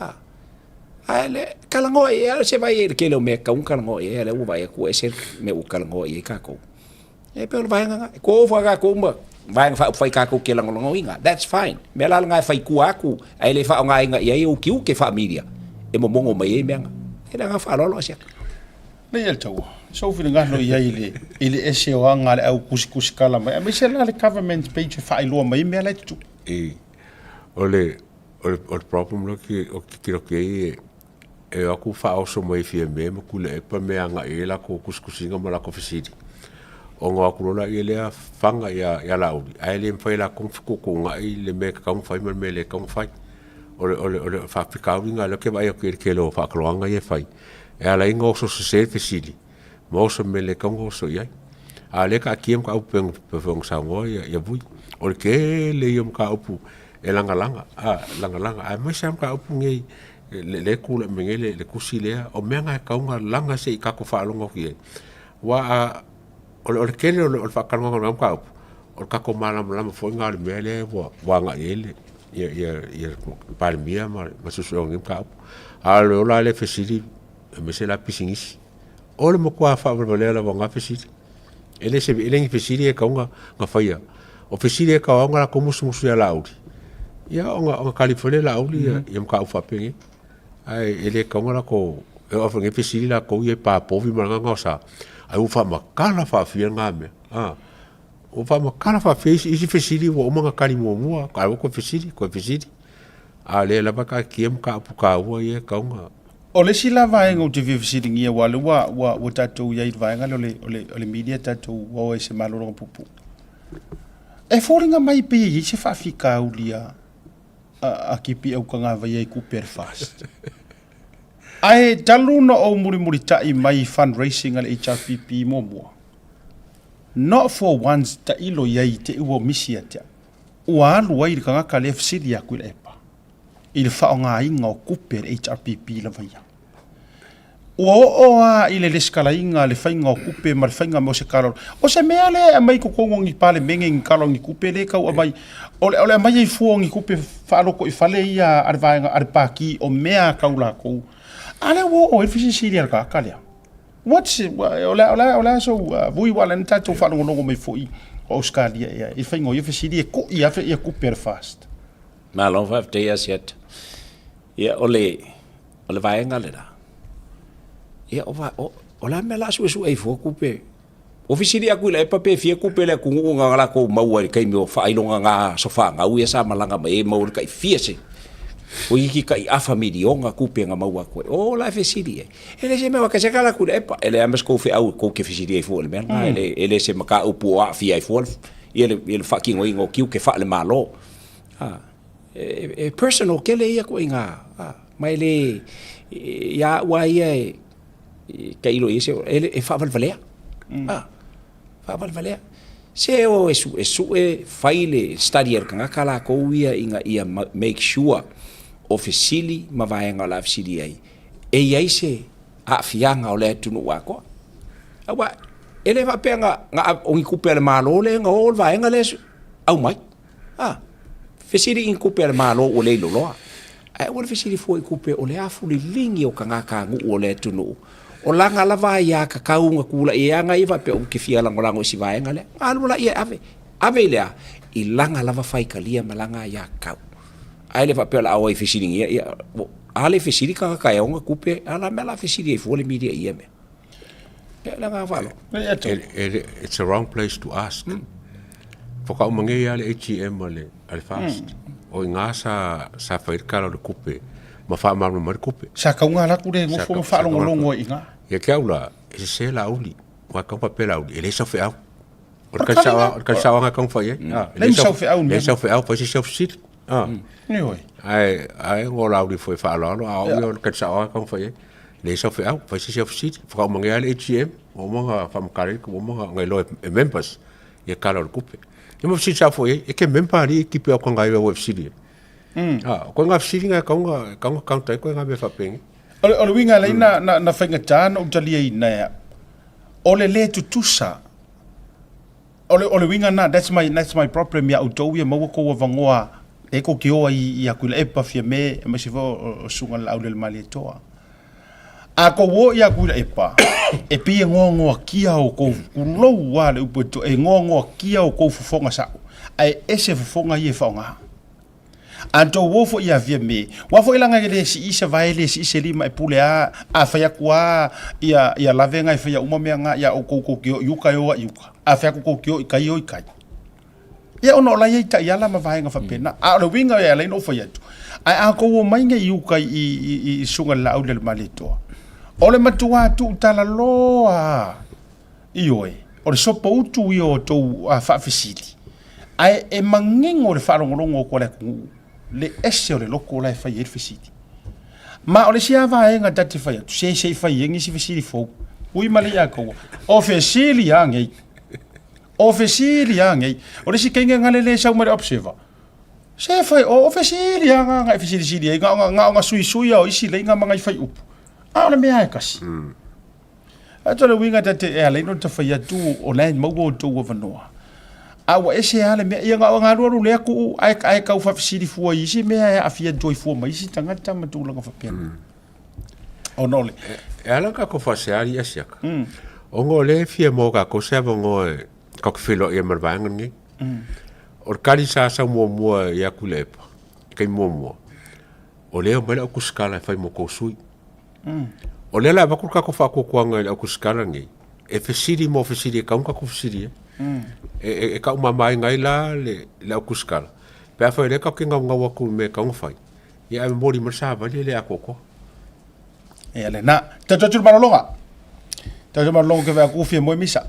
A, ae le, talanoa i ai, se vaai i le tele o mea e tatau ona talanoa i ai, a o lea ua vaai atu ua ese mea ua talanoa i ai tatou. E pei o le vaega na. E tofu lava tatou ma vaega faaupufai tatou te lagolagoina. That's fine. O mea la lena e fai tua atu ae le faaaogaina i ai ou tiute faa-media e momono mai ai mea na. E le agaga faaaloalo Asiata. Leai le taua. Sou finagalo i ai i le, i le ese o aga a le au tusitusikala mai, aemaise la le government page e faailoa mai ai mea la e tutupu. I, o le, o le, o le problem lea ki, o ke tiro ki ai e, e o atu faaoso mai e Fiame ma Tuilaepa me agai ai latou tusitusiga ma latou fesili. Ona o atu loa laia lea faga ia, ia Laauli, ae le mafai e latou ona fetuutuunai le mea e tatau ona fai ma le mea e le tatau ona fai. O le, o le, o le faafitauli lena lea ou te vaai atu i le tele o faataloaga ia e fai, e ala ai ona oso sese le fesili ma oso i le mea e le tatau ona oso i ai. A o lea e taatia mataupu pei ona foi ona saunoa ia Vui, o le tele ia o mataupu e lagalaga, a, lagalaga, aemaise lava mataupu nei lea e tulai mai nei le tusi lea, o mea na e tatau ona laga se i tatou faalogo atu i ai. Aua a, o le tele o le faatalanoaga o lena mataupu, o le tatou malamalama foi lena o le mea lea ua agai i ai le le Palemia ma le suesuega o lenei mataupu. A o le ola lava lea fesili, aemaise la pisinisi, o le matua faavalevalea lava o na fesili. E le se, e le ni fesili e tatau ona faia. O fesili e tatau ona latou musumusu ia Laauli, ia ona, ona tali foi lea e Laauli ia, ia mataupu faapenei. Ae e le tatau ona latou, e oo lava foi i lenei fesili latou ia e pa povi ma lana gaosa, ai ua faamatala faafia lena mea. A, ua faamatala faafia isi, isi fesili ua uma ona tali muamua, ae ua toe fesili, toe fesili. A o lea lava e taatia mataupu taua ia e tatau ona. O le isi la vaega ou te fia fesiligia aua o lea ua, ua, ua tatou i ai i le vaega lea o le, o le, o le media tatou o ai i se malologa puupuu. E foliga mai pei e i ai se faafitauli a, a, a Kipi Aukagavai ai kupe a le FAST. Ae talu na ou mulimulitai mai i fundraising a le HRPP muamua, not for once tailo i ai i te i ua misi ia te au. Ua alu ai le tagata lea fesili atu i le epa i le faaaogaina o tupe a le HRPP lava ia. Ua oo lava i le lesitalaina le faiga o tupe ma le faiga mai o se tala o se mea lea e aumai i totonu o ni Palemene ni tala o ni tupe lea e tau aumai o le aumai ai fua o ni tupe faalotoifale ia a le vaega a le Pati o mea tau latou. A lea ua oo ai le fesilisili a le tagata lea. What's o le a o le a sou vui aua o lea na tatou faalogologo mai foi o Ausetalia ea i le faiga o ia fesili e ku'i lava ia tupe a le FAST. Malo faafetai ia Asiata. Ia o le o le vaega lena. Ia o va o o le a mea o le a suesue ai fua tupe? Ua fesili atu i le epa pe fia tupe a le atunuu na latou maua i le taimi o faailoga na aso fanau ia sa malaga mai ai maua le tai fia se toeitiiti tai afa miliona tupe na maua atu ai. O la e fesili ai. E le se mea ka se kala ku le epa e le ama se feau kou ke fesili ai fua le mea na e e le se mataupu o aafia ai fua ia le ia le faatinoina o tiute faale-Malo. A e personal tele ia ituaiga a ma e le ia au lava ia e tailo i ai se e faavalevalea. A faavalevalea. Se o e suesue fai le study a le tagata latou ia ina ia make sure o fesili ma vaega o le a fesili ai e i ai se aafiaga o le atunuu atoa. Aua e le faapea na, na o ni tupe a le Malo lea na o le vaega lea aumai. A, fesili i ni tupe a le Malo ua le iloloa. Ae aua le fesili fua i tupe o le afuliligi o tagatanuu o le atunuu. O lana lava aiatatau na tulai ai ana ia faapea ou te fia lagolago i si vaega lea. Ona alu laia e ave. Ave i le a? I lana lava faitalia ma lana aiatatau. Ae le faapea o le a o ai e fesiligia, ia, a le fesili tagata e ona tupe, a o le a mea o le a fesili ai fua le media i ia mea? Ia, le agaga faaaloalo. It's a wrong place to ask. Faatoa uma nei lava le AGM a le, a le FAST. O i ina sa, sa fai ai le tala o le tupe ma faamalamalama ai le tupe. Sa tauga alu atu le nofo ma faalogologo ai i ina. Ia te au la, e sese Laauli. Aua e tatau ona faapea Laauli, e leai sau feau. O le tali sao, o le tali saoaga e tatau ona fai ai. Leai ma sau feau i le mea. Leai sau feau, fai se isi au fesili. Ioe. Ae, ae o Laauli foi e faaaloalo, a o au ia o le tali saoaga e tatau ona fai ai. Leai sau feau, fai se isi au fesili. Faatoa uma nei lava le AGM, ua uma ona faamatala ai, ua uma ona iloa e members ia tala o le tupe. Ia ma fesili sao foi i ai, e te member alii tipi au kanga ua e fesili ai. O koe ngā fesili ngā e kaunga, kaunga counter ai koe ngā mea whaapengi. O le uiga lea na faigata na ou taliaina e au, o le lē tutusa, o le uiga lena, that's my, that's my problem ia outou ia maua kou avanoa e kou te o ai i Akuilaepa, Fiame, aemaise foi o Susuga i le Laaulialemalietoa. A kou o i Akuilaepa, e pei e goagoakia outou, tulou lava le upu e to, e goagoakia outou fofoga sa'o, ae ese fofoga ia e faaaoga. A tou o foi ia Fiame, aua foi leaga e le sii se vae, le sii se lima e pule a, a fai atu a ia, ia lavega e faia uma mea na ia outou tou te o i uka e o ai i uka, a fai atu tou te o i kai e o i kai. Ia ona o la e i ai taiala ma vaega faapena. A o le uiga e ala ai ona ou fai atu, ae a tou omai nei i uka i, i, i, i Susuga i le Laauli a le Malietoa, o le matua tuutalaloa lava, Ioe, o le sopoutu ia o tou faafesili, ae e manino i le faalogologo atu a le atunuu le ese o le loto la e fai ai le fesili. Ma o le isi lava vaega ta te fai atu, se se i fai ai nisi fesili fou. Ui ma le ia kaua, o fesili lava nei. O fesili lava nei. O le isi taimi na lele sau mai le Observer, se fai, o fesili lava na e fesilisili ai, na ona suisui lava o isi laina ma nai faiupu, a o le mea lava e tasi. Ae o le uiga ta te e ala ai ona ta fai atu o la e maua outou avanoa. A ua ese lava le mea, ia na o na alualu lea tuu ae, ae tau faafesili fua i isi mea e aafia atu ai fua ma isi tagata ma tulaga faapena. Ona o le... E ala ona tatou faasea alii Asiata, ona o lea e fia maua e tatou se avanoa e tatou te feiloai ai ma le vaega lenei. O le tali sa sau muamua ia Tuilaepa, i le taimi muamua, o lea e omai le au tusitala e fai mo tou sui. O lea la e avatu le tatou faatuatuaga i le autusitala lenei, e fesili mo fesili e tatau ona tatou fesili ai. E taumamaina ai la le autusitala, pe afai o lea tatou te naunau atu i le mea e tatau ona fai, ia ae momoli mai le savali e le atoatoa. Ia lena. Tatou atu i le malologa. Tatou atu i le malologa ke vae aku fia moe misa.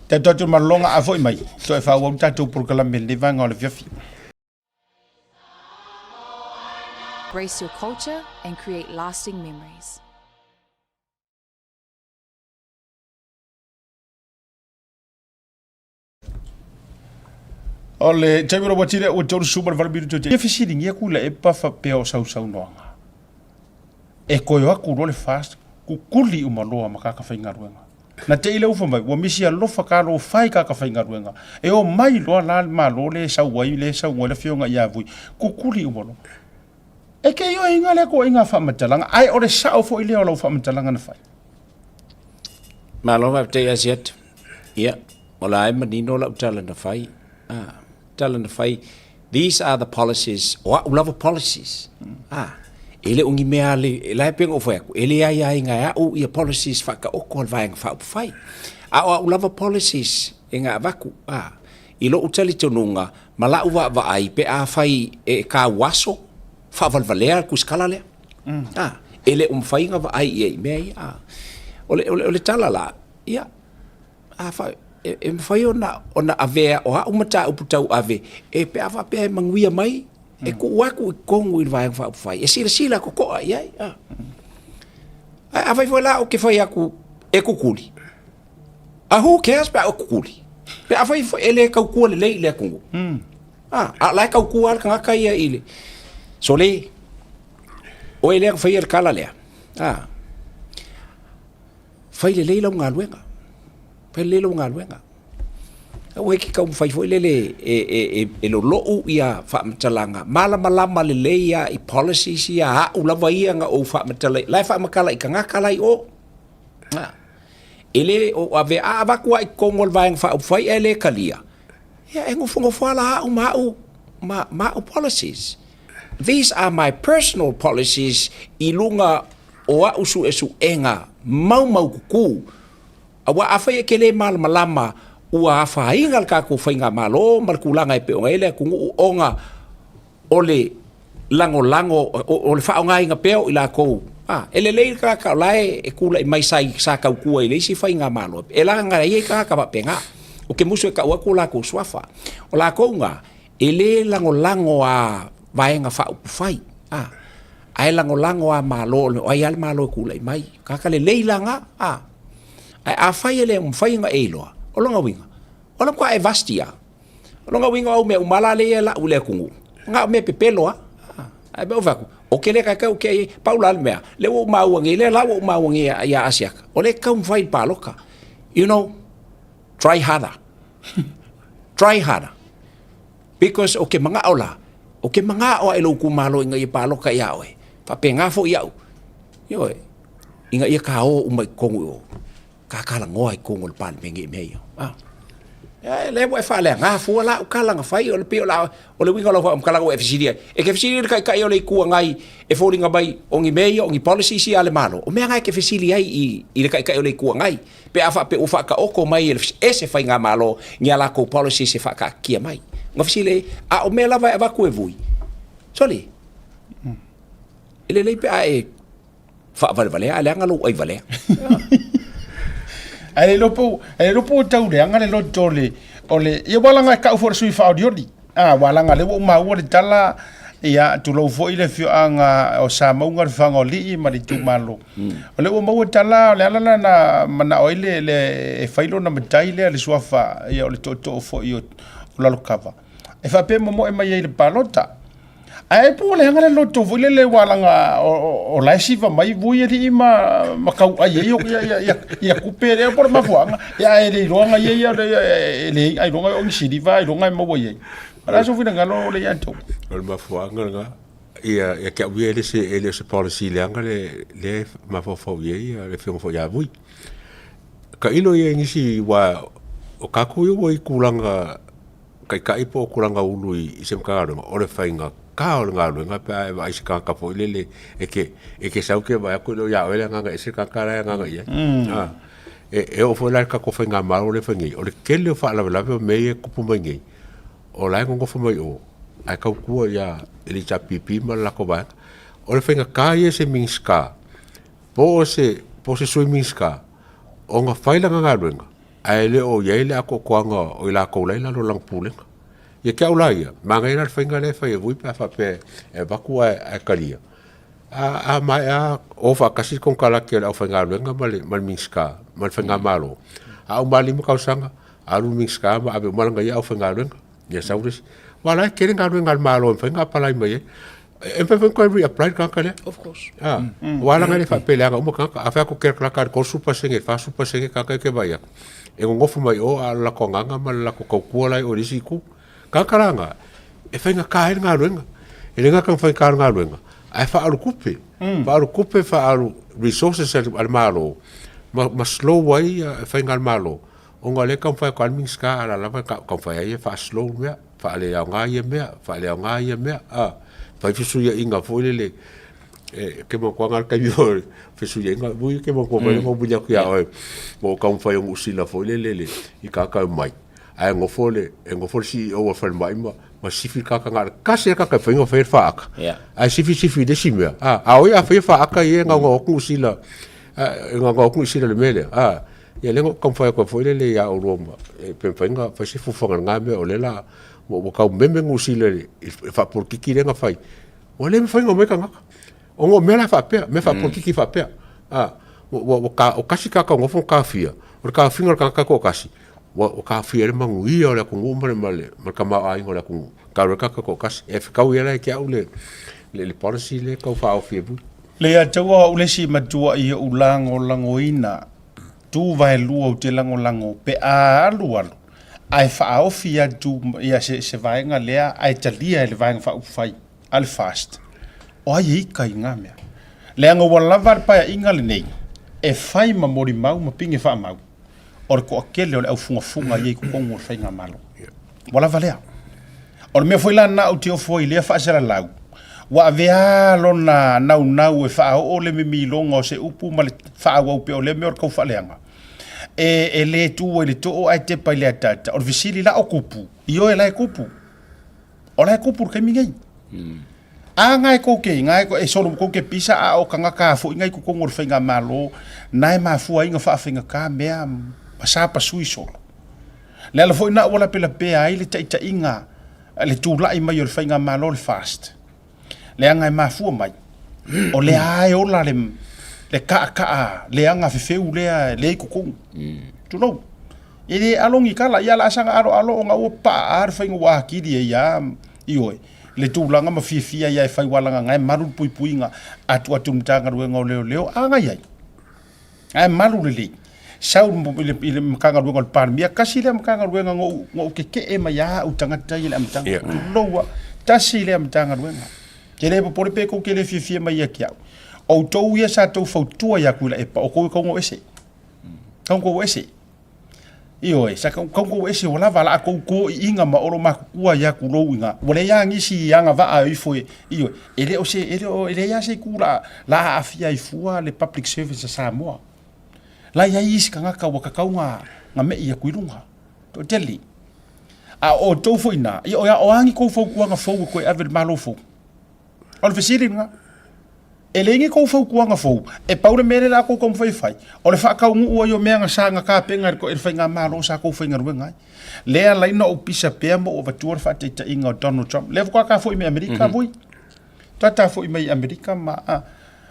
Tatou atu i le malologa a foi mai. Toe faaauau le tatou polokalame i lenei vaega o le afiafi. Embrace your culture and create lasting memories. O le taimi o ua tile ua 38 minute te fesiligia ku le epa faapea o sausaunoaga. E koe aku loa le fast kukuli uma loa ma kaka faigaluega. Na te i le ufa mai, ua misi alofa ka lo fai kaka faigaluega. E o mai loa la le malo le sau ai, le sau ai le afioga ia Vui, kukuli uma loa. E ke ioe inga lea koaiga faamatalaga, ae o le sao foi lea o lau faamatalaga na fai. Malo faafetai Asiata. Ia, o la e manino lau tala na fai. Ah, tala na fai, these are the policies, o au lava policies. Ah, e le o ni mea le, e la e pei ona ou fai atu, e le aiaiga e au ia policies faataoto a le Vaega Faaupufai. A o au lava policies e na avatu, ah, i lou talitonuga ma lau vaavaai pe afai e tauaso, faavalevalea le tusikala lea. Ah, e le o mafai ona vaai i ai i mea ia. Ah, o le, o le, o le tala la, ia, afai, e, e mafai ona, ona avea o au mataupu tauave e pe a faapea e manuia mai, e tuu atu i totonu i le Vaega Faaupufai e silasila totoa i ai. Ah. Ae afai foi la ou te fai atu e kukuli, a who cares pe a ou kukuli? Pe afai foi e le tautua lelei i le atunuu. Ah, a o la e tautua lava le tagata ia i le sole. Oe lea na faia le tala lea. Ah. Fai lelei lau galuega. Fai lelei lau galuega. Aua e te taumafai foi lele e, e, e, e lolou ia faamatalaga, malamalama lelei ia i policies ia a au lava ia na ou faamatala, la e faamatala i tagata la i o. Ah. E le o ave a avatu lava i totonu o le Vaega Faaupufai ae le talia, ia e nofonofo lava la au ma au ma, ma au policies. These are my personal policies i luga o au suesuega maumaututu, aua afai e te le malamalama ua afaina le tatou faigamalo ma le tulaga e pei ona i ai le atunuu ona o le lagolago, o le faaaogaina pea o i latou, a, e lelei le tagata o la e tulai mai sa, sa tautua i le isi faigamalo, e laga ai ai tagata faapena. Ou te musu e tau atu o latou suafa. O latou na, e le lagolago a Vaega Faaupufai, a, ae lagolago a Malo, o ai lava le Malo e tulai mai. Tagata lelei la na, a. Ae afai e le mafai ona e iloa, o lona uiga, o le matua e vasti lava. O lona uiga o au mea uma la lea e lau i le atunuu, na o mea pepelo lava. Ae pei ona ou fai atu, ou te le taitai ou te i ai, pau la le mea, lea ua ou maua nei, lea la ua ou maua nei ia Asiata, o lea e taumafai i le palota. You know, try harder. Try harder. Because o ke manaʻo la, o ke manaʻo aʻe lou itumalo ina ia paloka iā ʻoe, faapena foi iaʻu, ioe, ina ia kāō uma i totonu i o, ka talanoa i totonu o le Palemene i mea ia. A. E lea ua e faaleaga fua la au tala na fai, o le pei o la, o le uiga o lau faamatalaga ua e fesili ai. E te fesili i le Taitai o le Itu Agai e foliga mai o ni mea ia, o ni policies ia a le Malo, o mea na e te fesili ai i, i le Taitai o le Itu Agai, pe a faapea ua faataoto mai e le, e se faigamalo ni a latou policies e faataatitia mai. Ona fesili ai, a o mea lava e avatu e vui, sole, e lelei pe a e faavalevalea ae leaga lou ai valea. Ae le iloa po, e le iloa po ua tau leaga le loto o le, o le, ia ua laga e kau foi le sui faaolioli. Ah, ua laga lea ua ou maua le tala, ia, tulou foi le afioaga o Samauga, Lefaga-o-Alii ma le itumalo. O lea ua maua tala, o le ala lena na manao ai le, le, e fai lona matai lea, le suafa, ia, o le tootoo foi o, o Lalokava. E faapea e momoe mai ai i le palota. Ae po o leaga le loto foi lele ua laga o la e siva mai vui alii ma ma tauai ai ia ia ia ia kupe lea po o le mafuaaga ia ae le iloaga ia ia e le ailoga o ni siliva ailoga e maua i ai. O le a sou finagalo le ia te au? O le mafuaaga lena ia ia te au ia e le se e le o se policy leaga le lea e mafaufau i ai le afioga foi ia Vui. Tailo ia i nisi aua o tatou ia ua i tulaga taitai po o tulaga ulu i se Matagaluega, o le faigata o le galuega pe a e vaai i se tagata foi lele e te, e te sau te vaai atu e le o ia oe le agaga ese le tagata la e agaga i ai. Mm. E, e oo foi la i le tatou faigamalo lea e fai nei, o le tele o faalavelave o mea ia e tupu mai nei, o la e nonofo mai o, ae tautua ia i le HRPP ma le latou vaega. O le faigata ia i se Minisita. Po o se, po o se Sui Minisita, ona fai lana galuega, ae le o i ai le atoatoaga o i latou la e i lalo o lana pulega. Ia te au la ia, manaia la le faiga lea e fai e Vui pe a faapea e avatu ae, ae talia. A, a maea lava o faatasi le konekarate a le aufaigaluega ma le, ma le Minisita ma le Faigamalo, a uma lava 5 tausaga, alu le Minisita ma ave uma lana ia aufaigaluega. Ia sau le isi. Aua o la e tele galuega a le Malo e mafai ona apalai mai ai. E mafai foi ona toe re-apply le tagata lea. Of course. Ah, aua leaga e le faapea e leaga uma tagata. A fai atu e latalata i le 30% i le 40% tagata ia e te vaai atu, e nonofo mai o a o le latou agaga ma le latou tautua la e i o i le isi itu. Tagata la na, e faigata ai le galuega. E le gata ina faigata le galuega, ae faaalu tupe. Faaalu tupe, faaalu resources a le Malo ma slow ai faiga a le Malo, ona o lea e taumafai atu lava le Minisita a o la e lava e taumafai lava ia e faa-slow le mea, faaleaoga ia mea, faaleaoga ia mea, a. Fai fesuiaiga foi lele, e te manatua na o le taimi o fesuiaiga, Vui e te manatua mai na ou vili atu ia oe, na ou taumafai o Niu Sila foi lele i tagata e omai, ae nofo le, e nofo le CEO o le falemai ma, ma sifi le tagata na o le tasi lava le tagata e mafai ona faia le faata, ae sifi sifi i le isi mea, a, a o ia a faia faata ia e gaogao atu Niu Sila, e gaogao atu Niu Sila i le mea lea, a. Ia lea na ou taumafai atu ai foi lele ia oulua ma, pe mafai ona fai se fuafuaga i lena mea, o lea o le a, ua tau meme Niu Sila i le faapolokiki lea na fai, ua le mafai ona omai tagata. Ona o mea la faapea, mea faapolokiki faapea. A, ua tasi le tagata ua nofo ma taofia, o le taofiga o le tagata e toatasi, ua taofia ai le manuia o le atunuu ma le tamaoaiga o le atunuu, talu ai le tagata e toatasi. E fetaui ai la ia te au le policy lea e tau faaofi e Vui. Leai, tau au le isi matua i ou lagolagoina tu vaelua ou te lagolago pe a alu alu ae faaofi atu ia se, se vaega lea ae talia e le Vaega Faaupufai a le FAST. O ai e ika i ngā mea? Leaga ua lava le paeaiga lenei e fai ma molimau ma pine faamau o le toatele o le aufugafuga ia i totonu o le faigamalo. Ua lava lea. O le mea foi la lena ou te ofo ai i lea faasalalau, ua avea lona naunau e faaoo le mimiloga o se upu ma le faaauau pea o lea mea o le taufaaleaga, e, e le tu ai i le too ae tepa i le ataata. O le fesili la o kupu, ioe la e kupu. O la e kupu i le taimi nei. A nga e kou ke nga e solo kou ke pisa a o kangaka foi ngai totonu o le faigamalo na e mafua ai na faafaigata mea ma sa pasui solo. Le ala foi na ua lapelapea ai le taitaiga le tulai mai o le faigamalo le FAST. Leaga e mafua mai o lea e ola le le kaakaa leaga fefeu lea le i totonu. Tulou. E le alo ni kala, ia la saga alo alo ona ua paa le faiga ua atili ai a ioe le tulaga ma fiafia ia e fai ualaga na e malu le puipuiga atu atu Matagaluega o Leoleo a na i ai. Ae malu lelei. Sau i le, i le Matagaluega o le Palemia, tasi lea Matagaluega na ou, na ou keke'e mai lava au tagata ia i le amataga. Yeah. Tulou a, tasi lea Matagaluega. Ke le popole pe kou ke le fiafia mai ia ki au. Outou ia sa tou fautua ia Tuilaepa, o kou e kaunga o ese. Kaunga o ese. Ioe, sa kau kou ese ua lava la kou ko i inga ma olo makutua ia kulou inga. Ua le ia ngisi i anga vaa ifo e, ioe, e le o se, e le o, e le ia se ku la, la aafia ai fua le public service a Samoa. La ia isi kangaka ua kakau nga, nga me ia kuilunga. To tele. A o tou foi na, ia o ia o angi kou fautuaga fou e koe ave le malo fou. O le fesili lena. E leai ni kou fautuaga fou, e pau le mea lea o le a tou taumafai e fai, o le faataunuu ai o mea na sa na tapena e le faigamalo sa tou faigaluega ai. Lea ala ai ona ou pisa pea ma ou avatua le faataitaiga o Donald Trump. Lea faatoa ta foi mai Amerika, voi. Faatoa ta foi mai Amerika ma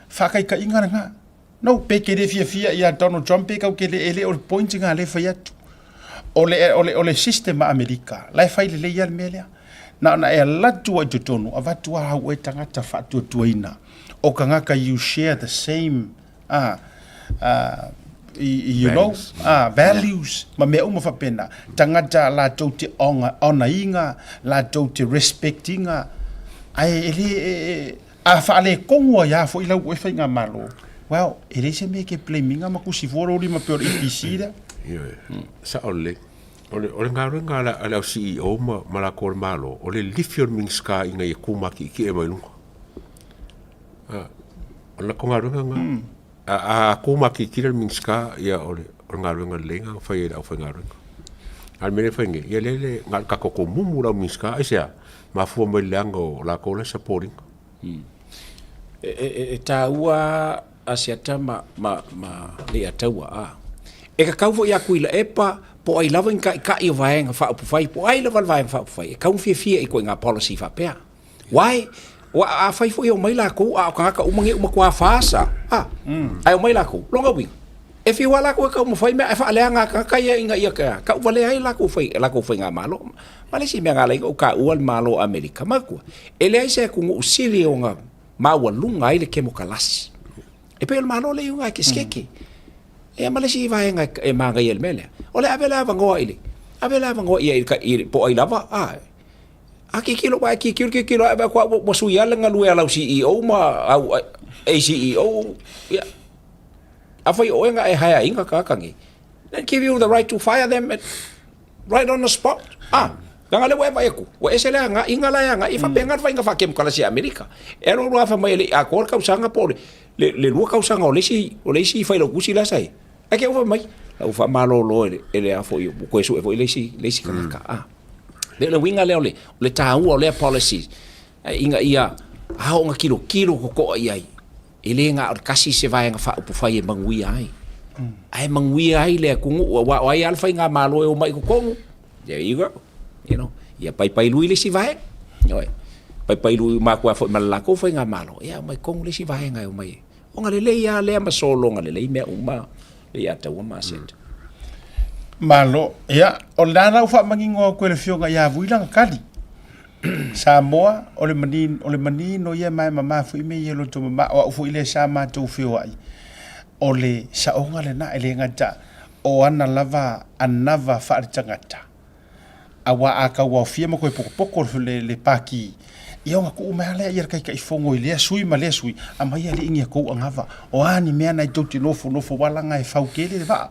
faataitaiga lena. No, pe ke le fiafia ia Donald Trump pe kau ke le e le o le point nga le fai atu. O le, o le, o le system a Amerika, la e fai lelei ia le mea lea. Na ona e alatu ai totonu, avatu a au e tagata faatuatuaina. O kangaka you share the same you know, values, ma mea uma faapena. Tagata latou te onaina, latou te respect ina, ae e le, e, A faaletonu ai lava foi lau oe faigamalo, well, e leai se mea e te blame ina ma tusi fua lou lima pei o le EPC lea. Ioe, sao lelei. O le, o le galuega a le, a le au CEO ma, ma latou o le Malo, o le lifi o le Minisita ina ia tu maki'eki'e mai luga. A, o le latou galuega lena. A, a tu maki'eki'e le Minisita, ia o le, o le galuega lelei lena na fai e le aufaigaluega. A o le mea lea e fai nei, ia lea le, na o le tatou tomumu le au Minisita, aisea? Mafua mai le leaga o latou la e support ina. E taua Asiata ma, ma, ma Leiataua, a. E kakau foi ia Tuilaepa, po o ai lava ni taitai o Vaega Faaupufai, po o ai lava le Vaega Faaupufai, e tatau ona fiafia i ituaiga policy faapea. Why? Aua afai foi e omai latou a o tagata uma nei ua matua fasa, a, ae omai latou, lona uiga, e fiu lava latou e taumafai mea ae faaleaga tagata ia ina ia tauvalea ai latou fai, latou faigamalo. Ma le isi mea na ala ai ona ou taua le Malo o Amerika, manatua, e leai se atunuu sili ona maualuga ai le kemokalasi. E pei o le Malo lea i United States. Ia ma le isi vaega e manaia i le mea lea, o le ave le avanoa i le, ave le avanoa i ai i le, po o ai lava, a, a tilotilo aua e tilotilo tilotilo lava vaai atu ua sui lava le galue a lau CEO ma au ACEO, ia, afai o oe na e hire ina tagata nei, then give you the right to fire them at, right on the spot. Ah, leaga lea ua e vaai atu, ua ese le agaiga la e agai, e faapena le faiga faakemokalasi a Amerika. E alu alu lava fai mai e le i atoa le tausaga po o le, le, le lua tausaga o le isi, o le isi failautusi la sa i ai, ae te i ua fai mai, la ua faamalolo e le, e le a foi, ua toe sue foi le isi, le isi tagata. Ah. Pei o le uiga lea o le, o le taua o lea policy, ina ia ao ona tilotilo totoa i ai, E le na o le tasi se Vaega Faaupufai e manuia ai, ae manuia ai le atunuu, aua o ai lava le faigamalo e omai i totonu, there you go, you know, ia paipailui le isi vaega, ioe, paipailui uma atu lava foi ma le latou faigamalo, ia omai i totonu le isi vaega e omai ai. Ona lelei lava lea ma sologa lelei mea uma le ia taua ma aseta. Malo. Ia, o lena la ua faamanino atu e le Afioga ia Vui lana tali. Samoa, o le manino, o le manino ia ma e mama foi mea ia loto mama, o au foi lea sa matou feoai, o le saoga lena e le gata o ana lava anava faaletagata, aua a tauaofia ma toe potopoto le, le paki, ia ona tuu mai lava lea ia le Taitaifono i lea sui ma lea sui, aumai alii ni a tou anava, o a ni mea na e tou te nofonofo aua leaga e fau tele le vaa.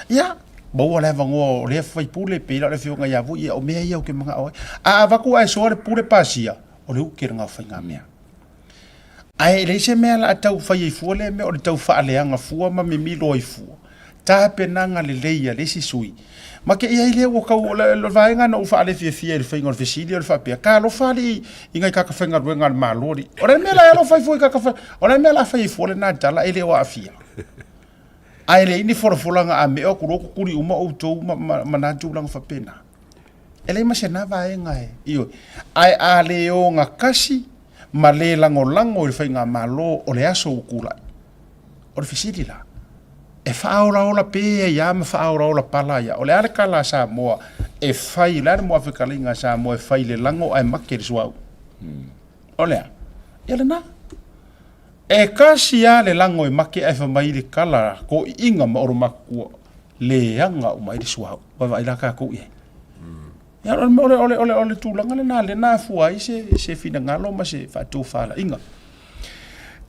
Ia, maua le avanoa o lea faipule pei la o le afioga ia Vui, ia o mea ia ou te manao ai. A avatu ae soa le pule pasia, o le uke lena o faigamea. Ae leai se mea la a tau fai ai fua lea mea o le tau faaleaga fua ma mimilo ai fua. Tapenaga lelei a le isi sui. Ma te i ai lea ua tau, o le vaega na ou faalefiafia i le faiga o le fesili o le faapea, talofa alii i nai tagata faigaluega a le Malo alii. O le mea la e alofa ai fua i tagata, o le mea la a fai ai fua lena tala e le o aafia. Ae leai ni folafolaga a meo atu loa tutuli uma outou ma, ma, ma na tulaga faapena. E leai ma se na vaega e, ioe. Ae a le ogatasi ma le lagolago i le faigamalo o le aso ua tulai, o le fesili la, e faaolaola pea ai lava ma faaolaola pala ai lava. O le a le tala a Samoa e fai, o le a le muafetalaiga a Samoa e fai i le lago ae make i le suauu? O le a? Ia lena. E kasi lava le lago e make ae fai mai le tala toiiga ma olomatua, leaga uma ai le suauu. Vaavaai la tatou i ai. Ia, o le, o le, o le, o le tulaga lena lea na afua ai se, se finagalo ma se faatofalaiga.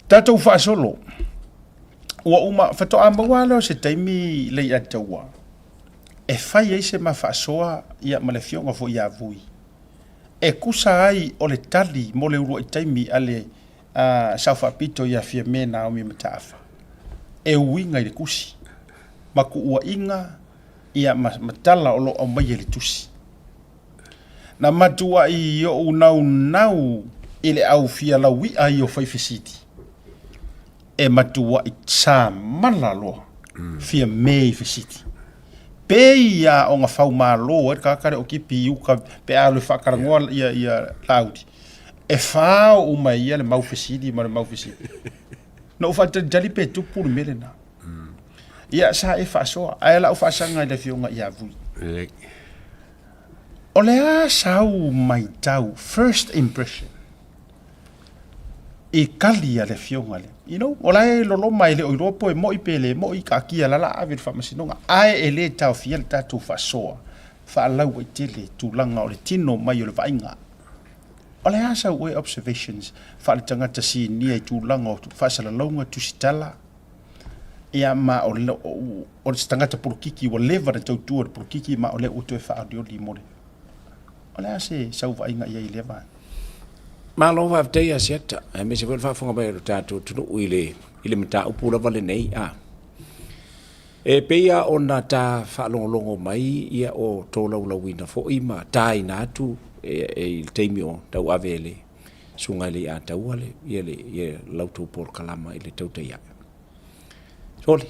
Tatou faasolo, ua uma, faatoa maua lea o se taimi Leiataua e fai ai se ma faasoa ia, ma le afioga foi ia Vui e tusa ai o le tali mo le uluai taimi a le Sao Faapito ia Fiame Naomi Mataafa e uiga i le tusi ma tuuaiga ia ma, ma tala o lo o aumaia i le tusi. Na matuai ou naunau i le au fia laui'a ia o faifesili e matuai samala loa Fiame i fesili. Pei a ona faumalo ai le tagata lea o tipi i uka pe a alu e faatalanoa ia, ia Laauli. E fao uma e ia le mau fesili ma le mau fesili. Na ou faatalitali pe tupu le mea lena. Ia, sa e faasoa, ae o lau faasaga i le afioga ia Vui. O le a sau maitau, first impression, i kali a le afioga lea? You know, o la e loloma e le o iloa po e moi pe le moi, taatia lala ave i le faamasinoga. Ae e le taofia le tatou faasoa faalauaitele tulaga o le tino mai o le vaaiga. O le a sau oe observations faaletagata sinia i tulaga o faasalalauga tusitala ia ma o le, o se tagata polokiki ua leva na tautua i le polokiki ma o lea ua toe faaolioli mo le O le a se sau vaaiga i ai i lea vaega? Malo faafetai ia Asiata, aemaise foi le faafofoga mai o le tatou atunuu i le, i le mataupu lava lenei. A. E pei lava ona ta faalogologo mai ia o tolaulauina foi ma taina atu e, e i le taimi o tauave e le Susuga i le Ataua le, ia le, ia la outou polokalama i le tautai ae. Sole,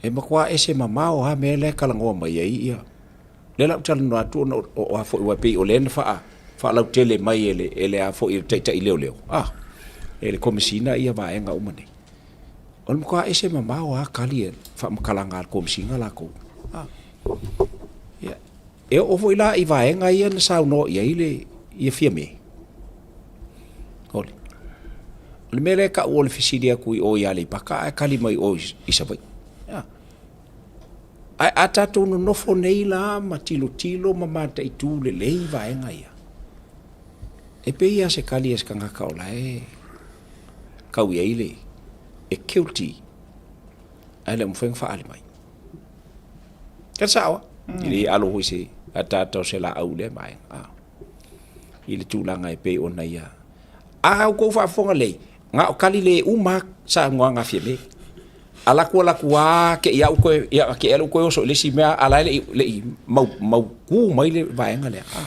e matua ese mamao lava mea la e talanoa mai ai ia. Lea la ou talanoa atu ona o a foi aua e pei o lea na faalautele mai e le e le a foi e le taitai leoleo a e le Komesina ia vaega uma nei. O le matua ese mamao lava tali e faamatalaga a le Komesina latou. A. Ia, e oo foi la i vaega ia na saunoa i ai le ia Fiame. Ole. O le mea lea e tau o le fesili atu i o i Aleipata ae tali mai o i Savaii. A. Ae a tatou nonofo nei la ma tilotilo ma mataitu lelei vaega ia, e pei lava se tali a se tagata o la e tau i ai le e guilty ae le o mafai ona faaali mai. Ka sao mm. I le alo foi se ataata o se laau lea vaega. Ah. I le tulaga e pei ona ia. A outou faafofoga lelei, na o kali le uma saunoaga a Fiame. Ala atu ala atu lava te i au toe, ia te i au toe oso i le isi mea, a la e le i mau, mautū mai le vaega lea. A.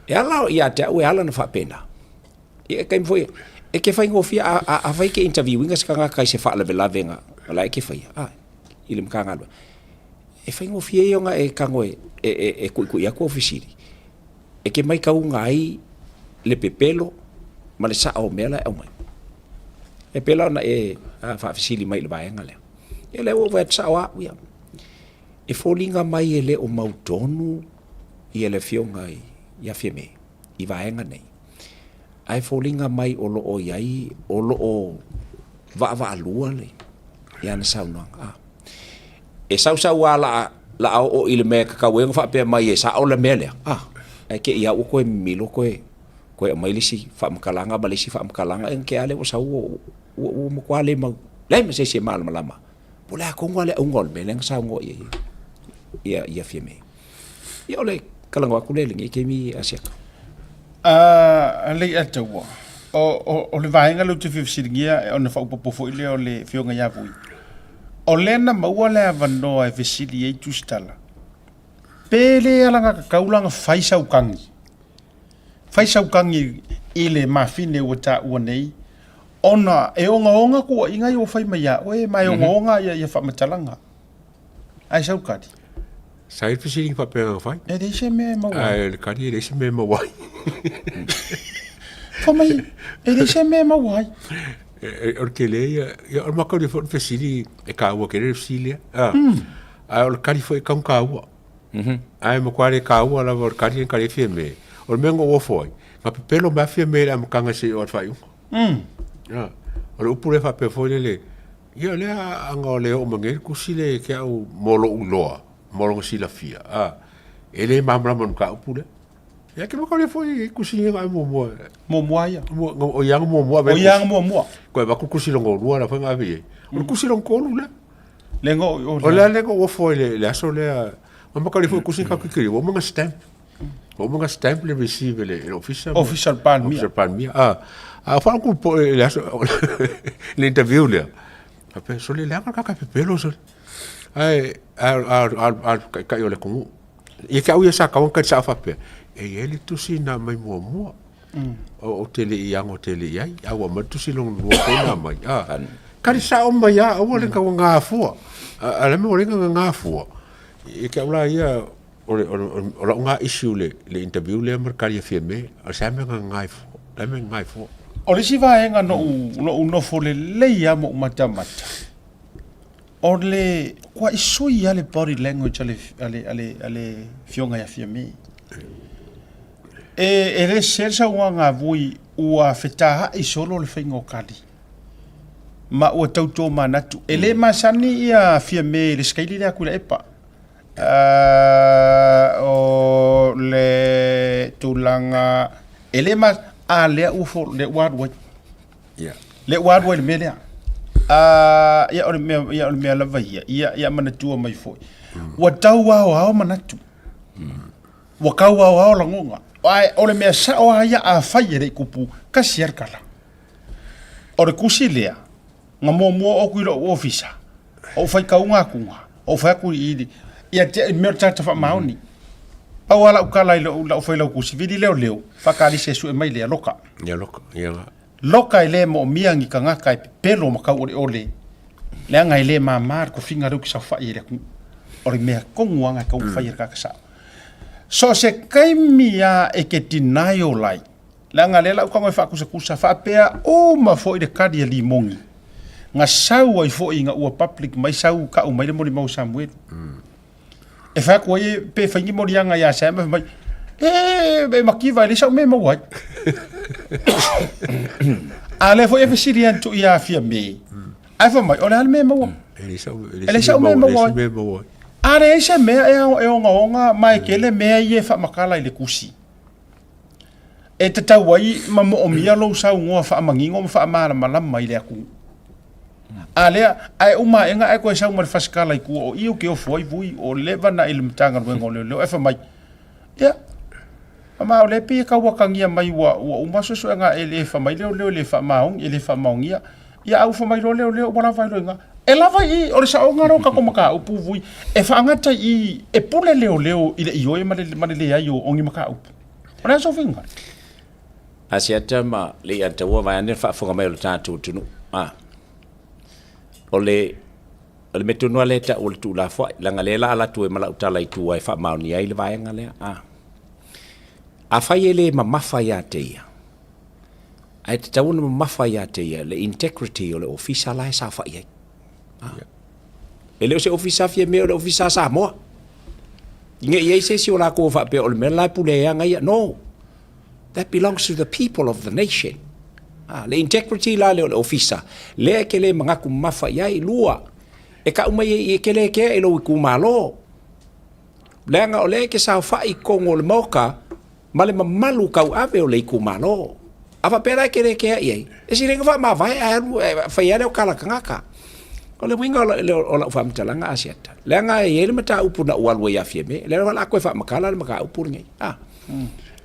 E ala ia te au e ala ona faapena. Ia e taimi foi, e te faigofie a, a, afai e te interview ina se tagata i se faalavelavega o la e te faia, a, i le Matagaluega. E faigofie ia ona e tago e, e, e, e tuitui atu au fesili. E te maitauga ai le pepelo ma le sao o mea la e aumai. E pei la ona e faafesili mai i le vaega lea. Ia lea ua ou fai atu sao lava au ia. E foliga mai e le o mautonu ia le afioga ia Fiame i vaega nei. Ae foliga mai o lo o i ai, o lo o vaavaalua le, i ana saunoaga. E sausau lava la, la a oo i le mea e tatau ai ona faapea mai e sao le mea lea, a, ae te i lava ua toe mimilo toe, toe aumai le isi faamatalaga ma le isi faamatalaga, e te a lea ua sau ua, ua, ua matua le mau, leai ma se isi e malamalama. Po o le a tonu lava le auga o le mea lea na saunoa i ai ia, ia Fiame. Ia o le talanoa atu lea i lenei taimi Asiata. A Leiataua, o, o, o le vaega lea ou te fia fesiligia ona faaopoopo foi lea o le Afioga ia Vui. O lea na maua le avanoa e fesili ai Tusitala, pe le alagatatau la ona fai sau tagi, fai sau tagi i le mafine ua taua nei, ona e ogaoga tuuaiga ia ua fai mai ia oe, ma e ogaoga ia faamatalaga. Ae sau kali. Sa i le fesiliga faapea na fai. E leai se mea e maua ai. Ae o le kali e leai se mea e maua ai. Fai mai, e leai se mea e maua ai. O le tele ia, ia o le makauli foi o le fesili e taua tele le fesili lea. Ah. Ae o le kali foi e tatau ona taua. Ae matua le taua lava o le kali na kali ai Fiame. O le mea na ou ofo ai, na pepelo mai lava Fiame i le amataga seia oo i le faaiuga. Ah. O le upu lea faapea foi lele, Ia lea aga o le oo mai nei le tusi lea ia te au mo lou iloa, mo lona silafia, a, e le malamalama i le mataupu lea. Ia ke maka o lea foi i tusi ia na muamua. Muamua ia. Mua, o ia na muamua. O ia na muamua. Koe avatu tusi lona lua la foi na ave i ai. O le tusi lona tolu lea. Le ngo o O lea le ngo ofo i le aso lea. O maka o lea foi tusi ka kikiri, ua uma na stamp. Ua uma ona stamp le receive e le ofisa. Ofisa o le Palemia. Ofisa o le Palemia. Ah, a faaupu po i le aso, le interview lea. Faapea, sole leaga le kaka pepelo sole. Ae, a, a, a, a, taitai o le atunuu. Ia te au ia sa tau ona tali sao faapea, e i ai le tusi na aumai muamua. O, o te le i ago tele i ai, a ua aumai le tusi lona lua foi na aumai. Ah, tali sao mai lava, aua le tau gagafua. A, a le mea ua le gagafua, ia te au la ia, O le, o le, o lau nga issue le, le interview lea ma le kali a Fiame, o se a mea nga fua, le mea nga fua. O le isi vaega na ou, na ou nofo lelei lava ma ou matamata, o le kuaʻi sui lava le body language a le, a le, a le, a le Afioga ia Fiame. E, e le sese le saunoaga a Vui ua fetaai solo le faiga o kali ma ua tau tomanatu. E le masani ia Fiame i le sikaili lea a Tuilaepa. O le tulaga e le ma a lea ua fo lea ua alu ai. Yeah. Lea ua alu ai le mea lea. Ia o le mea ia o le mea lava ia ia ia manatua mai foi. Ua tau aoao manatu. Ua tau aoao lagona. Ae o le mea sao lava ia afai e le i tupu, tasi lava le tala. O le tusi lea, Na muamua oo atu i lou ofisa, ou faitauga atuga, ou fai atu i i, ia te i mea o le tagata faamaoni. Pau lava lau tala i lou, lau failautusi, vili leoleo, faakalisi e sue mai lea, loka. Ia loka, ia. Loka e le moomia ni tagata e pepelo ma tauoleole. Leaga e le mama le tofiga lea ou te saofai ai i le atunuu. O le mea tonu lava lena e tatau ona fai e le tagata sao. So o se taimi lava e te denial ai, leaga o lea la ou tago e faatusatusa faapea uma foi le tali a Limoni na sau ai foi ina ua public mai sau tau mai le molimau a Samuelu. E fai atu ai pe fai ni moliaga ia Sam fai mai, e, e mativa e leai sau mea e maua ai. A lea foi e fesili atu ia Fiame, ae fai mai, o le a le mea e maua? E leai sau mea e maua ai. A leai se mea e ogaoga ma e tele mea ia e faamatala i le tusi. E tatau ai ma moomia lou saunoa faamanino ma faamalamalama i le atunuu. A lea, ae uma aega ae toe sau ma le fasikala i tua o i ou te ofo ai vui o leva na i le Matagaluega o Leoleo ae fai mai, ia, ma o lea pei e tau atagia mai ua, ua uma suesuega e le fai mai leoleo e le faamaoni, e le faamaonia. Ia a ua fai mai loa leoleo ua lava ai loa i ina. E lava i i, o le saoga lea o tatou mataupu vui, e faagata i i, e pule leoleo i le ioe ma le, ma le leai o, o ni mataupu. O le a sou finagalo? Asiata ma le Iataua vaeane le faafofoga mai o le tatou atunuu. A. O le o le mea tonu lava lea e tau o le tuulafoai, leaga lea la alu atu ai ma lau tala i tua e faamaonia ai le vaega lea. A. Afai e le mamafa ia te ia, ae tatau ona mamafa ia te ia le integrity o le ofisa la e saofai ai. A. E le o se ofisa Fiamē, o le ofisa a Samoa. Ne i i ai se isi o latou faapea o le mea la e pule ai aga ia. No. That belongs to the people of the nation. Ah, le integrity la lea o le ofisa, lea e te le manatu mamafa i ai. Lua, e kau mai ai e te le kea i lou itumalo. Leaga o lea e te saofai i totonu o le Maota ma le mamalu tauave o le itumalo. A faapea la e te le kea i ai, e sili ai ona faamavae ae alu e fai lava lea o tala tagata. O le uiga o lau faamatalaga Asiata, leaga e i ai le mataupu na ou alu ai ia Fiame, lea o le a toe faamatala le mataupu lenei. Ah.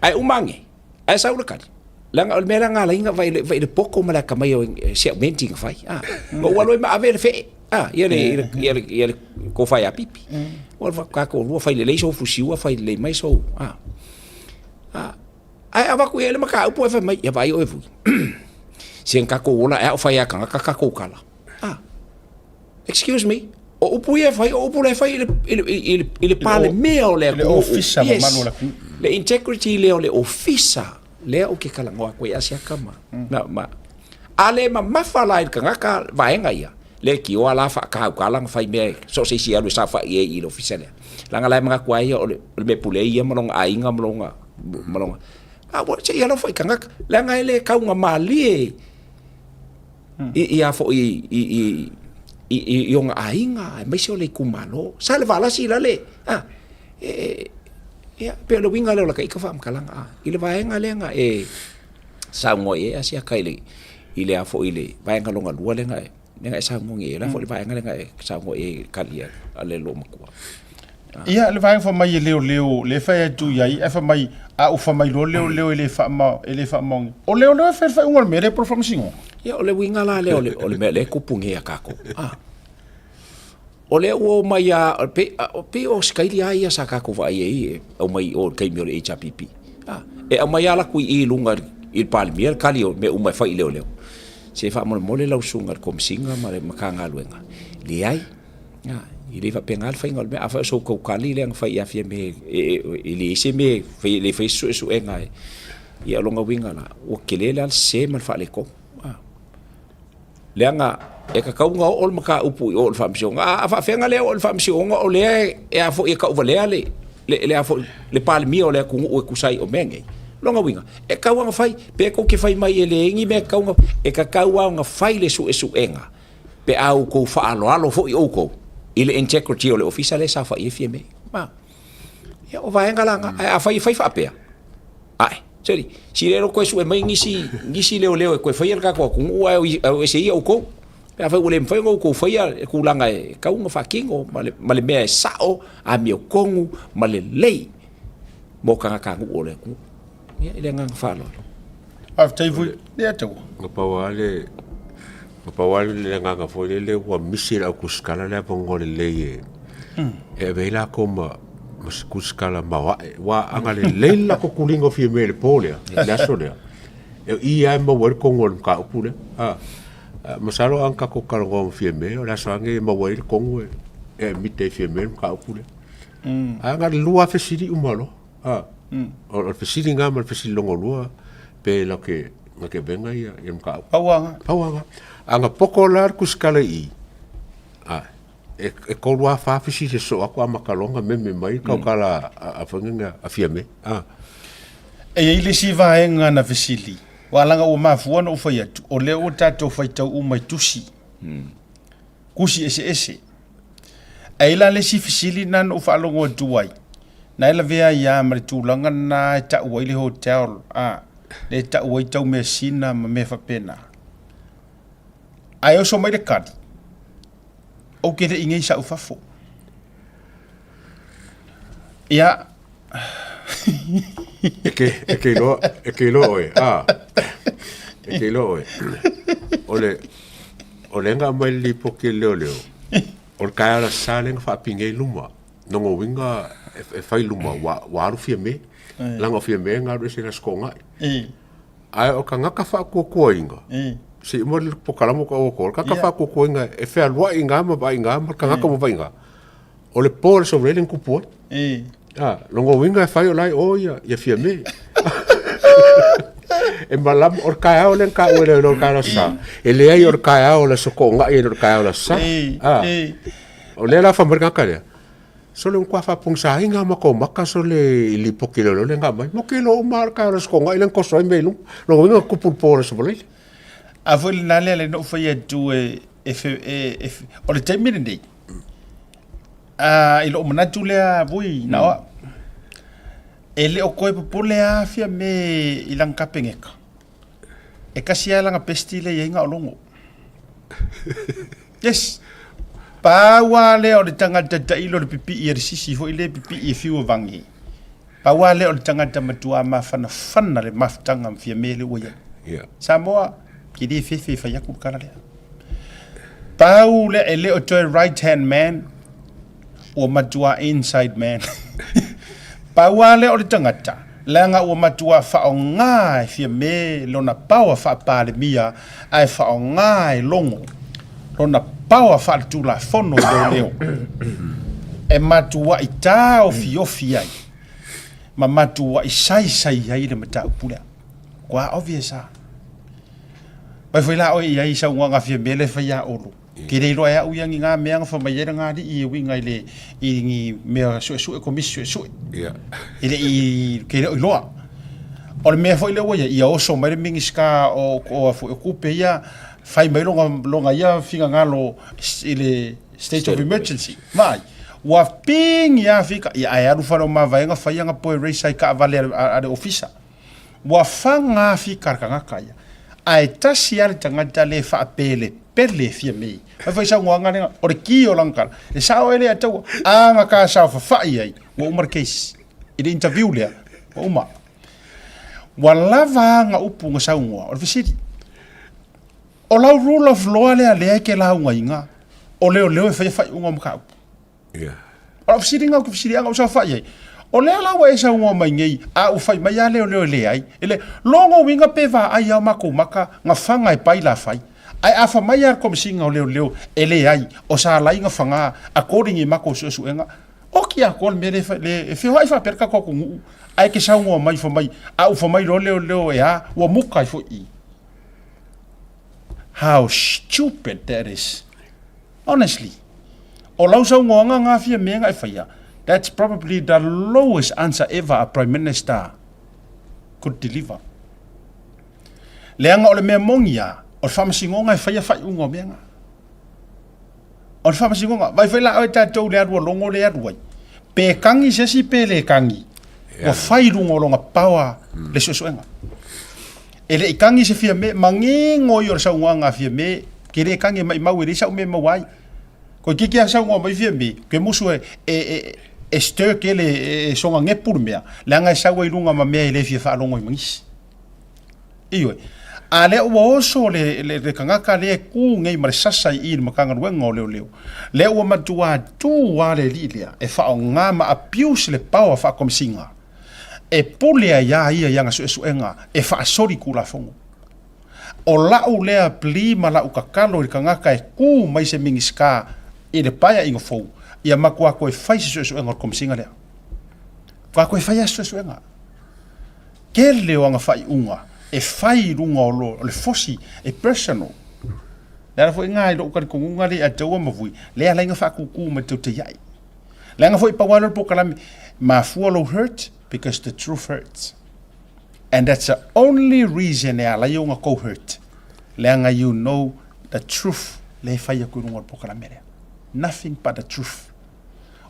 Ae uma ane, ae sau le tali. Leaga o le mea lea na ala ai ona vaai i le poto ma le atamai o si au menti na fai. Ah. Na ou alu ai ma ave le fee. Ah, ia le ia le ia le kofa ia pipi. Ua tatou lua fai lelei sou fusiua fai lelei mai sou. Ah. Ah. Ae avatu i ai le mataupu ae fai mai, ia vaai oe vui. Se tatou ola e ao fai a tagata tatou tala. Ah. Excuse me, o upu ia e fai, o upu la e fai i le, i le, i le, i le Palemia o le atunuu. Le ofisa mamalu o le atunuu. Le integrity lea o le ofisa, lea ou te talanoa atu ai Asiata ma, mm. ma, a le mamafa la i le tagata vaega ia, le tioa la faatautala na fai mea so o se isi alu e saofai ai i le ofisa lea. Leaga la e manatu ai ia o le, o le mea pule ia ma lona aiga ma lona, ma lona, a ua se i alofa i tagata, leaga e le taugamalie i ia foi i i i i ona aiga aemaise o le itumalo. Sa le valasi la le a e ia pei o le uiga lea o laka ika faamatalaga a i le vaega lea na e saunoa i ai Asiata i le i le a foi i le vaega lona lua lea na e lea na e saunoa nei i ai la foi le vaega lea na e saunoa i ai i le tali a le loomatua. Ia, le vaega fai mai e leoleo, lea e fai atu i ai, ae fai mai, a ua fai mai loa leoleo e le faama, e le faamaonia. O leoleo e fai le faaiuga o le mea lea po o le faamasinoga. Ia, o le uiga la lea o le, o le mea lea e tupu nei ia tatou. Ah. O lea ua omai a, pei, pei o Ausetalia lava ia sa tatou vaai ai e aumai i o i le taimi o le HRPP. Ah. E aumai lava latou i i i luga i le Palemia le tali o mea uma e fai i leoleo. Se faamolemole lau susuga i le Komesina ma le Matagaluega, leai. E le faapena le faiga o le mea. Afai o se tou tali lea na fai ia Fiame e leai se mea e fai, e le faia se suesuega e, ia o lona uiga la, ua tele la le sese ma le faaletonu. Leaga e tatau ona oo le mataupu i o i le Faamasinoga. A, a faafefea ona le oo i le Faamasinoga o lea e a foi e tauvalea le, le, le a foi, le Palemia o le atunuu e tusa ai o mea nei. Lona uiga, e tatau ona fai, pe tou te fai mai e leai ni mea e tatau ona, e tatau lava ona fai le suesuega pe a outou faaaloalo foi outou i le integrity o le ofisa lea e saofai ai Fiame. Ma, ia, o vaega la na, ae afai e fai faapea, ae, seli, si le toe sue mai nisi, nisi leoleo e toe faia le tatou atunuu ae o ese ia outou. Pe afai ua le mafai ona outou faia le tulaga e tatau ona faatino ma le, ma le mea e sao, amiotonu ma lelei mo tagatanuu o le atunuu. Ia, i le agaga faaaloalo. Faafetai foi. Ia taua. Na pau lava le na pau lava le agaga foi lele ua misi le au tusitala le avanoa lelei e e ave ai latou ma ma se tusitala maoae. Aua a na lelei le latou tuliga o Fiamē i le po lea, le aso lea, e o i lava e maua ai le tonu o le mataupu lea. Masalo a na tatou talanoa ma Fiame, o le aso lava lenei e maua ai le tonu e admit ai e Fiame le mataupu lea. Ae na o le lua lava fesili uma loa. O le fesili lena ma le fesili lona lua pe na te avega ia le mataupu. Pau lava lena. Pau lava lena. A na poto la le tusitala i i, e tolu lava fa fesili e sosoo atu amata loa ona meme mai le tautala a Fiame. E i ai le isi vaega na fesili, aua leaga ua mafua ona ou fai atu, o lea ua tatou faitau uma i tusi, tusi eseese. Ae i ai la le isi fesili lena na ou faalogo atu ai, na e lavea ai lava ma le tulaga lena e tau ai le hotel, a, lea e tau ai taumeasina ma mea faapena. Ae oso mai le kali, ou te le i nei sau fafo. Ia. E ke, e ke iloa, e ke iloa oe, a. E ke iloa oe. O le, o le nga mai le lipoti a le leoleo, o le taeao le Aso Sa lea na faapinei luma. Lona uiga e, e fai luma, ua, ua alu Fiame. Leaga o Fiame na alu ese i le Aso Toonai. Ae o tagata faatuatuaina, se i uma le polokalame o tau atu, o le tagata faatuatuaina e fealuai i ina ma vaai i ina ma le tagata ua vaai i ina, o le po o le Aso Faraile na tupu ai. A, lona uiga e fai o la e i o ia Fiame. E malama, o le taeao lea na taua e leoleo o le taeao o le Aso Sa, e leai o le taeao o le Aso Toonai e le o le taeao o le Aso Sa. A, o lea la fai mai le tagata lea, Sole ua matua faapogisaina lava matou maka sole i lipoti leoleo lea na aumai. Matou te iloa uma lava le taeao o le Aso Toonai lea na toso ai mea i luga. Lona uiga na tupu i le po o le Aso Faraile. A foi lena lea lea na ou fai atu e, e, e, e, o le taimi lenei, a, i lou manatu lea Vui, na oa, e le o toe popole lava Fiame i lana Kapeneta. E tasi lava lana bestie lea e i ai na o Logo. Yes. Pau lava lea o le tagata tailo le pipii a le sisi foi lea pipii e fiu e vagi. Pau lava lea o le tagata matua mafanafana le mafutaga ma Fiame lea ua i ai. Yeah. Samoa, ke le fefe e fai atu le tala lea. Pau lea e le o toe right hand man, ua matua inside man. Pau lava lea o le tagata, leaga ua matua faaaoga e Fiame lona power faa-Palemia ae faaaoga e Logo lona power faaletulafono i leoleo e matuai taofiofi ai ma matuai saisai ai le mataupu lea. Ua obvious lava. Vai foi la oe i ai i saunoaga a Fiame lea e fai ia Olo. Ke le iloa e au ia ni ngā mea nga whamai ai ngā alii e uiga i le i ni mea suesue komisi suesue. E le i ke le o iloa. O le mea foi lea ua ia, ia oso mai le Minisita o o foi o kupe ia fai mai longa longa ia finagalo i le state of emergency. Vai. Ua pingi a fika ia ae alu fale o mavaega fai anga poe race ai kaavale a le ofisa. Ua faga a fika le tagata ia, ae tasi lava le tagata le faapelepele e fia mei. Fai fai saunoaga lea, o le ki o lana tala, e sao e le ataua, a na ka saofafai ai, ua uma le case. I le interview lea, ua uma. Ua lava ana upu na saunoa, o le fesili, o lau rule of law lea lea e te laugaina, o leoleo e faia faaiuga o mataupu. Yeah. O lau fesiliga ou te fesiliga ou saofai ai. O lea la ua e saunoa mai nei, a ua fai mai a leoleo e leai. E le, logo uiga pe vaai a o makou maka na faga e pai la fai. Ae a fa mai a le komesina o leoleo e leai, o sa lai na faga according i makou suesuega, oki atoa le mea le, le e feoai faapea le tatou atunuu, ae ke saunoa mai fa mai, a ua fa mai loa leoleo e a, ua muka ai foi i. How stupid that is. Honestly, o lau saunoaga nga fia mea nga e faia, that's probably the lowest answer ever a Prime Minister could deliver. Leaga o le mea moni a, o le faamasinoga e faia faaiuga o mea nga. O le faamasinoga, vai foi la oe tatou le alu a Logo le alu ai. Pe kagi se isi pe le kagi, ua fai i luga o lona power le suesuega. E le i kagi se Fiame, manino ia o le saunoaga a Fiame, ke le kagi e maimau e leai sau mea e maua ai. Koe kiki a saunoa mai Fiame, ke musu e, e, e, e stir kele e, e soga ngepu le mea, leaga e sau ai luga ma mea e le fia faalogo ai ma nisi. Ioe. A lea ua oso le, le, le tagata lea e ku nei ma le sasa i i le Matagaluega o Leoleo, lea ua matua tu lava le alii lea e faaaoga ma abuse le power faakomesina e pule ai a ia i ana suesuega e faasoli Tulafono. O la'u lea plea ma la'u tatalo i le tagata e tu mai se Minisita i le Paeaiga fou, ia matua toe fai se suesuega o le Komesina lea. Matua toe fai lava se suesuega. Tele o ana faaiuga e fai i luga o le fosi e personal. Le ala foi lena i lou talitonuga lea ia te au ma Vui, lea e ala ai ona faatutu mai tou te iai. Leaga foi pau lava lea o le polokalame, mafua lou hurt because the truth hurts. And that's the only reason e ala ai ona tou hurt, leaga you know the truth lea e fai atu i luga o le polokalame lea. Nothing but the truth.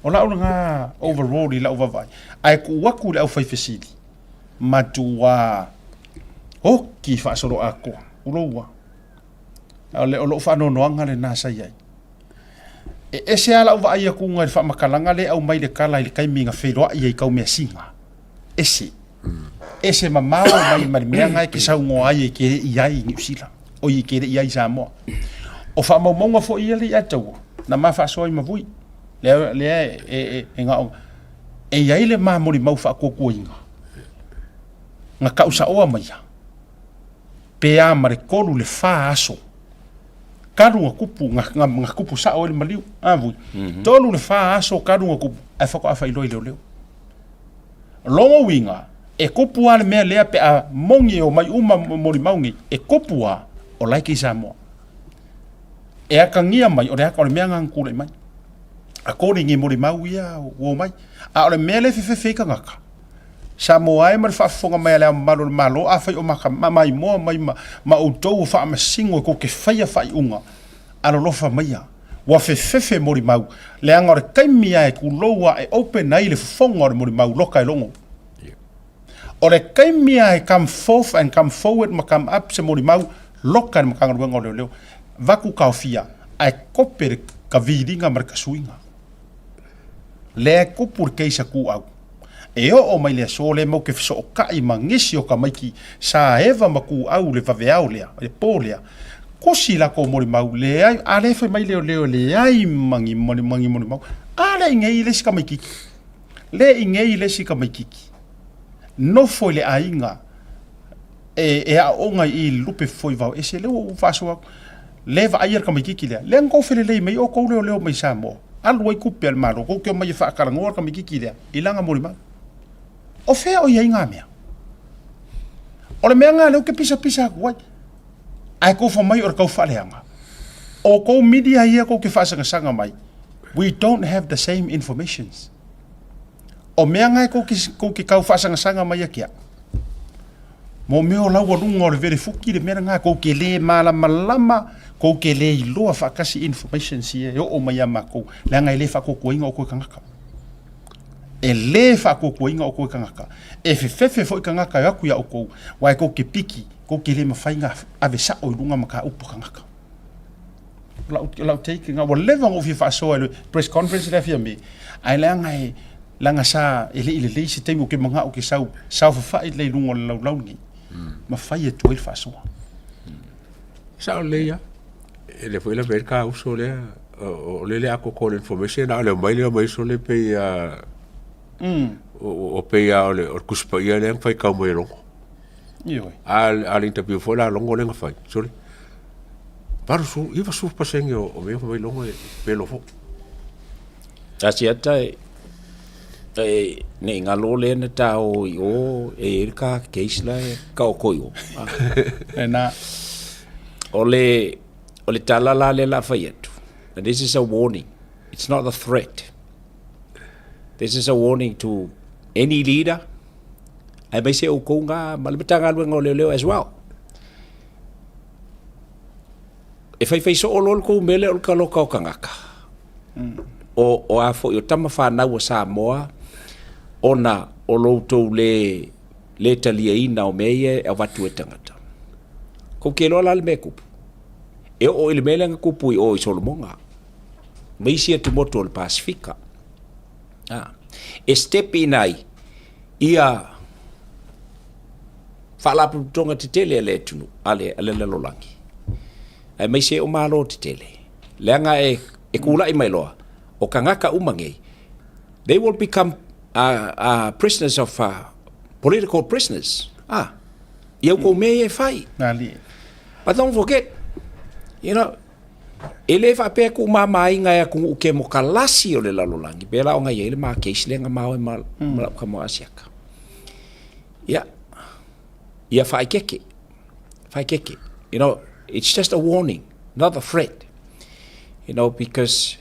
O lau lena overall i lau vaavaai, ae tuu atu i le aufaifesili, matua oki faasoloatoa, uloua. O lou faanoanoaga lena sa i ai. E ese lava lau vaai atuga i le faamatalaga lea e aumai i le tala i le taimi na feiloai ai i Taumeasina. Ese. Ese mamao mai ma le mea na e te saunoa ai e te le i ai i Niu Sila, oi e te le i ai i Samoa. O faamaumauga foi ia lea i Ataua, na ma faasoa ai ma Vui. Lea, lea e, e, e, e gao, e i ai le ma molimau faakuakuaina, na tausaoa mai ia, pe a ma le 3 le 4 aso talu na tupu na tupu sao ai le maliu a vui 3 le 4 aso talu na tupu ae faatoa faailoa i leoleo. O lona uiga e tupu lava le mea lea pe a moni e omai uma molimau nei e tupu lava o la e i Samoa. E atagia mai o le ata o le mea lena na tulai mai according i molimau ia ua omai. A o le mea lea e fefefe ai tagata Samoa e ma le faafofoga mai a Le Ao Mamalu o le Malo, afai o maimoa mai ma outou o faamasino e tou te faia faaiuga, alolofa maia, ua fefefe molimau, leaga o le taimi lava e tulou a e open ai le fofoga o le molimau loka e logo. O le taimi lava e come forth and come forward ma come up se molimau, loka e le Matagaluega o Leoleo, vaku taofia, ae kope le kaviliga ma le kasuiga. Lea e kupu le case a Kuau. E oo mai le aso lea mau ke fesootai ma nisi o tamaiti sa eva ma Kuau le vaveao lea, le po lea. Kusi latou molimau, leai, a lea fai mai leoleo e leai ma ni molimau. A lea i nei le isi tamaititi. Lea i nei le isi tamaititi. Nofo i le aiga e aooga i i lupe foi vao ese lea ua ou faasoa atu. Lea e vaaia le tamaititi lea, lea na tou felelei mai o tou leoleo mai Samoa, alu ai tupe a le Malo, tou te omai e faatalanoa le tamaititi lea i lana molimau. O fea o i ai ngā mea? O le mea ngā lea ou te pisapisa atu ai, ae tou fai mai o le tau faaleaga. O tou media ia tou te faasangasaga mai, we don't have the same informations. O mea ngā e tou te tau faasangasaga mai a ke au. Mo mea o laualuga o le velefuki le mea lena, kou te le malamalama, kou te le iloa faatasi informations ia e oo mai ia makou, leaga e le faakuakuaina outou e tagata. E le faakuakuaina outou e tagata. E fefefe foi tagata e o atu ia outou, aua e kou te piki, kou te le mafai ona ave sao i luga mataupu a tagata. O lau take lena, ua leva ona ou fia faasoa i le press conference lea Fiame, ae leaga e, leaga sa e le i lelei se taimi ou te manao ou te sau saofafai lelei i luga o le laulau lenei ma fai atu ai le faasoa. Sao lelei lava. E le foi la mea ka uso lea o le le atoatoa o le information a o le omai lea o mai uso le pei a o pei a o le Tusi Paia lea na faitau mai e Logo. Ioe. A le interview foi la a Logo lea na fai, sole, 80, 90% o mea fai mai Logo e pelo foi. Asiata e e ne i galo lea na ta o i o e i ai le ka case la e taoto i o. Lena. O le o le tala la lea la fai atu. And this is a warning. It's not a threat. This is a warning to any leader aemaise outou nga ma le Matagaluega o Leoleo as well. E faifai soo loa le tou mea lea o le taloka o tagata. O, o a foi o tama fanau a Samoa ona o lo outou le le taliaina o mea ia e avatu e tagata. Kou te iloa la le mea e tupu. E oo i le mea lea na tupu i o i Solomoga ma isi atumotu o le Pasifika. A, e step in ai ia faalapotopotoga tetele a le atunuu, a le, a le lalolagi, aemaise o Malo tetele, leaga e, e kula'i mai loa, o tagata uma nei, they will become prisoners of, political prisoners, a, i au kou mea ia e fai. Malie. But don't forget, you know, e le faapea e tuumamaina e atunuu kemokalasi o le lalolagi, pei la ona i ai le ma case lea na maoe ma, mm. ma lau tama Asiata. Ia, ia faaikeke, faaikeke. You know, it's just a warning, not a threat. You know, because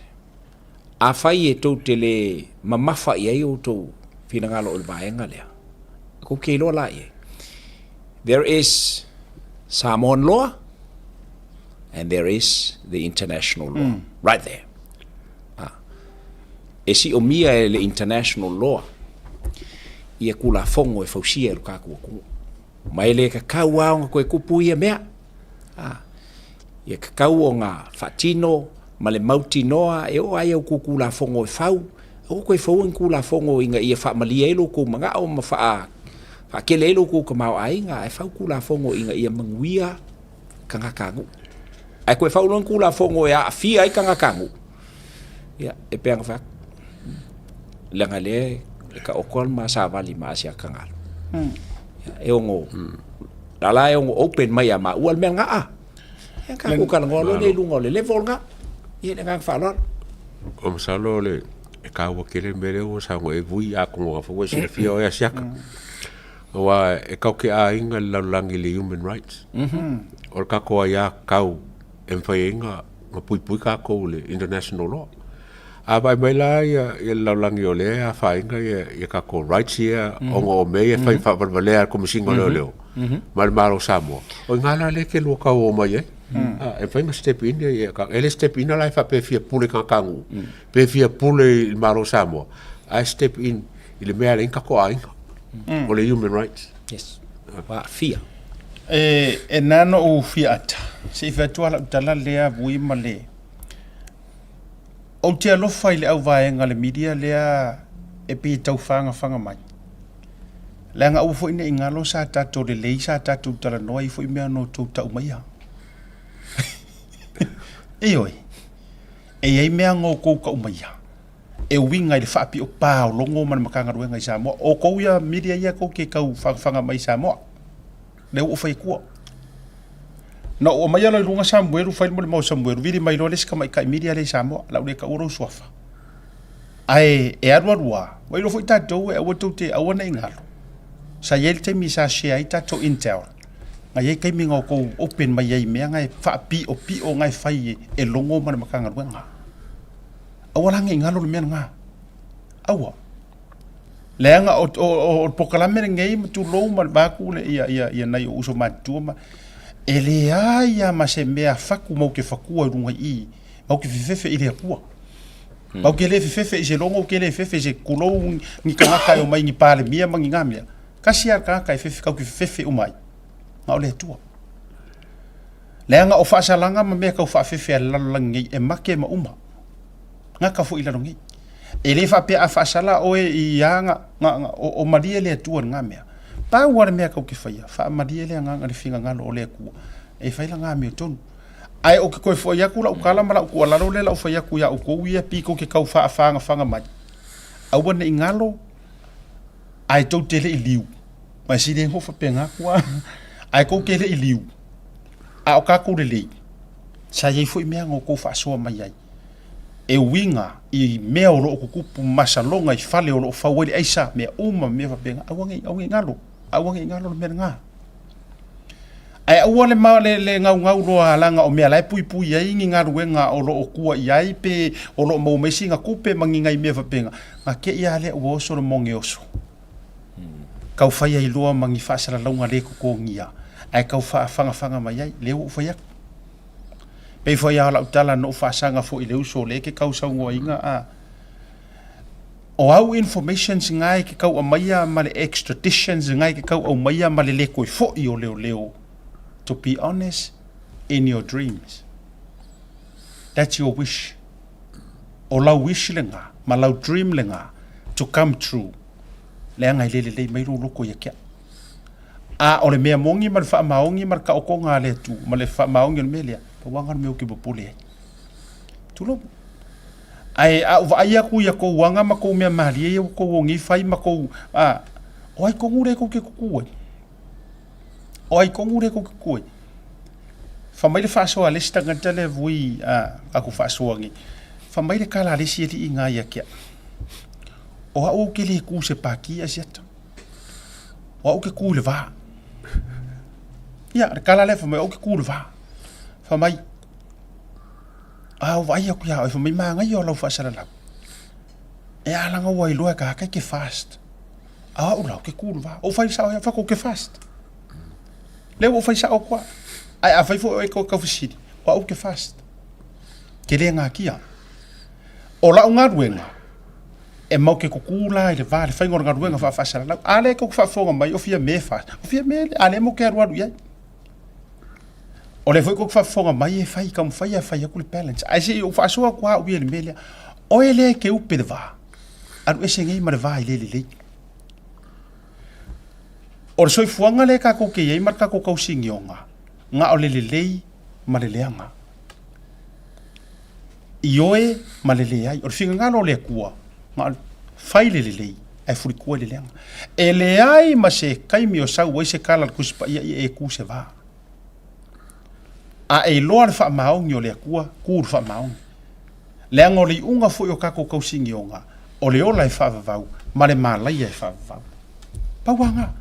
afai e tou te le mamafa i ai outou finagalo o le vaega lea, kou ke iloa la i ai. There is Samoan law and there is the international law. Mm. Right there. Ah. E siomia e le international law ia kulafono e fausia e lo kākou atunuu. Ma e le kakau a ona koe kupu ia mea. Ah. Ia kakau o ngā whaatino ma le mautinoa e o ai au kukulafono e fau. Aua koe faua ni kulafono ina ia faamalie ai lo kou manao ma wha, whaakele ai lo kou tamaoaiga, ae fau kulafono ina ia manuia tagata nuu. Ae koe fau loa ni kulafono e aafia ai tagata nuu, ia, e pei ona fai atu, leaga lea e taoto lava le ma savali ma Asiata Galo. Ia, e ono, la la e ono open mai ia maua le mea lena a. Ia, tatou talanoa loa lea i luga o le level lena. Ia, le agaga faaaloalo. O masalo o le e taua tele le mea lea ua saunoa ai Vui atonu o la foi ua e silafia oe Asiata. Aua e tatou te aiga i le lalolagi i le human rights. O le tatou aiatatau e mafai ai ona puipui tatou i le international law. A vaai mai la ia le lalolagi o lea e afaina ia tatou rights ia ona o mea ia e fai faavalevalea e le Komesina o Leoleo ma le Malo o Samoa, o i ina la lea e te lua tau o mai ai. E mafai ona step in ia, e le step in la e faapea e fia pule i tagata nuu, pe fia pule i le Malo o Samoa, ae step in i le mea e ala ai ona tatou aiga, o le human rights. Yes. Ua aafia. E, e na no ou fia ata, se i fai atu lava lau tala lea Vui ma le, ou te alofa i le auvaega le media lea e pei e tau fagafaga mai. Leaga aua foi ne i galo sa tatou lelei sa tatou talanoa ai foi mea na outou tau maia. Ioe, e i ai mea na outou tau maia e uiga i le faapio pa o Logo ma le Matagaluega i Samoa. O outou ia media ia tou te tau fagafaga mai i Samoa. Lea ua ou fai atua. Na ou aumaia loa i luga Samuelu fai le molimau a Samuelu, vili mai loa le isi tamaitai media lea i Samoa, o le a ou le taua lou suafa. Ae e alualu lava, ua iloa foi tatou e aua tou te aua ne i galo. Sa i ai le taimi sa share ai tatou intel, na i ai taimi na outou open mai ai i mea na e faapiopio na e fai e Logo ma le Matagaluega. Aua la ne i galo le mea lena. Aua. Leaga o, o, o, o le polokalame lenei ma tulou ma le vaku le, ia, ia, ia nai ou uso matutua ma, e leai lava ma se mea fatu matou te fatua i luga i i, matou te fefefe i le Atua. Matou te le fefefe i se logo, te le fefefe i se tulou ni tagata e omai ni Palemia ma ni na mea. Tasi lava le tagata e fefe, tatou te fefefe uma ai, na o le Atua. Leaga o faasalaga ma mea tau faafefe a le lalolagi nei e make ma uma. Gata foi i lalo nei. E le faapea a faasala oe i aga, ga, ga, o, o malie le Atua i lena mea. Pau lava le mea tou te faia, faamalie le agaga i le finagalo o le Atua, e fai lana amiotonu. Ae ou te toe foi atu lau tala ma lau tuualalo lea la ou fai atu ia outou ia pei tou te tau faafagafaga mai, aua ne i galo ae tou te le i liu. Ma e sili ai ona ou faapena atu lava, ae tou te le i liu, a o tatou lelei, sa i ai foi mea na outou faasoa mai ai e uiga i mea o lo o tutupu masaloga i fale o lo o fau ai le aisa, mea uma ma mea faapena, aua ne i, aua ne i galo, aua ne i galo le mea lena. Ae aua le, ma, le, le gaugau loa leaga o mea la e puipui ai ni galuega o lo o tua i ai pe o lo o maua mai sina tupe ma ni nai mea faapena, na te i lava lea ua oso le moge oso. Tau fai ai loa ma ni faasalalauga le totogia ae tau faafagafaga mai ai, lea ua ou fai atu. Pei foi lava o lau tala na ou faasaga foi i le uso lea e te tau saunoaina a o au informations na e te tau aumaia ma le extraditions na e te tau aumaia ma le le toe foi o leoleo to be honest in your dreams that's your wish o lau wish lena ma lau dream lena to come true leaga e le lelei mai lou loto ia te au. A o le mea moni ma le faamaoni ma le taotoga a le Atua, ma le faamaoni o le mea lea, pau lava lena o le mea ou te popole ai. Tulou. Ae a ou vaai atu i a tou aga ma tou mea malie ia ua tou o nei fai ma tou, a, o ai tonu lea tou te tutu ai? O ai tonu lea tou te tutu ai? Fai mai le faasoa a le isi tagata lea vui a aku faasoa nei, fai mai le kala a le isi alii ina ia te au, o au ou te le ku i se pākī Asiata, o au ou te ku i le va. Ia, le kala lea fai mai, o au ou te ku i le va. Fai mai, a ou vaai atu ia oe, fai mai, manaia o lau faasalalau. E a laga ua iloa e kāka e ke fast. A o au la, ou te ku i le va. Ou fai sao ia, fai atu ou te fast. Lea ua ou fai sao atu lava. Ae afai foi o oe e tau fesili, o au ou te fast. Te le natia. O lau galuega, e mau te kukū la i le va, le faiga o le galuega faafaasalalau. A lea tou te faafofoga mai o Fiame e fast, o Fiame lea, a lea matou te alualu i ai. O lea foi tou te faafofoga mai e fai, taumafai lava e fai atu le balance. Ae se i ou faasoa atu lava au ia i le mea lea. Oe lea e te upe le va, alu ese nei ma le va e le lelei. O le soifuaga lea tatou te i ai ma le tatou tausinioga, na o le lelei ma le leaga. Ioe ma le leai. O le finagalo o le Atua, na o le fai le lelei, ae fulitua i le leaga. E leai ma se taimi o sau ai se tala a le Tusi Paia ia e tu se va. A e iloa le faamaoni o le Atua, tu le faamaoni. Leaga o le iuga foi o tatou tausinioga, o le ola e faavavau ma le malaia e faavavau. Pau lava na.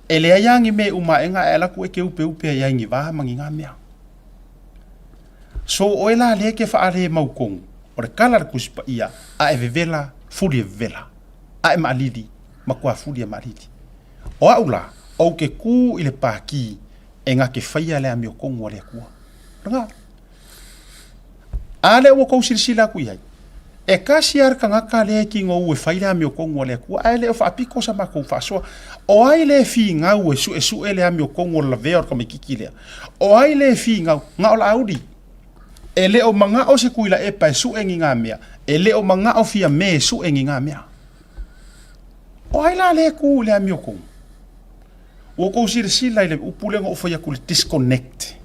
E leai lava ni mea e uma aega ae alu atu e te upeupe ai lava i ni va ma ni na mea. So oe la lea e te faale mautonu, o le tala a le Tusi Paia, a e vevela, fuli e vevela. A e maalili, matua fuli e maalili. O au la, ou te kū i le pākī e na te faia le amiotonu a le Atua. Lena. A lea ua tou silasila atu i ai, e tasi lava le tagata lea e tinou e fai le amiotonu a le Atua, ae le o faapito sa matou faasoa. O ai lea e finau e suesue le amiotonu o le lavea o le tamaitiiti lea? O ai lea e finau? Na o Laauli. E le o manao se Tuilaepa e sue ni na mea, e le o manao Fiame e sue ni na mea. O ai la lea e tu i le amiotonu? Ua tou silasila i le upu lea na ou fai atu le disconnect.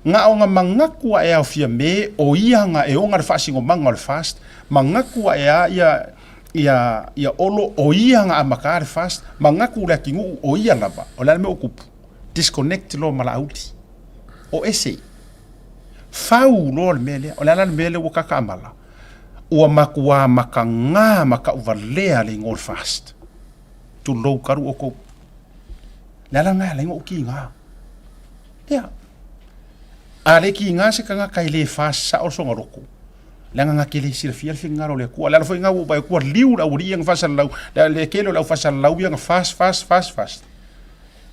Na ona manatu ae ao Fiame o ia na e ona le faasinomaga o le fast, manatu ae a ia ia ia Olo o ia na amata le fast, manatu Leatinuu o ia lava. O le a le mea ua tupu? Disconnect loa ma Laauli. O ese. Fau loa le mea lea. O le a la le mea lea ua kakaamala? Ua matua mataga ma tauvalea le igoa o le fast. Tulou karu outou. Le ala lena e ala ai ona ou kiga. Ia. A le kiga se tagata e le fast sao sona loto, leaga na te le silafia le finagalo o le Atua. O le ala foi lena ua ou vaai atu ua liu le aualii ia na faasalalau, le tele o le au faasalalau ia na fast, fast, fast, fast.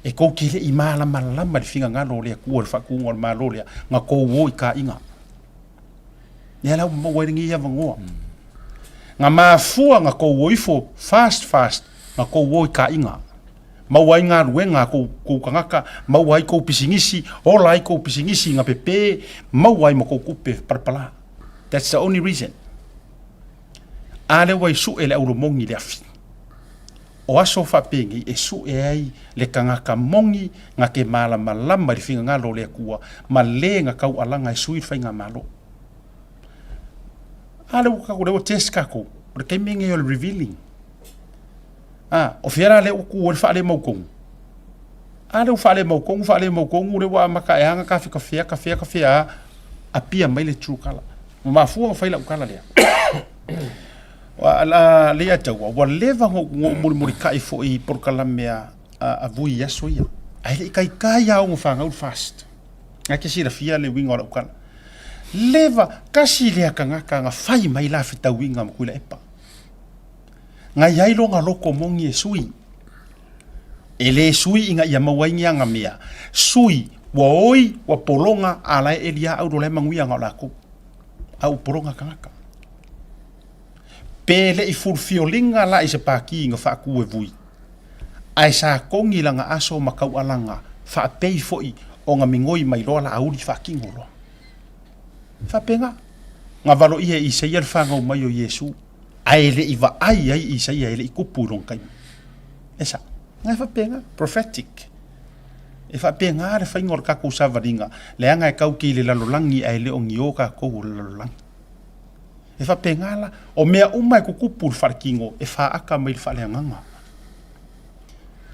E tou te le i malamalama i le finagalo o le Atua i le faatuga o le Malo lea, na tou o i kaiga. Lea la ua maua ai lenei avanoa. Na mafua na tou o ifo fast fast, na tou o i kaiga. Maua ai galuega a kou, kou tagata, maua ai kou pisinisi, ola ai kou pisinisi na pepe, maua ai ma kou tupe palapala. That's the only reason. A lea ua i sue le aulomoni i le afi. O aso faapenei e sue ai le tagata moni na te malamalama i le finagalo o le Atua ma le na taualaga e sui le faigamalo. A lea ua tatou, lea ua test tatou, o le taimi lenei o le revealing. A, o fea la lea ua tu ai le faalemautonu? A lea ua faalemautonu, faalemautonu, lea ua amata ae a ona tafetafea, tafea, tafea, apia mai le true colour. Ua mafua ona fai lau tala lea. Leiataua, ua leva ona ou mulimulitai foi i polokalame a Vui i aso ia, ae le i taitai lava ona fanau le FAST. Na e te silafia le uiga o lau tala. Leva, tasi lea tagata na fai mai la fetauiga ma Tuilaepa. Na i ai lona loto moni e sui. E le sui ina ia maua ai ni ana mea. Sui, ua oi, ua pologa, a la e eli lava au lo la e manuia na o lakou. A ua pologa tagata. Pe le i fulfioliga la i se pākī na faatu e Vui, ae sa togi lana aso ma taualaga faapei foi ona migoi mai loa Laauli faatino loa. E faapena, na valoia e Isaia le fanau mai o Iesu, ae le i vaai ai Isaia e le i tupu i lona taimi. E sao, na e faapena, prophetic. E faapena le faiga o le tatou savaliga, leaga e tatou te i le lalolagi ae le o ni o tatou o le lalolagi. E faapena la, o mea uma e tutupu i le faletino e faata mai i le faaleagaga.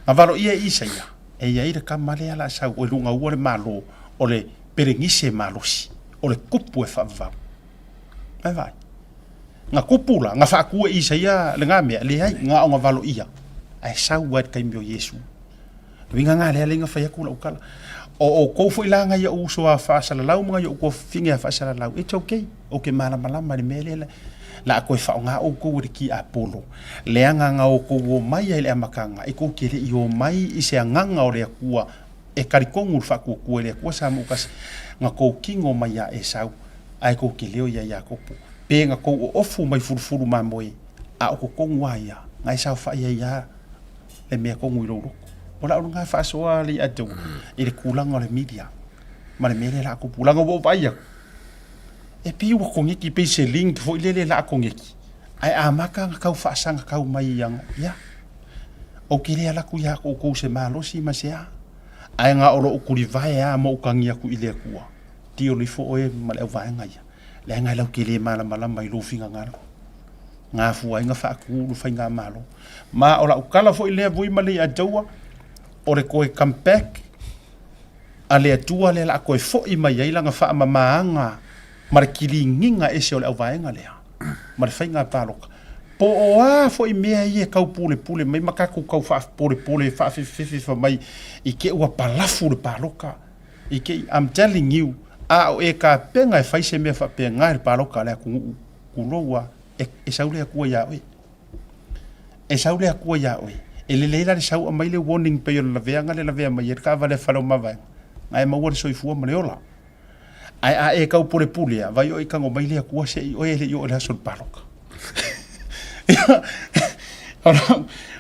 Na valoia e Isaia, e i ai le tama lea la sau e luga ua le Malo, O le peregise malosi, o le kupu e faavavau. Ae vaai. Nga kupu la, nga faakua i Isaia lena mea, leai, nga o nga valoia, ae sau lava i le taimi o Iesu. Uiga nga lea lea na fai atu lau tala. O outou foi la nai ou uso a faasalalau ma nai ou tuafafine a faasalalau, it's okay, ou te malamalama i le mea lea la a toe faaaoga outou e le tiapolo, leaga na outou omai ai i le amataga, e tou te le i omai i se agaga o le Atua e talitonu i le faatuatua i le Atua sa mootasi, na tou tino mai ia Esau, ae tou te leo ia Iakopo. Pe na tou oofu mai fulufulu mamoe, a o totonu lava ia, na e saofai ai lava le mea tonu i lou loto. O lau lena faasoa Leiataua i le tulaga o le media ma le mea lea o le a tupu. Leaga ua ou vaai atu, e pei ua koneti, pei se link foi lele o le a koneti, ae amata ona tau faasagatau mai ia, ia. Ou te le alu atu ia outou se malosi ma se a, ae na o lou tulivae lava ma ou tagi atu i le Atua, tio ifo oe ma le auvaega ia, leaga e latou te le malamalama i lou finagalo. Gafua ai na faatu le faigamalo. Ma o lau tala foi lea vui ma Leiataua, o le toe come back a le Atua lea o le a toe foi mai ai lana faamamaaga ma le kiliniga ese o le auvaega lea ma le faiga palota. Po o a foi mea ia e tau pulepule mai ma tatou tau faapolepole faafefefefa mai i te i ua palafu le palota. I te i, I'm telling you, a o e tapena e fai se mea faapena i le palota a le atunuu, tulou a, e sau le Atua ia oe. E sau le Atua ia oe. E lelei la le sau aumai le warning pei o le laveaga lea e lavea mai ai le taavale a Faleomavaega, na e maua le soifua ma le ola. Ae a e tau pulepule a, vai oe i tago mai le Atua se i oe e le i oo i le aso o le palota.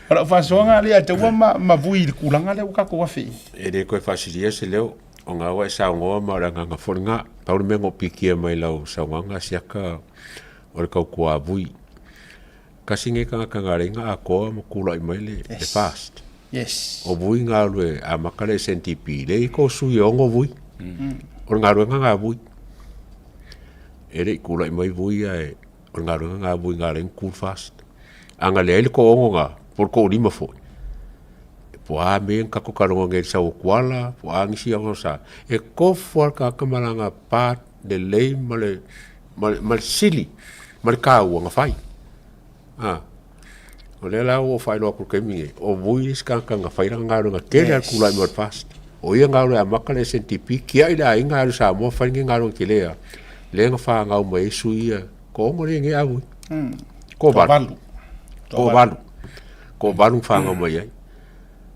O lau faasoaga lea taua ma vui i le tulaga lea ua tatou afe i ai. E le toe faasilia se leo, o ga ua e saunoa ma o le agaga foi lena. Pau le mea na ou pikia mai lau saunoaga siaka o le tautua vui. Tasi lenei tagata na ala ai ona atoa ma tulai mai le FAST. Yes. O Vui na alu e amata le SNDP, leai ko sui e ono Vui. O le galuega na a Vui. E le i tulai mai Vui ae o le galuega na a Vui na ala ai ona tu le FAST. A na leai le toaono na, po o le toalima foi, po o a mea na tatou talanoa nei i le sau o Tuala, po o a nisi sa, e tofu lava le tagata ma lana part lelei ma le ma le sili ma le taua na fai. A, o lea la ua ou faailoa atu i le taimi lenei, o Vui le isi tagata na fai lana galuega tele lava i le tulai mai o le FAST. O ia na alu e amata le SNDP, tiai le aiga alu i Samoa fai lenei galuega tele lava, lea na fanau mai ai sui ia, toaono lea e i ai nei a Vui. Toavalu. Toavalu. Toavalu na fanau mai ai.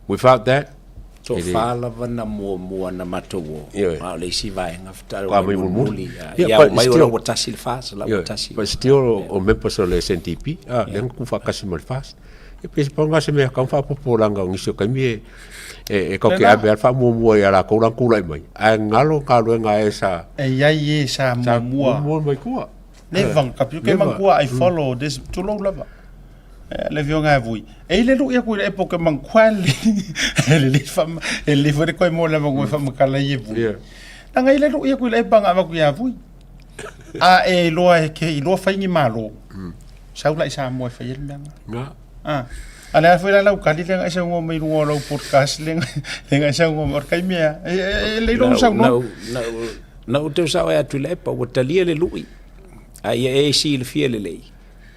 Without that, Toafa lava na muamua na matou o, a o le isi vaega faatoa mai mulimuli. Ia omai o la ua tasi le FAST, la ua tasi. But still o members o le SNDP, lea na tuufaatasi ma le FAST. Ia pei pau lena o se mea e tatau ona faaopoopo leaga o nisi o taimi e tatou te ave lava le faamuamua ia latou la na tulai mai, ae galo galuega a e sa E i ai e sa muamua. Muamua mai tua. Never, ka piu ke mangua I follow this tulou lava. Le afioga ia Vui, e i le lui aku i le epo ke mangua le le le fama e le foi le koe mo lava ngoi fama kala i e Vui. Nanga i le lui aku i le epa nga avaku ia Vui. A e iloa e ke iloa fai ni malo. Sau la i Samoa e fai ai le mea nga. Nga. Ah. A le a foi la lau kali le ngai sau mai lunga o lau podcast le le ngai sau mai o kai mea e le iloa sau no. Na ou tau sao e atu i le epa ua talia le lui. A ia e silafia lelei.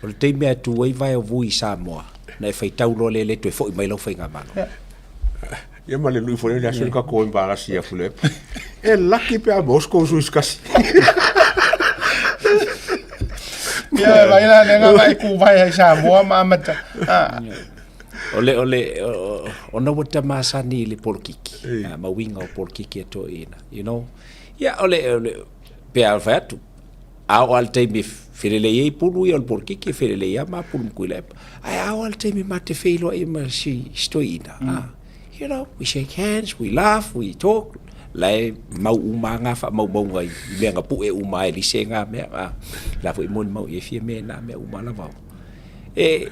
O le taimi a tu ai vae o Vui i Samoa, na e faitau loa lea le toe foi mai lau faigamalo. Ia ma le lui foi le aso le tatou embarasi ia Fulepa. E laki pe a Moscow sui se kasi. Ia vai la le nga vai ku vai ai Samoa ma amata. Ah. O le o le o na ua tamasani i le polokiki, ma uiga o polokiki e toeaiina, you know. Ia o le o le pe a fai atu, A oo lava i le taimi e felelei ai pulu ia o le polokiki, e felelei lava ma pulu ma Tuilaepa. Ae a oo lava i le taimi ma te feiloai ai ma si toeaina, you know, we shake hands, we laugh, we talk, la e mau uma lava ngā faamaumauga i mea na pue uma lava e lise ngā mea, a, la foi e molimau i ai fia mea nā mea uma lava. E,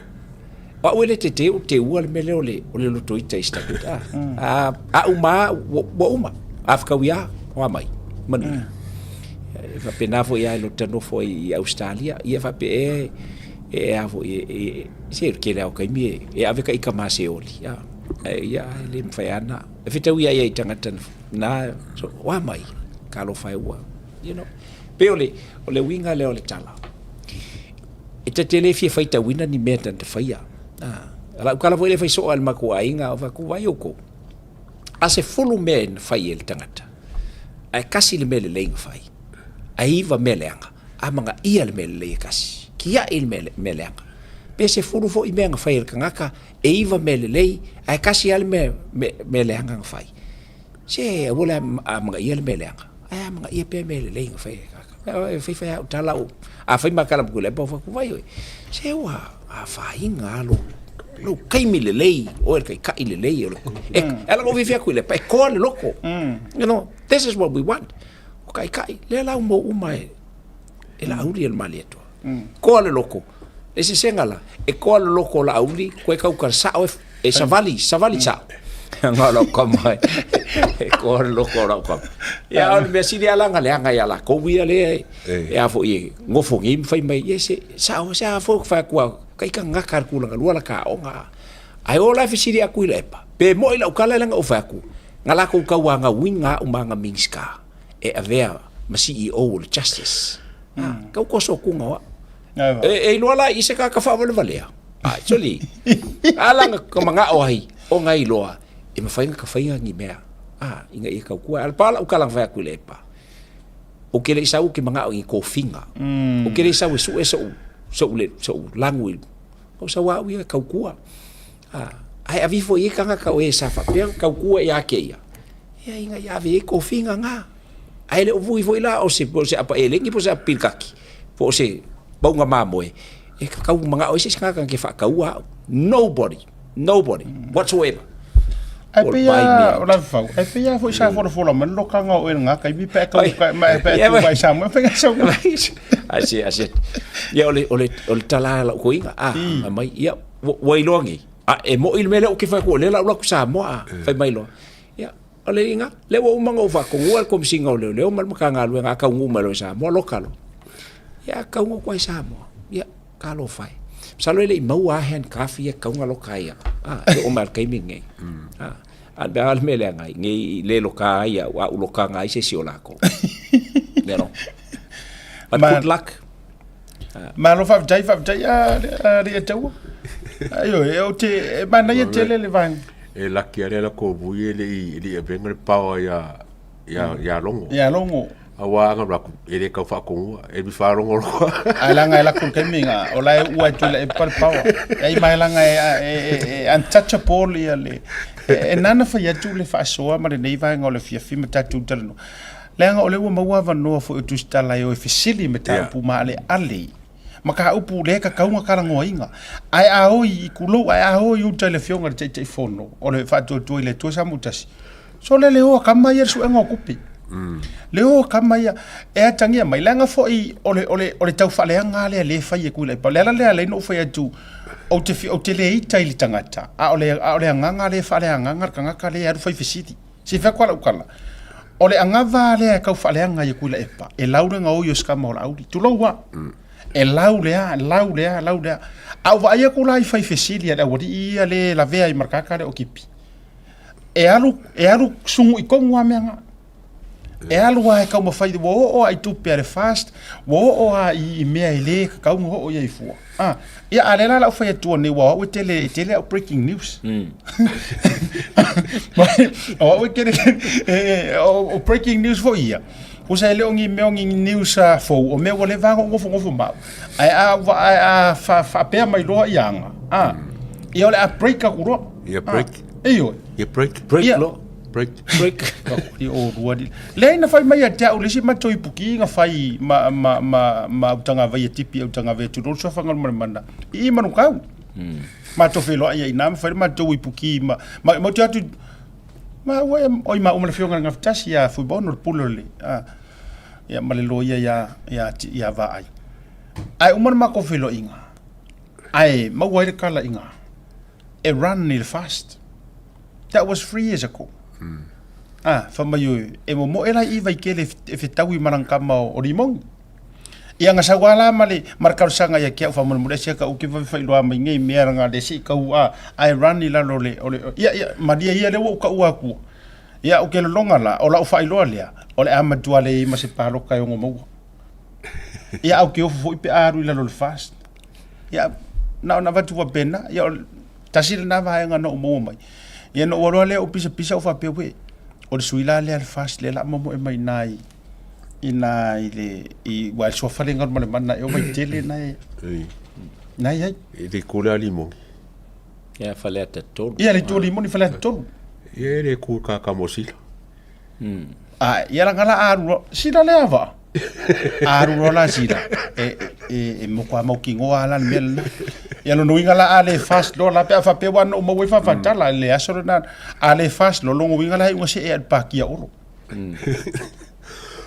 o au e le tete o te ua le mea lea o le, o le loto ita i stupid, a, a, a uma lava, ua uma, a whakau ia, o a mai, manuia. E faapena foi lava i lota nofo ai i Ausetalia, ia faapea e, e a foi, e, e, se o le tele lava o taimi e, e ave ka ika ma se oli, a, ae ia, e le mawhai ana. E whitau ia ia i tangata na, so, o a mai. Talofa e ua, you know. Pei o le, o le uiga lea o le tala. E ta te le fia faitauina ni mea tanta faia. Ah, lau kala foi le fai soa le matou aiga, o fai vai oukou. A 10 mea na fai e le tagata, ae kasi le mea lelei na fai, ae 9 mea leaga, amanaia le mea lelei e kasi, tiai le mea leaga. Pe 10 foi mea na fai e le tagata, e 9 mea lelei, ae kasi lava le mea leaga na fai. Se aua le amanaia le mea leaga, ae amanaia pea mea lelei na fai e le tagata. E fai fai au tala au, a fai ma kala ma kulepa, fai vai oe, se ua afaina lava lou, lou taimi lelei, oe le taitai lelei o le, e ala ona ou fiafia atu i Lepa, e toa le loto. You know, this is what we want. O taitai, lea la ua mau uma e, e Laauli e le Malietoa. Toa le loto. Le sesega la, e toa le loto o Laauli, koe tau tala sao e, e savali, savali sao. Nga o lau kama e, e toa le loto o lau kama. Ia, o le mea sili lava la na leaga ia latou ia lea e, e a foi e nofo nei ma fai mai, ia se, sao, se a foi fai atu au, kai tagata le tulaga lua la ta aoga. Ae o la e fesili atu i Lepa, pe moi lau tala lea na ou fai atu, na latou tauagauina au ma ana Minista e avea ma CEO o le Justice. Mm. Kau koso kunga o au. E iloa la i se kaka faavalevalea. Ai, soli. A la ka mangao ai, o ngai iloa, e mafai ona ka faia ni mea. A, ina ia taukua. A pa lau tala na fai atu i Lepa. Ou ke le i sau ou ke mangao i kofiga. Ou ke le i sau e sue soʻu, soʻu le, soʻu lagu i, ou sau au ia e taukua. A, ae ave ifo i ai tagata o e sa faapea ona taukua ia te ia, ia ina ia ave i ai kofiga na. Ae le o vui foi la o se, po o se apa elegi po o se apa pilikaki, po o se pauga mamoe, e tau manao ai se isi tagata na te faataua au. Nobody, nobody whatsoever. Ai pei a o la fau, ai pei a foi sa folafola mai le lokaga o oe i lena taimi pe a tau ka ma pe a tu mai Samoa faiga sau. Ai se ai se. Ia o le o le o le tala a lau toeaina, a mai ia ua iloa nei. A e moi le mea lea ou te fai atu o lea o le a ou alu atu i Samoa a fai mai loa. Ia o le iga, lea ua uma ona ou faatonua le Komesina o Leoleo ma le Matagaluega a taunuu mai loa i Samoa loka loa. Ia a taunuu atu lava i Samoa, ia Talofa e. Masalo e le i maua lava handcuff ia e tatau ona loka ai au, a, e oo mai lava i le taimi lenei. A, a o le mea leaga ai, nei le loka ai au, a ou lokaina ai se isi o lakou. You know? But good luck. Malo faafetai, faafetai a alii e taua. Aio, e ou te, e manaia tele le vaega. E laki lava le latou vui e le i avega le power ia Logo. Ia Logo. Aua a na atu, e le tau faatonua, e alu faalogo loa. Ae leaga e lako i le taimi na, o la e ua e Tuilaepa le power. Ai ma e leaga e untouchable ia le, e nana fai atu le faasoa ma lenei vaega o le afiafi ma tatou talanoa. Leaga o lea ua maua avanoa foi o Tusitala e o e fesili i mataupu maaleale, mataupu le tatau ona talanoaina. Ae a o i tulou, ae a o i uta i le Afioga i le Taitaifono o le Faatuatua i le Atua Samoa Tasi, sole le o a tama ia i le suega o tupe. Le o a tama ia e atagia mai, leaga foi o le, o le, o le tau faaleaga lea lea e fai e Tuilaepa. O le ala lea e ala ai ona ou fai atu, ou te, ou te le ita i le tagata, a o le, a o le agaga lea e faaleagaga le tagata lea e alu fai fesili. Se i fai atu lava lau tala, o le agavaa lea e tau faaleaga ia Tuilaepa, e lau le gaoi o si tama o Laauli. Tulou lava. E lau lea, lau lea, lau lea. A ou vaai atu la i fai fesili a le aualii ia lea e lavea ai ma le tagata lea o Kipi, e alu, e alu sugui tonu lava mea na. E alu lava e taumafai, ua oo lava i tupe a le FAST, ua oo lava i mea e le tatau ona oo i ai fua. Ah, ia a o lea la o le a ou fai atua nei, aua o au e tele, e tele au breaking news. O au e tele, o breaking news foi ia, tusa e le o ni mea o ni news fou, o mea ua leva lava ona ou nofonofo ma au. Ae a, ae a faapea mai loa ia aga, ah, ia o le a break atu loa. Ia break. Ioe. Ia break. Break loa. Break. Break. I o rua ni. Leai na fai mai ia te au le isi matou ipuki na fai ma ma ma ma Utagavai e tipi e Utagavai e tulou le suafa Galumalemana i i Manukau. Matou feiloai ai i ina ma fai le matou ipuki ma ma ma te atu ma ua e oi maua ma le afioga i le Gafatasi ia Fuimaono le pule o le a ia ma le loia ia ia ia Vaai. Ae uma le matou feiloaiga ae maua ai le tala i ina e run i le fast. That was 3 years ago. Ah, fai mai oe, e momoe la i Vaikele e fetaui ma lana tama o Limogi. Ia na sau lava la ma le, ma le talosaga ia te au faamolemole ese ka uke vave faailoa mai nei mea leaga le se i tau a, ae run i lalo o le, o le, ia, ia, malie ia lea ua ou taua atua. Ia, ou te lologa la, o lau faailoa lea, o le a matua leai ma se paloka e ono maua. Ia, ae ou te ofo foi pe a alu i lalo o le FAST. Ia, na ona avatu faapena, ia, o le tasi lena vaega na ou maua mai. Ia, na ou alu lava lea ou pisapisa ou faapea, uē, o le sui la lea a le FAST lea o le a momoe mai i ina i, i ina i le, i, aua e le suafa le Galumalemana ea o Vaitele na e, na e i ai. E le ku le alimoni. Ia Faleata 3. Ia le itu o Limoni Faleata 3. Ia e le ku ka mo sila. A ia la ngala alu loa sila lea va. Alu loa la sila e e e matua mautinoa la le mea lena. Ia lona uiga la a le FAST loa la pe a faapea ua na ou maua ai faafatala i le aso lena. A le FAST loa lona uiga la e iuga see i le Pākia Olo.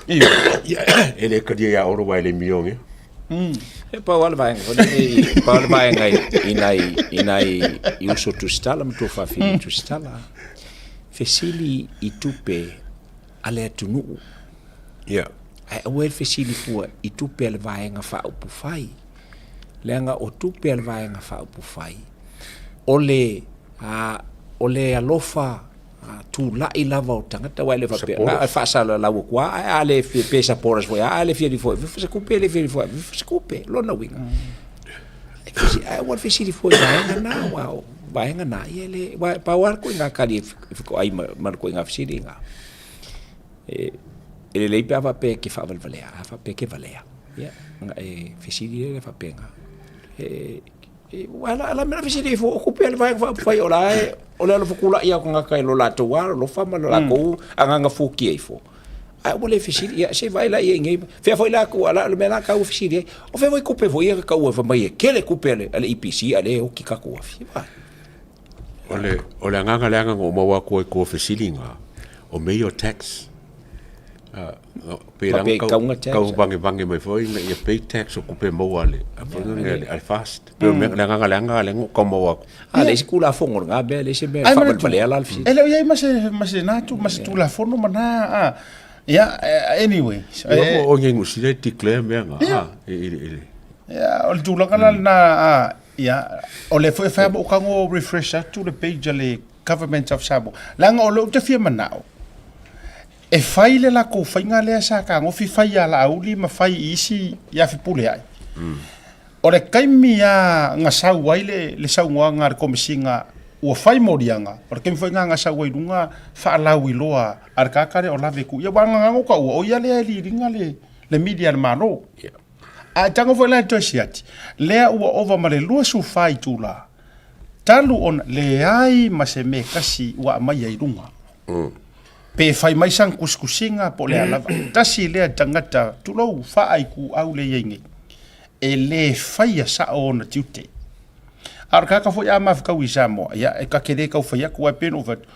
Ioe. Ia e le talia ia Olo aua e le mioge. E pau lava le vaega foi lenei, pau le vaega i nai, i nai i uso tusitala ma tuafafine tusitala. Fesili i tupe a le atunuu. Ia. Ae aua le fesili fua i tupe a le Vaega Faaupufai. Leaga o tupe a le Vaega Faaupufai, o le, a, o le alofa tulai lava o tagata aua e le faapea na o le faasalalau atu lava ae a le fia pe supporters foi a le fia alu ifo e ave se tupe le fia alu ifo e ave se tupe lona uiga ae aua le fesili fua i vaega na aua o vaega na ia e le aua e pau lava le ituaiga tali e fetoai ma le ituaiga fesili lena e lelei pe a faapea e te faavalevalea a faapea e te valea ia ona e fesili lea faapena e Ua la la mea fesili ifo o kupe le vaega faaupufai o la e o le alofa tula'i lava o tagata i lo latou lava alofa ma lo latou agaga futia ifo. Ae ua le fesili, ia se i vaai la i ai nei, fea foi la atu, o le mea la tau fesili ai, o fea foi tupe foi ia tau fai mai e tele tupe a le EPC a o lea e oti tatou afi. Vai. O le agaga leaga na ou maua atu ai i tua fesiliga, o mea ia o tax. Pe Faapea i tauga tax. Tau vangevange mai foi ina ia pay tax o tupe maua a le a le FAST. Pei o le agaga leaga lea na ou tau maua atu. A leai se Tulafono o lena mea, leai se mea e faavalevalea la le fesili. E le o i ai ma se ma se na tu ma se Tulafono ma na a ia anyway. Ia o i Niu Sila e declare mea na i le. Ia o le tulaga la lena a ia o lea foi e fai ma ou tago refresh atu le page a le Government of Samoa. Leaga o lea ou te fia manao E fai le latou faiga lea sa tagofi fai ia Laauli ma fai i isi ia Fepuleai. O le taimi lava na sau ai le, le saunoaga a le Komesina ua fai moliaga, o le taimi foi lena na sau ai i luga faalauiloa a le tagata lea o Lavekuia, aua na gagau taua, o ia lea e liliga le, le media a le Malo. Ae tago foi la e toe siati, lea ua ova ma le 24 itula, talu ona leai ma se mea e tasi ua aumaia i luga. Pe fai mai sana tusitusiga po o le a lava, tasi lea tagata, tulou, faaituau lea e i ai nei, e le faia sao ona tiute. A o le tagata foi a mafutaui i Samoa, ia, e ta te le tau fai atu, aua e pei ona ou fai atu,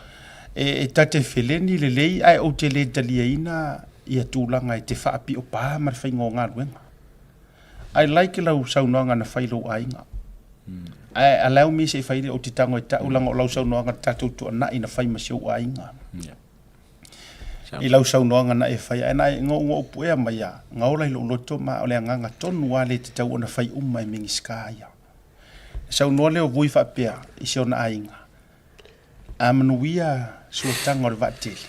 e ta te feleni lelei ae ou te le taliaina ia tulaga e te faapio pa ma le faiga o galuega. I like lau saunoaga na fai i lou aiga. Ae allow me se i fai lea, ou te tago e ta'u leaga o lau saunoaga tatou tuanai na fai ma si ou aiga. I lau saunoaga na e fai, ae na e gougou puea mai a, na ola i lou loto ma o le agaga tonu lava le tatau ona fai uma e Minisita ia. Na saunoa lea o Vui faapea i si ona aiga, a manuia suataga o le vaatele,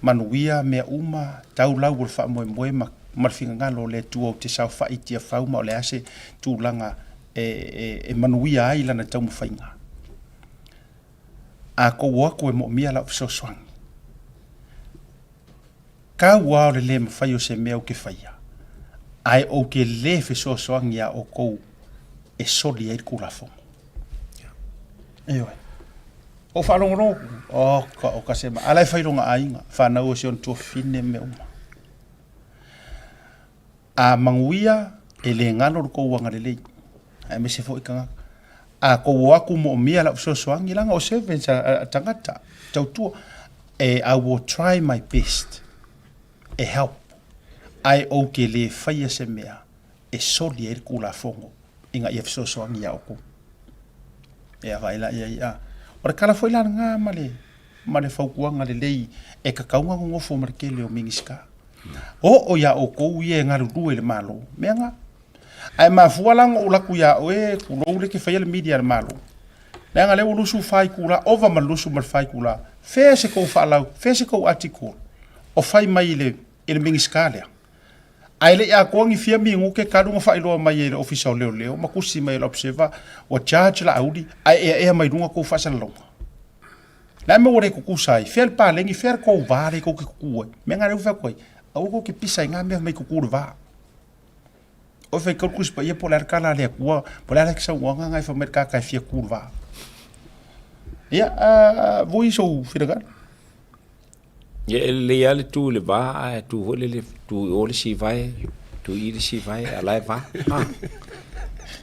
manuia mea uma, tau lau o le faamoemoe ma ma le finagalo o le Atua ou te saofai i Tiafau ma o le a se tulaga e manuia ai lana taumafaiga. A tou o atu e moomia lau fesoasoani, tau lava o le le mafai o se mea ou te faia, ae ou te le fesoasoani iā outou e soli ai le Tulafono. Ioe. Ou faalogologo, oka, oka se ma, a la e fai lona aiga, fanau o si ona tuafafine ma mea uma. A manuia, e le galo lo tou agalelei, aemaise foi tagata. A tou o atu moomia lau fesoasoani, leaga o servants a tagata, tautua, e I will try my best e help, ae ou te le faia se mea e soli ai le Tulafono ina ia fesoasoani iā outou. Ia vaai la i ai, a. O le tala foi la lena ma le, ma le fautuaga lelei e tatau ona nonofo ma le tele o Minisita. Oo iā outou ia e galulue i le Malo, mea na. Ae mafua la ona ou alu atu iā oe, tulou le e te faia le media a le Malo. Leaga lea ua 24 itula, ova ma le 24 itula. Fea se tou faalau, fea se tou article o fai mai i le, i le Minisita lea? Ae le i atoa ni fia minute talu ona faailoa mai e le Ofisa o Leoleo ma tusi mai e le Observer ua charge Laauli ae eaea mai luga tou faasalalauga. Le a le mea ua le tutusa ai? Fea le paleni, fea le tou va lea tou te tutu ai? Mea na lea ua fai atu ai, aua tou te pisa i na mea fai mai tutu le va. Oi faitau le Tusi Paia po o le a le tala a le Atua, po o le a le saunoaga na e fai mai le tagata e fia tu le va. Ia, Vui sou finagalo. Ia e lelei lava le tu i le va ae tu foi lele tu i o le isi vae, tu i i le isi vae a o la e va.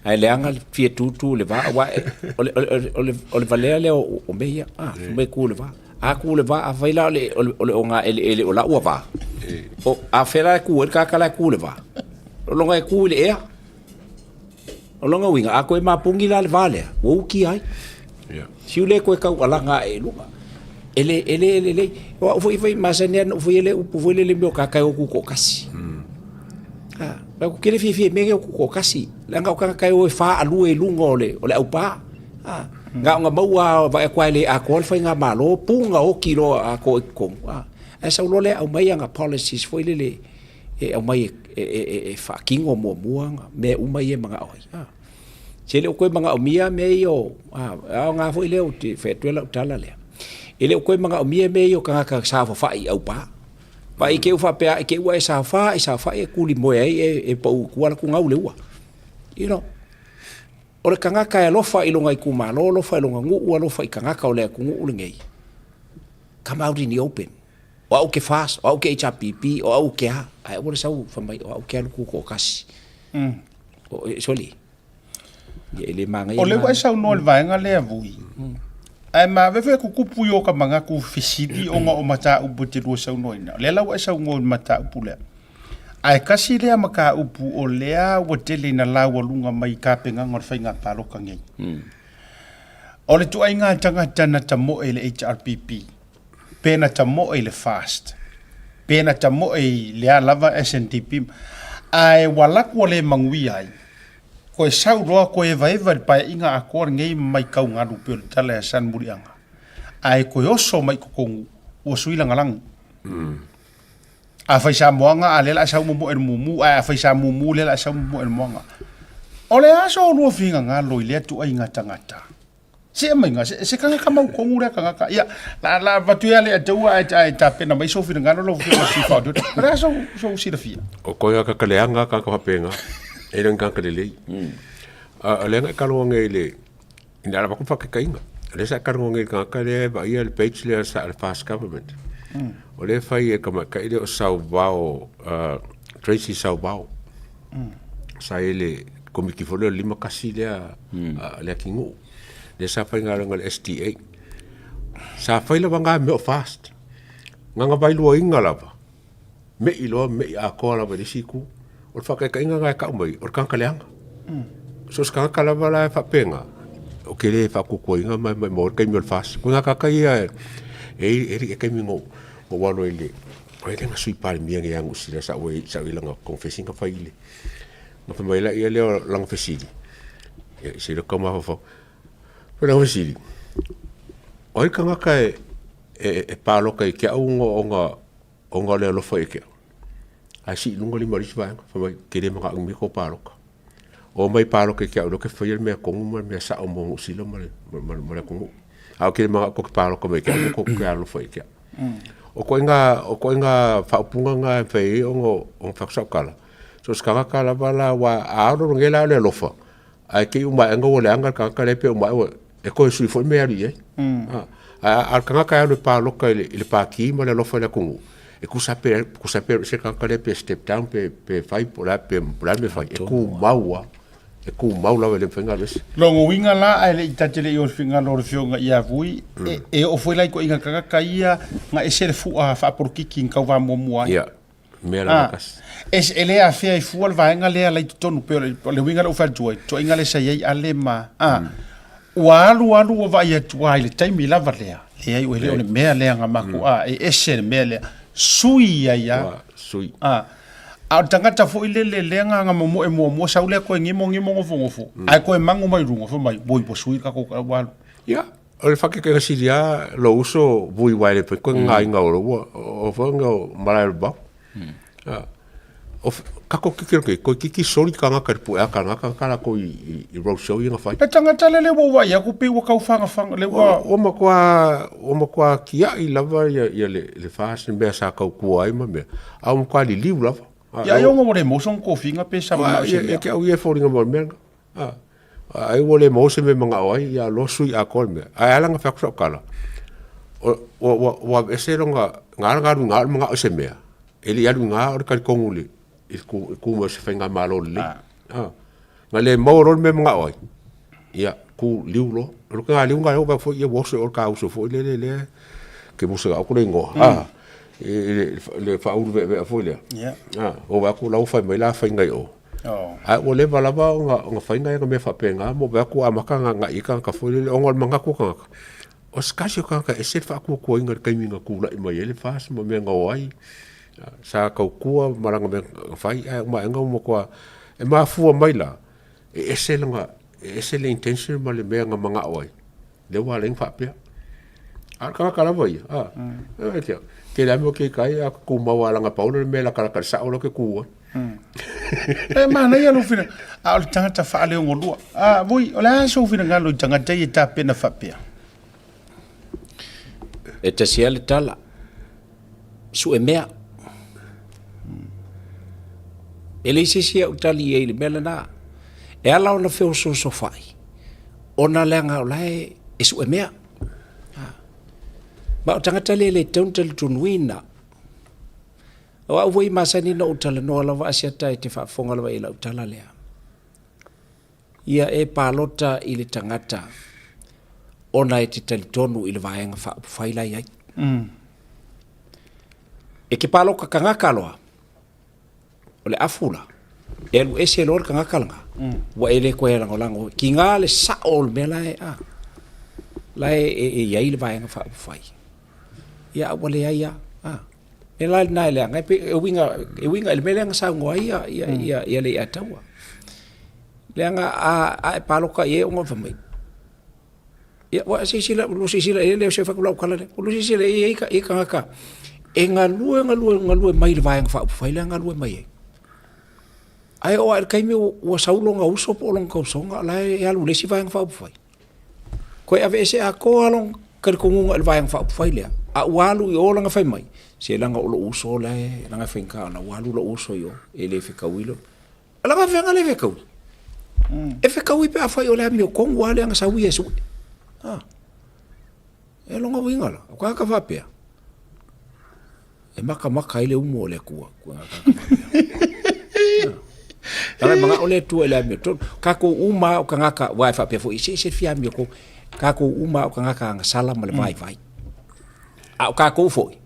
Ae leaga le fia tutu i le va aua o le, o le, o le, o le valea lea o mea ia, fai mai tu i le va. A tu i le va, afai la o le, o le, o le ogaeleele o la ua va, o, a fea la e tu ai le tagata la e tu i le va? O loga e tu i le ea. O lona uiga, a toe mapuni la le va lea, ua utia ai. Yeah. Siu le toe taualaga ae i luga. E le, e le lelei. O au foi fai masani lava ona ou faia lea upu foi lele i mea o tagata e o tutoatasi. A, ou te le fiafia i mea nei o tutoatasi. Leaga o tagata e o e faaalua i luga o le, o le aupā. A, na ona maua lava, vaai atu lava e le atoa le faigamalo, puna oti loa atoa i totonu. A, ae sau loa lea aumai ana policies foi lele e aumai e faatino muamua mea uma ia e manao ai. A, se le o toe manaomia mea ia o, a, aoga foi lea ou te fai atu ai lau tala lea. E le o toe manaomia mea ia o tagata saofafai i aupā. Vaai i te i faapea i te i ua e saofai, saofai e kulimoe ai e pau i tua alu atu gau le ua. You know, o le tagata e alofa i lona itumalo, alofa i lona nuu, alofa i tagata o le atunuu lenei, come out in the open. O au ke FAST, o au ke HRPP, o au ke a, ae aua le sau fai mai o au ke alu tutoatasi. O, sole, ia e le manaia O lea ua e saunoa i le vaega lea Vui, ae maave foi e tutupu i o ka manatu fesili ona o mataupu e te lua saunoaina. O lea la ua e saunoa i le mataupu lea. Ae tasi lea mataupu o lea ua tele ina laualuga mai i tapenaga o le faiga palota nei. O le ituaiga tagata na tamoe i le HRPP, pe na tamoe i le FAST, pe na tamoe i le a lava SNDP, ae ua alu atu ua le manuia ai, koe sau loa koe evaeva i le paeaiga atoa lenei ma matau galu pei o le tala ia Salemuliaga, ae toe oso mai i totonu ua sui lagalago. Afai sa moaga, a lea o le a sau momoe i le mumu, ae afai sa mumu, lea o le a sau momoe i le moaga. O le a so lua finagalo i lea ituaiga tagata? Se aumaiga, se, se tagata mautonu lea tagata. Ia, la, la avatu ia le ataua ae, ae tapena mai sou finagalo lau Afioga i le Sui Faaototo. O le a sou, sou silafia? O koe a ka leaga ka ka faapena. E le ka ka lelei. A o le nga ka longa ngai le ina ala ku whakakainga. Le sa ka longa ngai ka ka le va ia le page le sa le fast government. O le fai e ka ma ka ile o Sauvao, Tracy Sauvao. Sa i le komiti foi lea o le 51 lea a le atunuu. Lea sa faigaluega i le SDA. Sa fai lava nga mea o FAST. Nga vailuaina lava, mei loa mei atoa lava i le isi itu. O le faataitaiga lena e tau mai, o le tagata leaga. So o se tagata lava la e faapena, ou te le faatuatuaina ma e maumau ai le taimi o le FAST. O nai tagata ia e i ai le taimi na ou alu ai i le O ai lea na Sui Palemia nei ia Niu Sila sa ou i lana confession na fai i le na fai mai laia lea o lana fesili ia se le tau mafaufau o lana fesili o ai le tagata e e palota i te au ona ona o le alofa ia te au ae sii i luga lima o le isi vaega fai mai te le manaomia kou palota o mai palota i te au lea ou te faia le mea tonu ma le mea sao mo Niu Sila ma le atunuu a ou te le manao tou te palota mai ia te au tou te alolofa ia te au. O ituaiga faaupuga na e mafai ai ona fai atu sau tala, so o se tagata lava la aua a alo nei la o le alofa, ae te i ua maea ona ua leaga le tagata lea pe ua maea e toe sui foi le mea e alu i ai. A o le tagata e alu e palota i le Pati ma le alofa i le atunuu, e tusa pe alu ese le tagata lea pe step down pe fai po o le a le mea e fai, e tumau lava. E tumau lava e le mafai ona alu ese. Lona uiga la, ae le i ta te le i o i le finagalo o le Afioga ia Vui, e oo foi la i ituaiga tagata ia na ese le fua faapolokiki na tauva muamua ai. Ia, mea lava tasi. E le afea ai fua le vaega lea la i totonu, pei o le uiga lea ua fai atu ai, ituaiga lea sa i ai Ale ma, ua alu alu ua vaai atu lava i le taimi lava lea, leai ua le o le mea lea na matou, e ese le mea lea, sui ai lava. Sui. A o le tagata foi lele lea na na momoe muamua sau lea koe gimo gimo nofonofo, ae koe mago mai luga fai mai, oi ua sui le tatou ua alu. Ia, o le whakekega sili a lo uso vui waele pe koe ngā inga o ua o whainga o marae o bau. O kako kiki ke koe kiki sori ka ngaka pu a ka ngaka ka la ko i i road show i nga whai. Le tagata le le ua wai aku pe ua kau whanga le ua Ua makoa ua makoa kia i lava ia ia le le fast mea sa kau kua ai ma mea. A ua makoa liliu lava. Ia ai onga ua le moso ng kofinga pe sa mana o se mea. Ia ke au ia fōringa mo mea. Ai ua le maua se mea mangao ai, ia loa sui atoa le mea. Ae ala na whai aku sau kala. Ua ua ua ese longa ngā ngā alu ngā o le mangao i se mea. E le i alu i ngā o le talitonu i le i le ku i ku mai o se faigamalo lelei. Na le maua loa le mea mangao ai, ia ku liu loa. O le ka liu ngā lea ua foi ia ua oso i o le ka uso foi lele lea ke moso au ko le ingoa. I le faaulu veavea foi lea. Ua vaai atu la ua fai mai la faiga i o. Ae ua leva lava ona faiga ia mea faapena ma ua vaai atu ua amata ona agai i tagata foi lele ona o le manatu o tagata, o se tasi o tagata e ese le faatuatuaina i le taimi na tulai mai ai le FAST ma mea na o ai. Sa tautua ma lana mea na fai ae uma aega ua matua e mafua mai la e ese lana e ese le intention ma le mea na manao ai. Lea ua ala ai ona faapea. A o le tagata lava ia, a, e te tele lava mea o ke kai, a tumau lava lana paula le mea e latalata i le sao la ke tu ai. E manaia lou finagalo, a o le tagata faaleogolua. A, voi, o le a sou finagalo i tagata ia e tapena faapea? E tasi lava le tala, sue mea. E leai se isi au tali i ai i le mea lena. E ala ona feosoosofai, ona leaga o la e, e sue mea. Ma o tagata lea e le tatau ona talitonuina. O au foi e masani ona ou talanoa lava Asiata e te faafofoga lava i lau tala lea. Ia e palota i le tagata ona e te talitonu i le vaega faaupufai la e i ai. E te paloka tagata loa, o le afu la, e alu ese loa le tagata lena, ua e le toe lagolago. Tiga le sao o le mea la e, a, la e, e, e i ai le vaega faaupufai. Ia, a ua leai lava. A. Mea la lena e leaga ai, pei e uiga, e uiga i le mea lea na saunoa ai ia, ia, ia, ia Leiataua. Leaga a, a e paloka i ai ona fai mai, ia, ua silasila, ua silasila i ai le o se fai atu lau tala lea, ua silasila i ai i tagata e galue, galue, galue mai i le Vaega Faaupufai lea e galue mai ai. Ae oo lava i le taimi ua sau lona uso po o lona tausoga o la e alu i le isi Vaega Faaupufai. Toe aveese atoa lona talitonuga i le Vaega Faaupufai lea, a ua alu i o lana fai mai, se leaga o lou uso la e, leaga e faigata ona ua alu lou uso i o, e le fetaui lo. Leaga fea le fetaui? E fetaui pe afai o le amiotonu lava lea na sau ia e sue. A. E lona uiga la, o tagata faapea, e makamaka ai le umu o le Atua. Leaga e manao le Atua i le amiotonu. Tatou uma lava o tagata, aua e faapea foi, se ese le fia amiotonu. Tatou uma lava o tagata agasala ma le vaivai. A o tatou foi,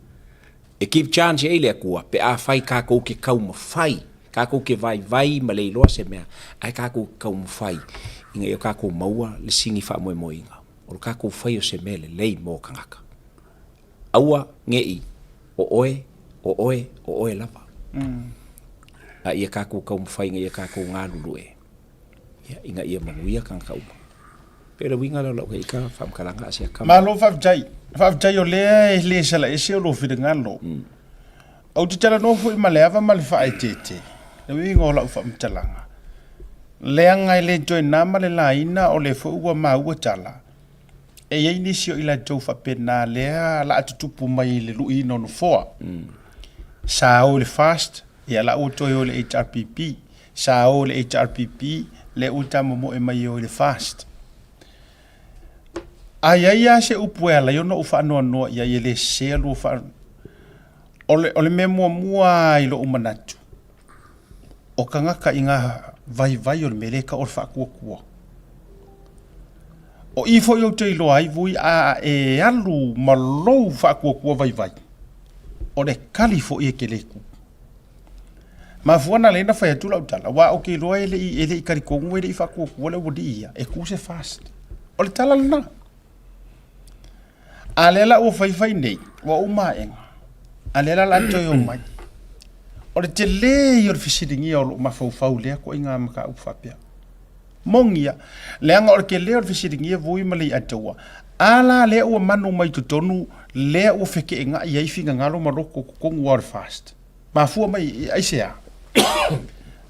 e give chance i ai le Atua pe afai tatou te taumafai, tatou te vaivai ma le iloa se mea, ae tatou te taumafai ina ia tatou maua le sini faamoemoeina o le tatou fai o se mea lelei mo tagata. Aua ne i o oe, o oe, o oe lava. A ia tatou taumafai ina ia tatou galulue, ia, ina ia manuia tagata uma. Pei o le uiga lea o lau ika faamatalaga a si aka. Malo faafetai. Faafetai o lea e le salaese o lou finagalo. Ou te talanoa foi ma le ava ma le faaeteete, le uiga o lau faamatalaga, leaga e le toe na ma le laina o lea foi ua maua tala, e i ai nisi o i latou faapena lea la a tutupu mai i le luiina o nofoa. Sa o i le FAST, ia la ua toe o i le HRPP. Sa o i le HRPP, lea ua tamomoe mai e o i le FAST. A i ai lava se upu e ala ai ona ou faanoanoa i ai e le sese lua faa... O le, o le mea muamua lava i lou manatu, o tagata i ngā vaivai o le mea lea e tau o le faatuatua. O i foi ou te iloa ai vui a e alu ma lou faatuatua vaivai, o le kali foi e te le tu. Mafua na lea na fai atu lau tala, aua ou te iloa e le i, e le i talitonu e le i faatuatua le aualii ia, e tu se FAST. O le tala lena. A lea la ua faifai nei, ua uma aega, a lea la o le a toe omai. O le tele ia o le fesiligia o lou mafaufau i lea ituaiga mataupu faapea. Moni a, leaga o le tele o le fesiligia Vui ma Leiataua, a la lea ua manu mai totonu lea ua feteenai ai finagalo ma loto totonu lava o le FAST. Mafua mai i aisea?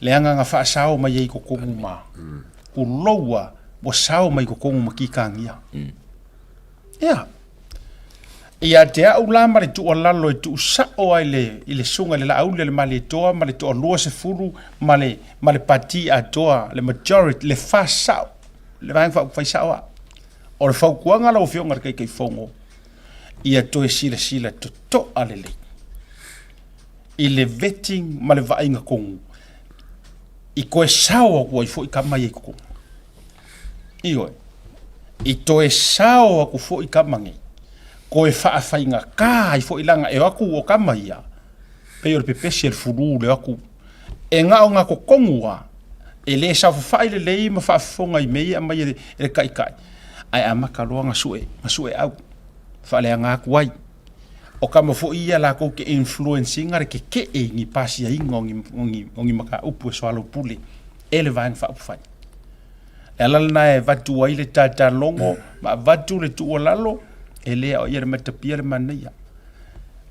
Leaga na faasao mai ai totonu ma, tulou a, ua sao mai totonu ma kikagia. Ia. Ia te au la ma le tuualalo e tuusao ai le, i le susuga i le Laauli a le Malietoa ma le toalua sefulu ma le, ma le pati atoa, le majority, le faasao, le Vaega Faaupufai sao lava. O le fautuaga lau Afioga i le Taitaifono, ia toe silasila totoa lelei i le vetting ma le vaaiga tonu i toe sao atu ai foi tama ia i totonu. Ioe. I toe sao atu foi tama nei, toe faafaigata ai foi leaga e o atu o tama ia, pei o le pepesi a le fulu le o atu. E na o na totonu lava, e le saofafai lelei ma faafofoga i mea ia e aumai e le taitai, ae amata loa ona sue, ona sue au, faaleaga atu ai. O tama foi ia latou te influence ina le tetee i ni pasiaina o ni, o ni, o ni mataupu e soalaupule e le Vaega Faaupufai. Le ala lena e avatu ai le tatalogo ma avatu le tuualalo, e le aoaia le matapia le manaia.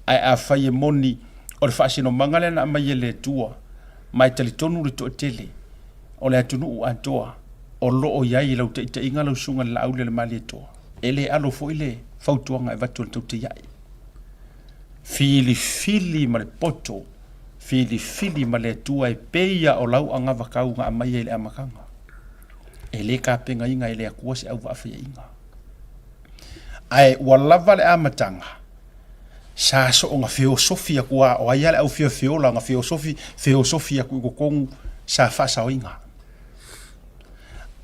Ae afai e moni o le faasinomaga lea na aumai e le Atua, ma e talitonu le toatele o le atunuu atoa o lo o i ai i lau taitaiga lau susuga i le Laauli a le Malietoa, e le alo foi le fautuaga e avatu e le tautaiai. Filifili ma le poto, filifili ma le Atua e pei lava o lau anavatau na aumai ai i le amataga. E le tapenaina e le Atua se auvaafaiaiga. Ae ua lava le amataga, sa soona feosofi atu lava, o ai lava le au feofeola na feosofi, feosofi atu i totonu sa faasaoina.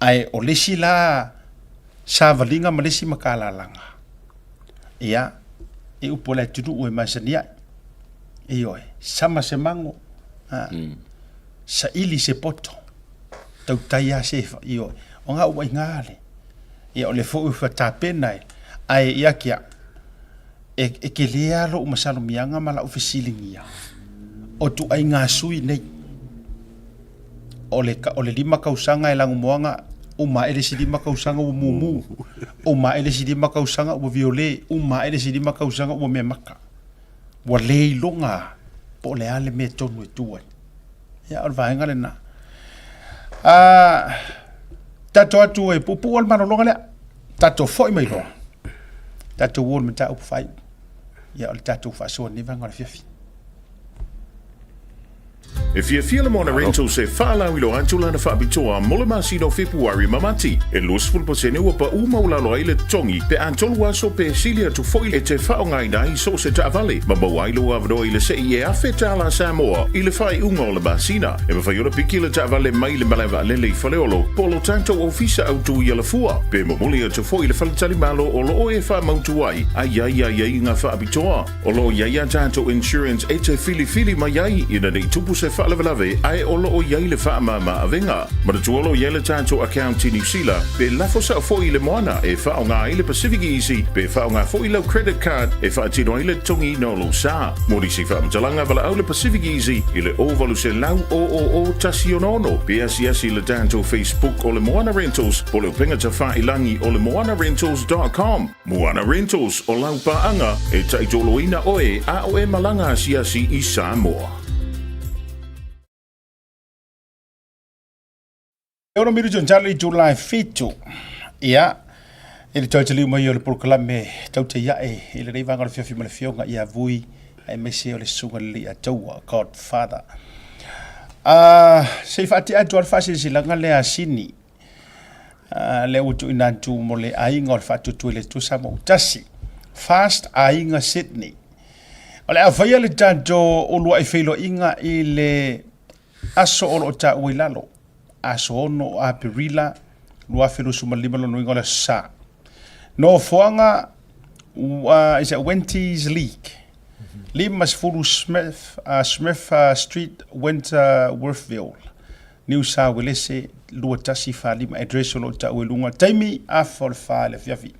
Ae o le isi la savaliga ma le isi matalalaga, ia, e upu a le atunuu e masani ai, ioe, sama se mago, a, saili se poto, tautai lava se, ioe, o ga ua i ina le, ia o lea foi ua tapena e, ae ia te au, e, e tele lava lou masalomiaga ma lau fesiligia, o ituaiga sui nei, o le, o le 5 tausaga e lanumoana, uma ae le isi 5 tausaga ua mumu, uma ae le isi 5 tausaga ua viole, uma ae le isi 5 tausaga ua mea maka. Ua le iloga po o le a le mea tonu e tu ai. Ia, o le vaega lena. Tatou atu e puupuu le malologa lea. Tatou foi mai loa. Tatou o i le mataupu faaiu. Ia, o le tatou faasoa i lenei vaega o le afiafi. E fiafia le Moana Rentals e faalauiloa atu lana faapitoa mo le masina o Fepuari ma Mati. E 20% ua pau maualalo ai le totogi pe a tolu aso pe sili atu foi e te faaaogaina ai so o se taavale ma maua ai lou avanoa i le sei e $1,000 Samoa i le faaiuga o le masina. E mafai ona piki le taavale mai le malae vaalele i Faleolo po o lo tatou ofisa autu i Alafua pe momoli atu foi i le faletalimalo o lo o e faamautu ai a i ai aiaiga faapitoa. O lo o i ai a tatou insurance e te filifili mai ai ina nei tupu se faalavelave ae o lo o i ai le faamama avega. Manatua o lo o i ai le tatou account i Niu Sila pe lafo sao foi i le moana e faaaoga ai le Pacific Easy pe faaaoga foi lau credit card e faatino ai le totogiina o lou sa. Mo nisi faamatalaga valaau le Pacific Easy i le 0800 000 166 pe asiasi i le tatou Facebook o le Moana Rentals po o le upega tafailangi o le moanarentals.com. Moana Rentals o lau paaga e taitoloina oe a o e malaga asiasi i Samoa. E ono miru talo i tula e fitu. Ia, i le toe taliu mai o le polokalame taute iae i lenei vaega o le fiafi ma le fioga ia Vui aemaise o le susuga le Leiataua, Godfather. Se i faatea atu lava le faasilasilaga lea a Sini. Lea ua tuuina atu mo le aiga o le Faatuatua i le Atua Samoa Tasi. Fast Aiga Sydney. O le a faia le tatou uluai feiloaiga i le aso o lo o taua i lalo, aso 6 o Aperila 2025 lona uiga o le aso Sa. Nofoaga is at Wenty's League. 50 Smith, Smith Street, Wentworthville. Niu Sa Uelese 2145 address o lo o taua i luga taimi afa o le fa i le afiafi.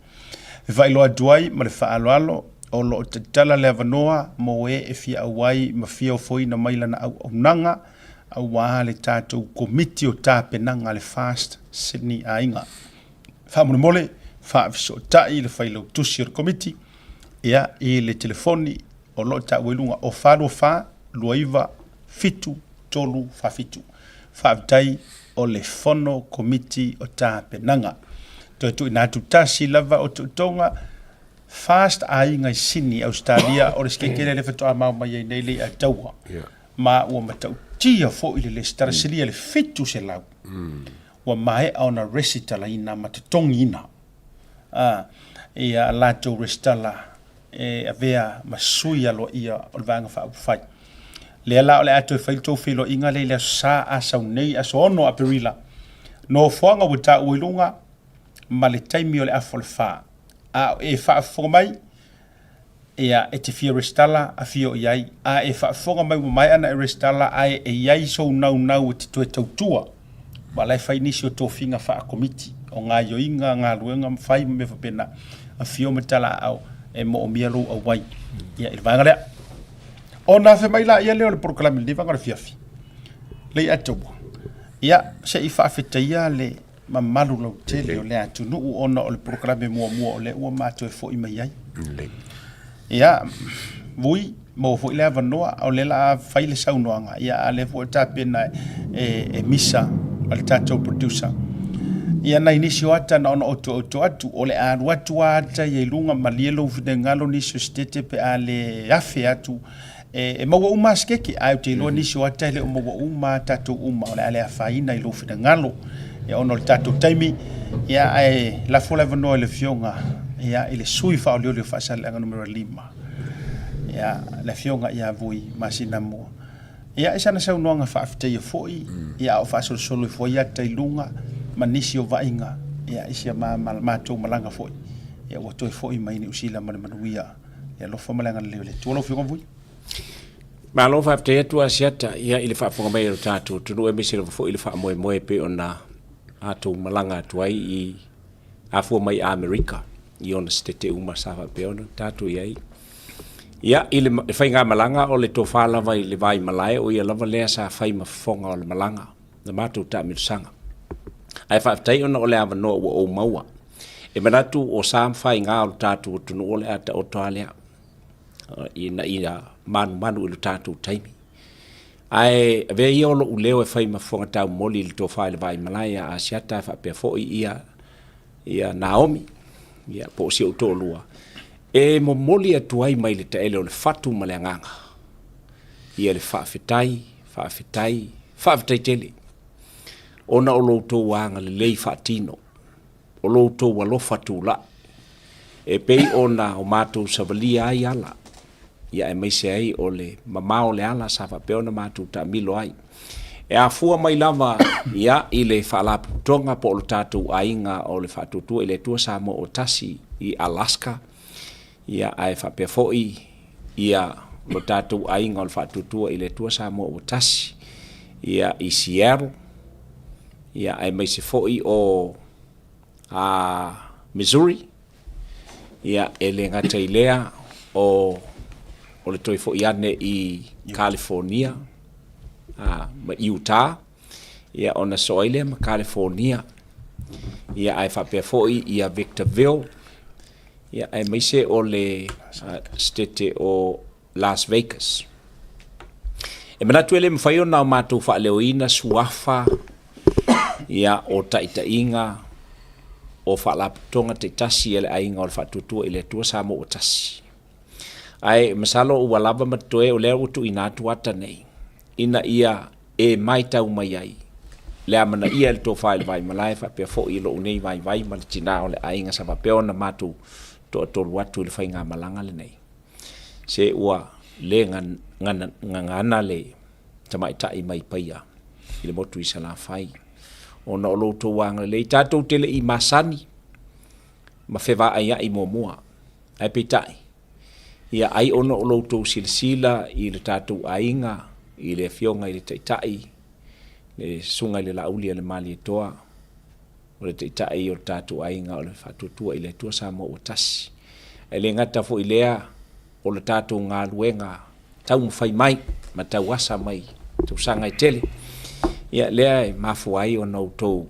E faailoa atu ai ma le faaaloalo o lo o tatala le avanoa mo e e fia auai ma fia ofoina mai lana auaunaga Auā le tatou Komiti o Tapenaga a le Fast Sydney Aiga. Faamolemole, faafesootai i le failautusi o le Komiti, ia, i le telefoni o lo o taua i luga o 424 29 7 3 4 7. Faafetai o le Fono Komiti o Tapenaga. Toe tuuina atu tasi lava o tootoga Fast Aiga i Sydney, Ausetalia, o le sekekele lea faatoa mao mai ai nei le i'a taua. Yeah. Ma ua matautia foi le lesitala silia le 700 ua maea ona resitalaina ma totogiina a latou resitala e avea ma sui aloaia o le Vaega Faaupufai. Lea la o le a toe fai le tou feiloaiga lea i le Aso Sa a sau nei, aso 6 Aperila. Nofoaga ua taua i luga ma le taimi o le afa o le 4. A o e faafofoga mai, Ia, e te fia resitala, afio i ai. A e faafofoga mai ua maea ona e resitala ae e i ai sou naunau e te toe tautua, aua o la e fai nisi o tofiga faa-komiti o gaoioiga, galuega ma fai ma mea faapena, afio ma talaaao e moomia lou auai ia i le vaega lea. Ona afe mai laia lea o le polokalame i lenei vaega o le afiafi, lei Ataua, ia, se i faafetaia le mamalu lautele o le atunuu ona o le polokalame muamua o lea ua ma toe foi mai ai. Ia, Vui, maua foi le avanoa, o lea la a fai le saunoaga, ia a lea foi tapena e, e Misa ma le tatou producer. Ia nai nisi o ata na ona oto atu, o le a alu atu a ata ia i luga malie lou finagalo nisi o sitete pe a le afe atu E maua uma a sikeke, ae ou te iloa nisi o ata e le o maua uma a tatou uma, o le a le afaina i lou finagalo, ia ona o le tatou taimi, ia ae lafo le avanoa i le Afioga ia i le sui faaolioli o Faasaleleaga numera 5, ia le Afioga ia Vui Masinamua. Ia i sana saunoaga faafetaia foi, ia a o faasolosolo ifo ai ata i luga ma nisi o vaaiga, ia i si a matou malaga foi, ia ua toe foi mai Niu Sila ma le manuia. Le alofa ma le agalelei o le Atua. Lau Afioga Vui. Malo faafetai atu Asiata ia i le faafofoga mai o le tatou atunuu aemaise lava foi le faamoemoe e pei ona matou malaga atu ai i afua mai Amerika i ona setete uma sa faapea ona tatou i ai. Ia, i le faigamalaga o le tofa lava i le Vaimalae o ia lava lea sa fai ma fofoga o le malaga, na matou taamilosaga. Ae faafetai ona o le avanoa ua ou maua. E manatu o sa ma faiga o le tatou atunuu o le a taoto lava lea ina ia manumanu i lo tatou taimi. Ae avea ia o lou leo e fai ma fofoga taumoli i le tofa i le Vaimalae ia Asiata ae faapea foi ia ia Naomi ia po o si ou toalua e momoli atu ai mai le taele o le fatu ma le agaga ia le faafetai, faafetai, faafetai tele ona o lo outou agalelei faatino. o lo outou alofa tulai, e pei ona o matou savalia ai ala, ia aemaise ai o le mamao o le ala sa faapea ona matou taamilo ai. E afua mai lava ia i le Faalapotopotoga po o lo tatou aiga o le Faatuatua i le Atua Samoa ua Tasi i Alaska, ia ae faapea foi ia lo tatou aiga o le Faatuatua i le Atua Samoa ua Tasi ia i Seattle, ia aemaise foi o a Missouri, ia e le gata i lea o o le toe foi ane i California a, ma Utah, ia ona soo ai lea ma California, ia ae faapea foi ia Victorville, ia aemaise o le setete o Las Vegas. E manatu e le mafai ona o matou faaleoina suafa ia o taitaiga o faalapotopotoga taitasi a le Aiga o le Faatuatua i le Atua Samoa ua Tasi. Ae masalo ua lava ma totoe o lea ua tuuina atu ata nei ina ia e matau mai ai le amanaia e le tofa i le Vaimalae faapea foi i lou nei vaivai ma le tina o le aiga sa faapea ona matou toatolu atu i le faigamalaga lenei. Se ua le gagana le tamaitai mai Paia i le motu i Salafai ona o lo outou agalelei. Tatou te le i masani ma fevaaiai muamua, ae peitai, ia ai ona o lo outou silasila i le tatou aiga, i le Afioga i le Taitai, le Susuga i le Laauli a le Malietoa, o le Taitai o le tatou aiga o le Faatuatua i le Atua Samoa ua Tasi. E le gata foi i lea, o le tatou galuega taumafai mai ma tauasa mai tausaga e tele. Ia, lea e mafua ai ona outou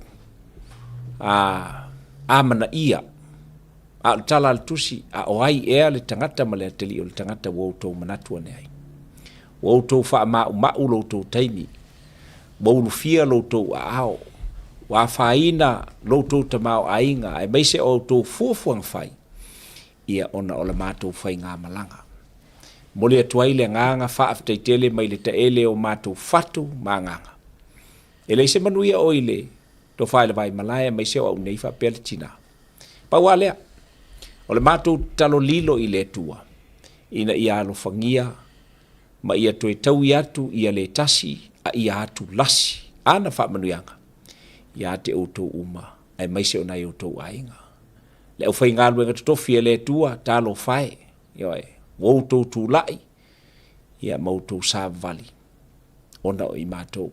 a amanaia. A o le tala a le Tusi, a o ai ea le tagata ma le atalii o le tagata ua outou manatu ane ai? Ua outou faamaumau lo outou taimi, ua ulufia lo outou aao, ua afaina lo outou tamaoaiga, aemaise o a outou fuafuaga fai, ia ona o la matou faigamalaga. Momoli atu ai le agaga faafetai tele mai le taele o matou fatu ma agaga. E leai se manuia o i le tofa i le Vaimalae aemaise o au nei faapea le tina. Pau lava lea, o le matou tatalo lilo i le Atua ina ia alofagia ma ia toe taui atu ia le tasi a ia atu lasi ana faamanuiaga ia te outou uma aemaise o nai outou aiga. Le aufaigaluega totofi a le Atua, talofa e, ioe, ua outou tulai ia ma outou savavali ona o i matou.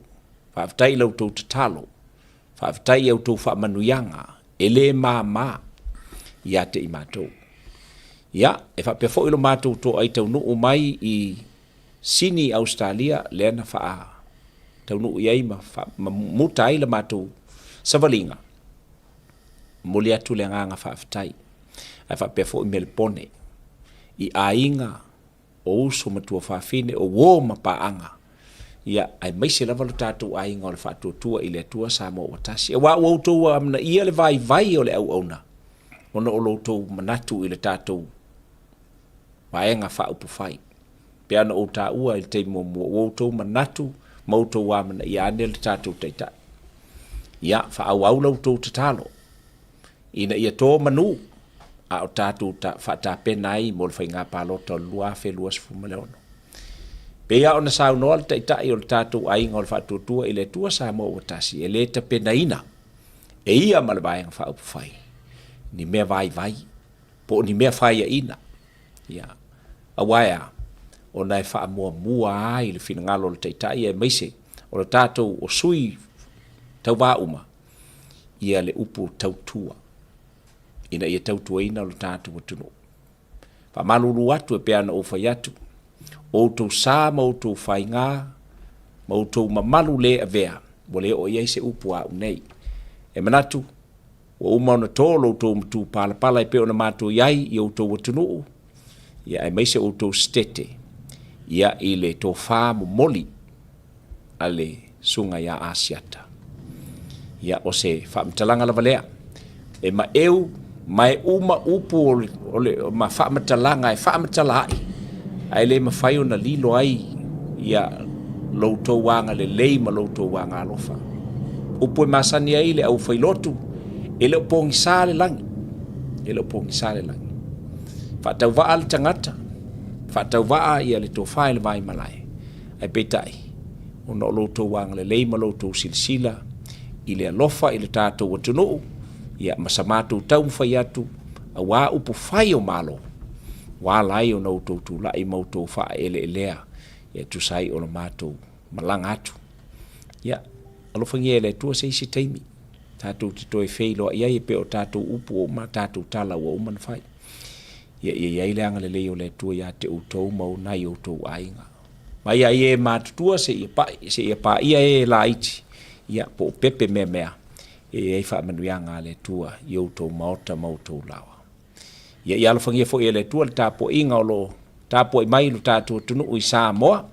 Faafetai i la outou tatalo, faafetai i a outou faamanuiaga e le māmā ia te i matou. Ia, e faapea foi lo matou toai taunuu mai i Sini, Ausetalia, lea na faa taunuu i ai ma, ma muta ai la matou savaliga. Momoli atu le agaga faafetai, ae faapea foi Melepone i aiga o uso ma tuafafine, o uo ma paaga, ia, aemaise lava lo tatou aiga o le Faatuatua i le Atua Samoa ua Tasi. Aua ua outou amanaia le vaivai o le auauna ona o lo outou manatu i le tatou Vaega Faaupufai. Pei ona ou taua i le taimi muamua, ua outou manatu ma outou amanaia ane le tatou Taitai. Ia, faaauau la outou tatalo ina ia to manu a o tatou faatapena ai mo le faiga palota o le 2026. Pei lava ona saunoa le Taitai o le tatou aiga o le Faatuatua i le Atua Samoa ua Tasi, e le tapenaina e ia ma le Vaega Faaupufai ni mea vaivai po o ni mea faiaina. Ia, aua e a? Ona e faamuamua ai le finagalo o le Taitai aemaise o le tatou o sui tauva uma, ia le upu tautua, ina ia tautuaina lo tatou atunuu. Faamalulu atu e pei ona ou fai atu, o outou sa ma outou faiga ma outou mamalu le avea, ua le oo i ai se upu a au nei. E manatu, Ua uma ona to lo outou matupalapala e pei ona matou i ai i outou atunuu, ia aemaise outou setete, ia i le tofa momoli a le Susuga ia Asiata. Ia o se faamatalaga lava lea, e maeu ma e uma upu o le, o le, ma faamatalaga e faamatala ai, ae le mafai ona lilo ai ia lo outou agalelei ma lo outou agalofa. Upu e masani ai le aufailotu, e le o pogisa le lagi, e le o pogisa le lagi. Faatauvaa le tagata, faatauvaa ia le tofa i le vaimalae, ae peitai, ona o lo outou agalelei ma lo outou silasila i le alofa i le tatou atunuu, ia ma sa matou taumafai atu aua upu fai o Malo, ua ala ai ona outou tulai ma outou faaeleelea e tusa ai o le matou malaga atu. Ia, alofagia e le Atua se isi taimi tatou te toe feiloai ai e pei o tatou upu ua uma, tatou tala ua uma ona fai. Ia, ia i ai le agalelei o le Atua ia te outou ma nai outou aiga. Mai ai e matutua seia pai, seia paia e laiti, ia, po o pepe meamea, ia i ai faamanuiaga a le Atua i outou maota ma outou laoa. Ia ia alofagia foi e le Atua le tapuaiga o lo o tapuai mai lo tatou atunuu i Samoa.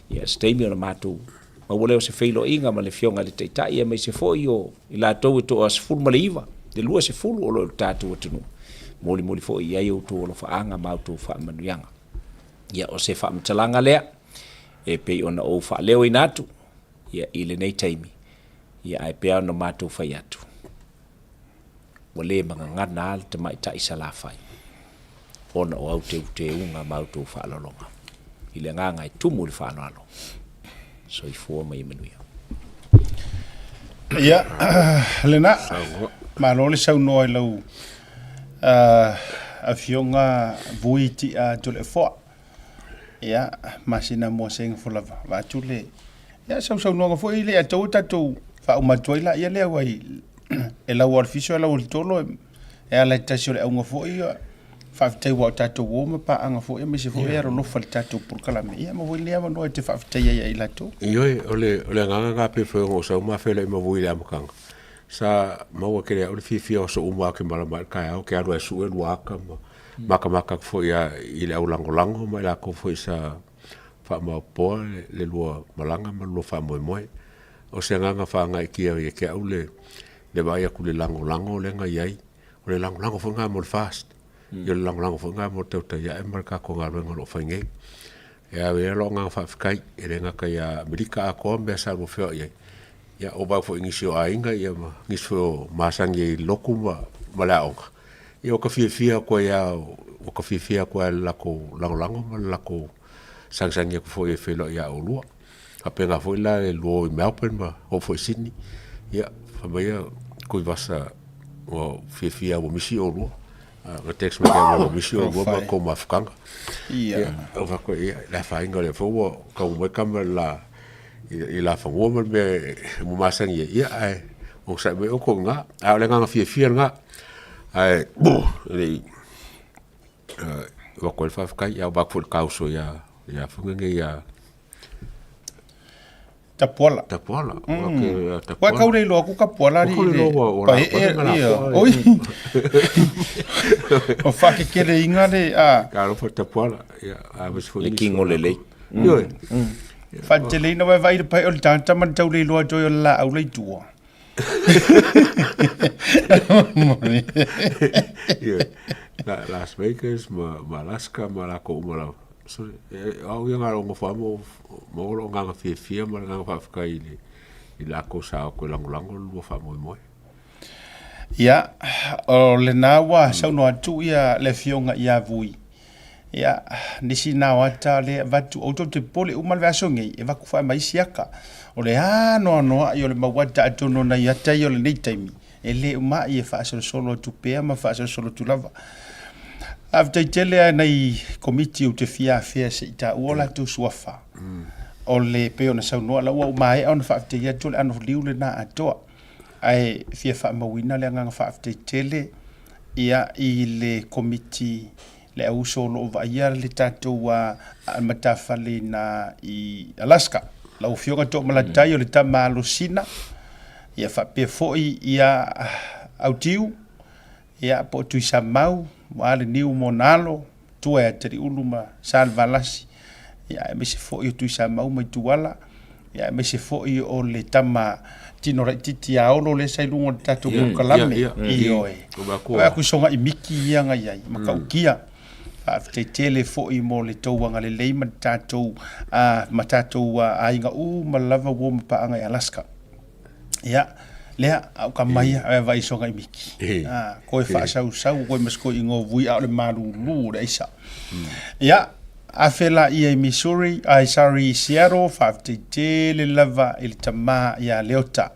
Ia se taimi ona matou maua lea o se feiloaiga ma le Afioga i le Taitai aemaise foi o i latou e toa 19, le 20 o lo o i lo tatou atunuu. Molimoli foi i ai outou alofaaga ma outou faamanuiaga. Ia o se faamatalaga lea e pei ona ou faaleoina atu ia i lenei taimi, ia ae pei ona matou fai atu. Ua le magagana lava le tamaitai Salafai ona o au teuteuga ma outou faaaloaloga. I le agaga e tumu i le faaaloalo. Soifua ma ia manuia. Ia, lena, malo le saunoa i lau afioga Vui Tia Toleafoa. Ia, masina mua sega fo lava, vaatu le, ia sausaunoaga foi le ataua tatou faauma atu ai laia lea ua i e lau o le fiso e lau o le tolo e ala i tasi o le auga foi Faafetai ua o tatou o ma paaga foi aemaise foi e alolofa i le tatou polokalame. Ia maua foi lenei avanoa e te faafetai ai ia i latou. Ioe, o le, o le agaga lena pei foi ona ou sau ma feiloai ma Vui i le amataga, sa maua tele e au le fiafia o aso uma lava ou te malama ai i le taeao, ou te alu lava e sue lua ata ma matamata atu foi lava i le au lagolago ma i latou foi sa faamaopoopoa le lua malaga ma le lua faamoemoe. O se agaga faagaeetia ia te au le vaai atu i le lagolago lea na i ai, o le lagolago foi lena mo le FAST, ia o le lagolago foi lena mo le tautai ae ma le tatou galuega o lo o fai nei. E ave ai lou agaga faafetai, e le gata ia Amerika atoa ma mea sa lua feoai ai, ia ova atu foi i nisi o aiga ia ma nisi foi o masani ai i le lotu ma le aoga, ia ua ta fiafia atu ai lava, ua ta fiafia atu ai lava i le latou lagolago ma le latou sagisagi atu foi e feiloai ia oulua. Faapena foi la le lua o i Melbourne ma oo foi i Sydney, ia fai mai ia Tuivasa ua fiafia ua misi oulua. Na text mai ia ua misi oulua ma tou mafutaga. Ia, ou fai atu ia, le afaina o lea foi ua taunuu mai tama i le la i Lafanua ma le mea e masani ai, ia ae onosai mai outou i ina. A o le agaga fiafia lena, ae e le i avatu ai le faafetai, ae ua avatu foi i le ta uso ia Fuga nei ia Tapuala. Tapuala. Ua kau le iloa ku Tapuala ali i le pae e ia. Oi. O whakekele inga le a. Ka alofa Tapuala. Ia, a vesi foi. Le kingo le lei. Ioe. Whaketele ina wai vai le pae o le tangata man tau le iloa toi o le la au le itua. Ioe. Las Vegas ma Alaska ma lakou uma lava. Sorry, au ia na o nofo mo mo lo nganga fiafia ma le agaga faafetai i le i lakou sa o atu e lagolago le lua faamoemoe. Ia, o lena ua saunoa atu ia le afioga ia Vui. Ia, nisi na o ata le avatu, outou te popole uma le vaiaso nei, e avatu faamaisi isi ata. O le anoanoai o le mau ata atonu o nai ata ia o lenei taimi, E le umaʻi e faasolosolo atu pea ma faasolosolo atu lava. Faafetai tele lava i nai Komiti ou te fia afea se i taua o latou suafa. O le pei ona saunoa la ua ou maea ona faafetai atu o le ano liu lena atoa. Ae fia faamauina le agaga faafetai tele ia i le Komiti le auuso o lo o vaaia le tatou matafale i na i Alaska. Lau Afioga Toomalatai o le tama alosina, ia faapea foi ia Autiu, ia po o Tuisamau, ua le niu mo ona alo, tua ia Taliulu ma Salevalasi, ia aemaise foi o Tuisamau ma Ituala, ia aemaise foi o le tama tino laitiiti ia Olo lea sa i luga o le tatou polokalame. Ioe. Vaai atu i soga'i miki ia na i ai, matautia. Faafetai tele foi mo le tou agalelei ma le tatou, ma tatou aiga uma lava ua o ma paaga i Alaska. Ia, lea, a o tama ia, e vaai i soga'i miki. Koe faasausau, koe ma se koe igoa vui, a o le malulu o le aisa. Ia, afe laia i Missouri, ai sorry, i Seattle, faafetai tele lava i le tama ia Leota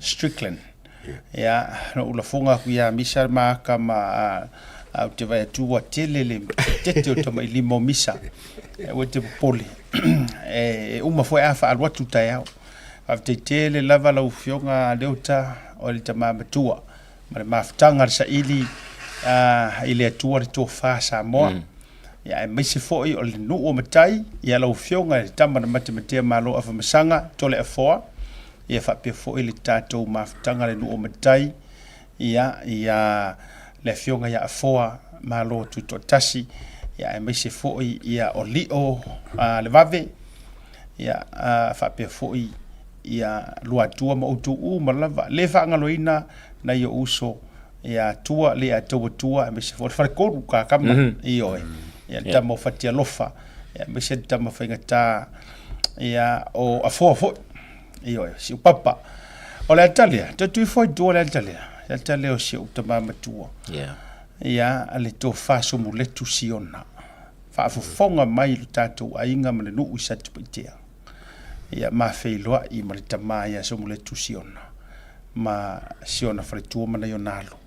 Strickland. Ia, na ou lafoga atu ia Misa ma aka ma a ou te vaai atu ua tele le tete o tamailima o Misa. Aua e te popole. E uma foi a faaalu atu taeao. Faafetai tele lava lau Afioga Leota o le tama matua ma le mafutaga a le saili i le Atua le tofa Samoa. Ia aemaise foi o le nuu o Matai, ia lau Afioga i le tama na matematea Malo Afamasaga, Toleafoa, ia faapea foi le tatou mafutaga le nuu o Matai, ia, ia le Afioga ia Afoa Malo Tutoatasi, ia aemaise foi ia o Lio le Vave, ia faapea foi ia Luatua ma outou uma lava. Le faagaloina nai ou uso ia Tua, le ia Tauatua, aemaise foi le faletolu kakama, ioe, ia le tama o Fatialofa, ia aemaise le tama faigata ia o Afoa foi, ioe, si ou papa. O le ata lea, toe tui foi tua le ata lea, le ata lea o si ou tama matua. Ia, le tofa Somuletu Siona. Faafofoga mai lo tatou aiga ma le nuu i Satupaitea. Ia ma feiloai ma le tama ia Somuletu Siona ma Siona faletua ma nai ona alo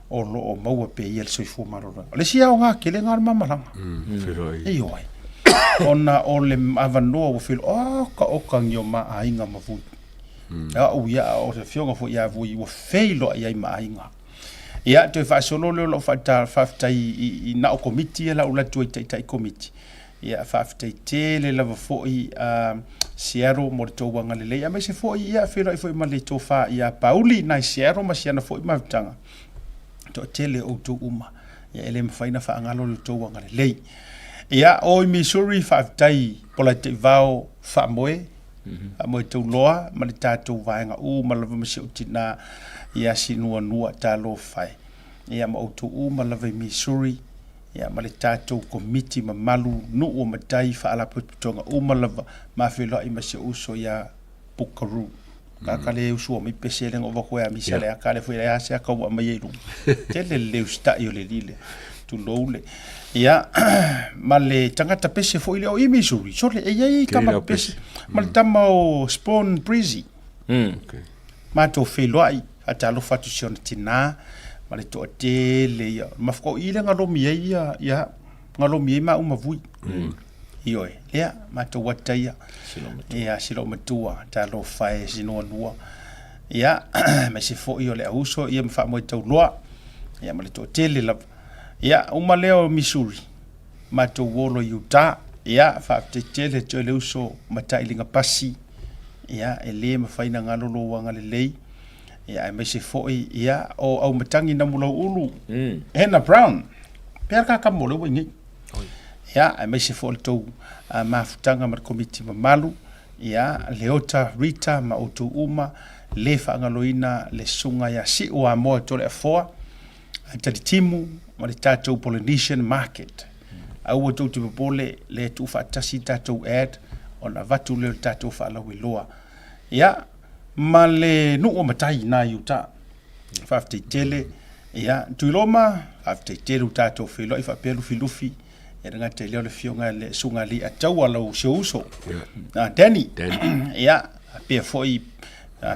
o lo o maua pea ia le soifua maloloina. O le isi aoga tele lena o le ma malaga. Ioe. Ona o le avanoa ua feiloai, oka oka ni o ma aiga ma Vui. Au ia, o le afioga foi ia Vui ua feiloai ai ma aiga. Ia, toe faasolo lea o lau faafetai i na o komiti ia la ou alu atu ai i taitai komiti. Ia, faafetai tele lava foi Seattle mo le tou agalelei, aemaise foi ia feiloai foi ma le tofa ia Pauli nai Seattle ma siana foi mafutaga. Toatele o outou uma, ia e le mafai ona faagalo le tou agalelei. Ia, o i Missouri, faafetai Polataivao Faamoe, Faamoe Tauloa ma le tatou vaega uma lava ma si ou tina ia Sinuanua, talofa e. Ia ma outou uma lava i Missouri, ia ma le tatou komiti mamalu nuu o matai faalapotopotoga uma lava ma feiloai ma si ou uso ia Buckaroo. Ka le usu mai pese le ngova koe a misa le aka le foi le ase aka ua mai ai luga. Tele le usita'i o le lile. Tulou le. Ia, ma le tagata pese foi lea o i Missouri. Sole, e iai tama pese. Ma le tama o Spawn Breezy. Okay. Matou feiloai, faatalofa atu i si ona tinā ma le toatele ia. Mafuka o i lea galomi ai ia, ia, galomi ai maua ma Vui. Ioe, lea, matou ata ia. Ia, si loomatua, talofa e Sinuanua. Ia, aemaise foi o le auuso ia ma Faamoetauloa, ia ma le toatele lava. Ia, uma lea o Missouri, matou olo i Utah. Ia, faafetai tele atu i le uso Matailiga Pasi. Ia, e le mafai ona galo lou agalelei. Ia, aemaise foi, ia, o Aumatagi Namulauulu, Hannah Brown. Pea ka kamo le ua i nei. Ia, aemaise foi o le tou mafutaga ma le komiti mamalu, ia, Leota, Rita ma outou uma, le faagaloina le susuga ia Siu Amoa Toleafoa, Talitimu ma le tatou Polynesian Market. Aua tou te popole, le tuufaatasi tatou ad ona avatu lea o le tatou faalauiloa. Ia, ma le nuu o matai i na i uta. Faafetai tele. Ia, Tuiloma, faafetai tele ua tatou feiloai faapea Lufilufi. Ia le gata i lea o le afioga i le Susuga Alii-Ataua lau si ou uso. Yeah. Danny. Danny. Ia, faapea foi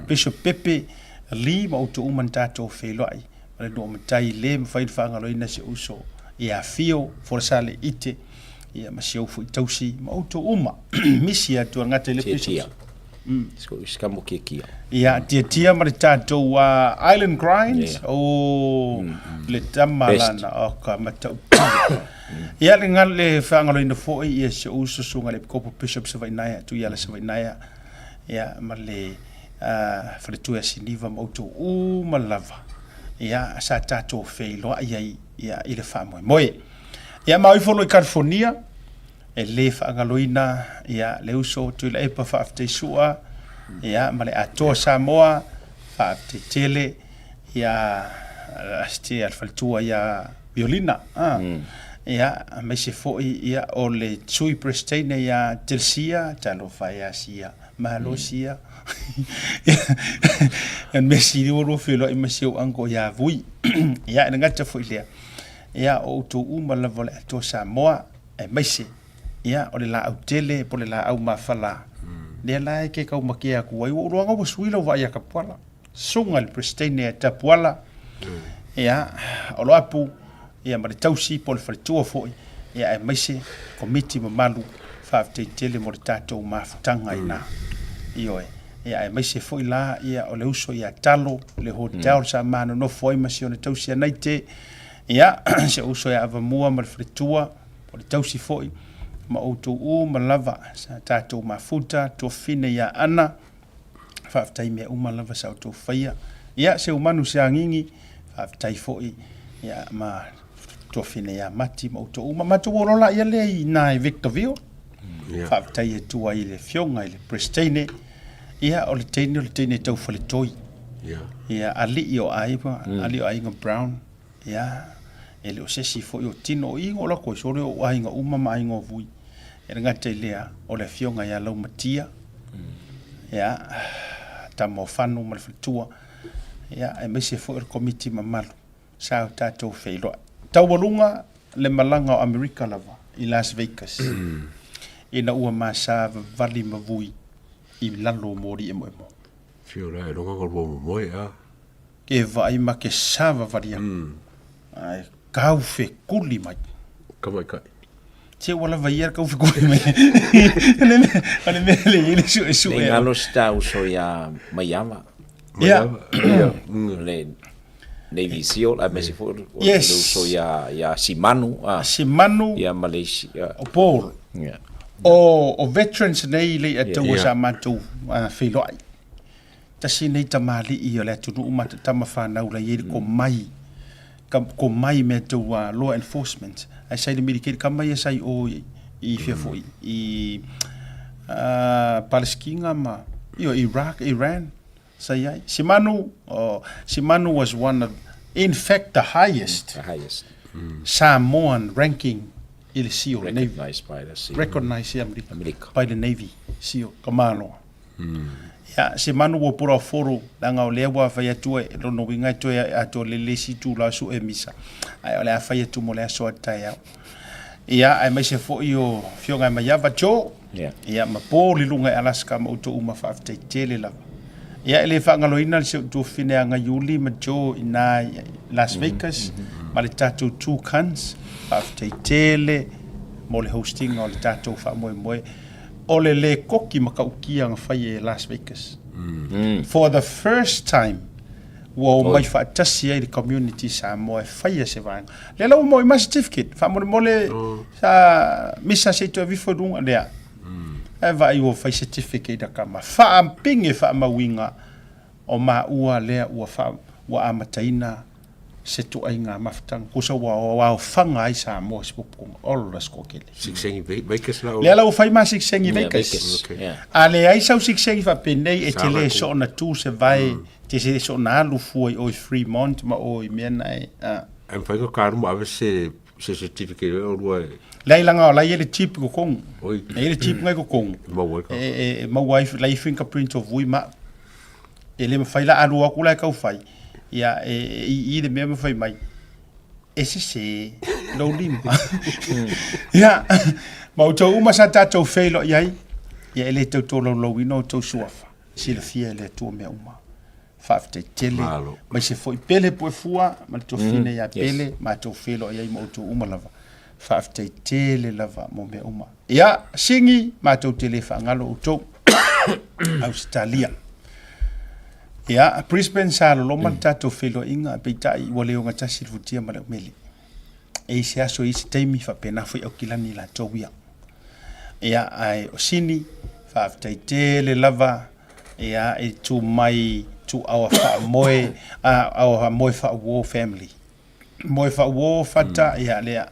Bishop Pepe Lee ma outou uma na tatou feiloai. Ma le nuu o matai le mafai ona faagaloina si ou uso ia Fio Folesale Ite. Ia ma si ou foi tausi ma outou uma. Misi atu a gata i le Bishop. Sikamu kia. Ia, tiatia ma le tatou Island Grind, yeah. O le tama lana o ka matautia. Ia, le ngalo le whaangaloina foi, ia si ou uso susuga le Epikopo Bishop Savainaia, Tuiala Savainaia, ia, ma le faletua ia Siniva ma outou uma lava. Ia, sa tatou feiloai ai, ia, i le faamoemoe. Ia, ma o ifo loa i California, E le faagaloina ia le uso Tuilaepa faafetai Sua ia ma le Atoa Samoa faafetai tele ia te le faletua ia Violina ia aemaise foi ia o le Sui Peresetene ia Delcia talofa e ia Sia malo Sia e mea sili ua lua feiloai ma si ou uncle ia Vui ia e le gata foi i lea ia o outou uma lava o le Atoa Samoa aemaise ia o le laau tele po o le laau mafala lea la e te taumatea atu ai. Ua ou iloa ua sui lau vaai ia Tapuala, susuga i le Peresetene ia Tapuala, ia Oloapu ia ma le tausi po o le faletua foi, ia aemaise komiti mamalu faafetai tele mo le tatou mafutaga i ina. Ioe. Ia aemaise foi la ia o le uso ia Talo, le hotel sa ma nonofo ai ma si ona tausi ia Naite, Ia, si ou uso ia Avamua ma le faletua, o le tausi foi, ma outou uma lava, sa tatou mafuta, tuafafine ia Ana, faafetai mea uma lava sa outou faia. Ia, Seumanu Seagigi, faafetai foi, ia, ma tuafafine ia Mati ma outou uma. Matou o lola ia lea i ina i Victorville. Yeah. Faafetai atu ai i le afioga i le Presetene. Ia, o le teine o le teine tau faletoi. Yeah. Ia, alii o aiga, alii o aiga Brown. Ia, e le o se isi foi o tino o igo la koe sole o aiga uma ma aiga o Vui. E le gata i lea, o le afioga ia Laumatia, ia, tama o Fano ma le faletua, ia, aemaise foi o le komiti mamalu sa o tatou feiloai. Taualuga le malaga o Amerika lava i Las Vegas, ina ua ma savavali ma Vui i lalo o moli emoemo. Fio la e loga ka lua momoe a. Ke vaai ma ke savavali aku. Ae kau fekuli mai. Kamaikai. Se ua lava ia kau fekuli mai. O le mea le i le suesue. Le galo si ta uso ia Maiava. Ia. Ia. Le Navy SEAL aemaise foi o le Yes. uso ia ia Simanu a Simanu ia ma le isi ia. o Paul. Ia. O o veterans nei le ataua Yeah. sa matou feiloai. Tasi nei tamalii o le atunuu ma tama fanau la i ai le komai ka komai mea tou law enforcement ae sa i le milikeli kama ia sa i o i fea foi i Palestina ma ioe Iraq Iran sa i ai Simanu oh Simanu was one of in fact the highest The highest. Samoan ranking i le SEAL Navy Recognized by the SEAL. recognized i Amerika Amerika. by the Navy SEAL ka maloa. Ia, se manu ua pura foro, leaga o lea ua fai atu e lona uiga e toe atoa lelei le isi itula o sue misa, ae o le a fai atu mo le aso a taeao. Ia, aemaise foi o Afioga e Maiava Joe, ia, ma Paul i luga i Alaska ma outou uma faafetai tele lava. Ia, e le faagaloina le si ou tuafafine a Gaiuli ma Joe i ina i Las Vegas ma le tatou Two Cans, faafetai tele mo le hosting o le tatou faamoemoe. O le lēkoki matautia na fai e Las Vegas. For the first time, ua omai faatasi ai le community Samoa e faia se vaega. Lea la ua maua i ma certificate, faamolemole sa misa se i toe aveifo i luga, lea. Ae vaai ua fai certificate a kama. Faapige faamauiga o maua lea ua faa, ua amataina se tuaiga mafutaga, tusa ua aofaga ai Samoa i se pupukuga. Ola se toatele. Sikisengi Vegas la o. Lea la ua fai ma sikisengi Vegas. Vegas. Okay. Yeah. A leai sau sikisengi faapenei e te le Sa soona tu se vae, te se soona alu fua i o i Fremont ma o i mea na e. A. Ae mafai ona kalu ma ave se se certificate o lua e. Leai laga o la e i ai le chip i totonu. Oi. E i ai le chip na i totonu. E maua ai ka. E, e, e maua ai la e i fingerprint o vui ma au. E le mafai la alu atu la e tau fai, ia e, e i i le mea ma fai mai, e sese lou lima. Ia, ma outou uma sa tatou feiloai ai, ia e le tau tolaulauina outou suafa, silafia e le Atua mea uma. Faafetai tele, Malo. maise foi Pele Puefua ma le tuafafine ia yes. Pele, matou feiloai ai ma outou uma lava. Faafetai tele lava mo mea uma. Ia, Sigi, matou te le faagalo outou. Ausetalia. Ia, Brisbane sa loloma le tatou feiloaiga, peitai ua le ogatasi le futia ma le umele. E i se aso, e i se taimi, faapena foi Aukilani latou ia. Ia, ae o Sini, faafetai tele lava, ia, i tu mai to our faamoe, our moe faauo family. Moe faauo fata, ia lea.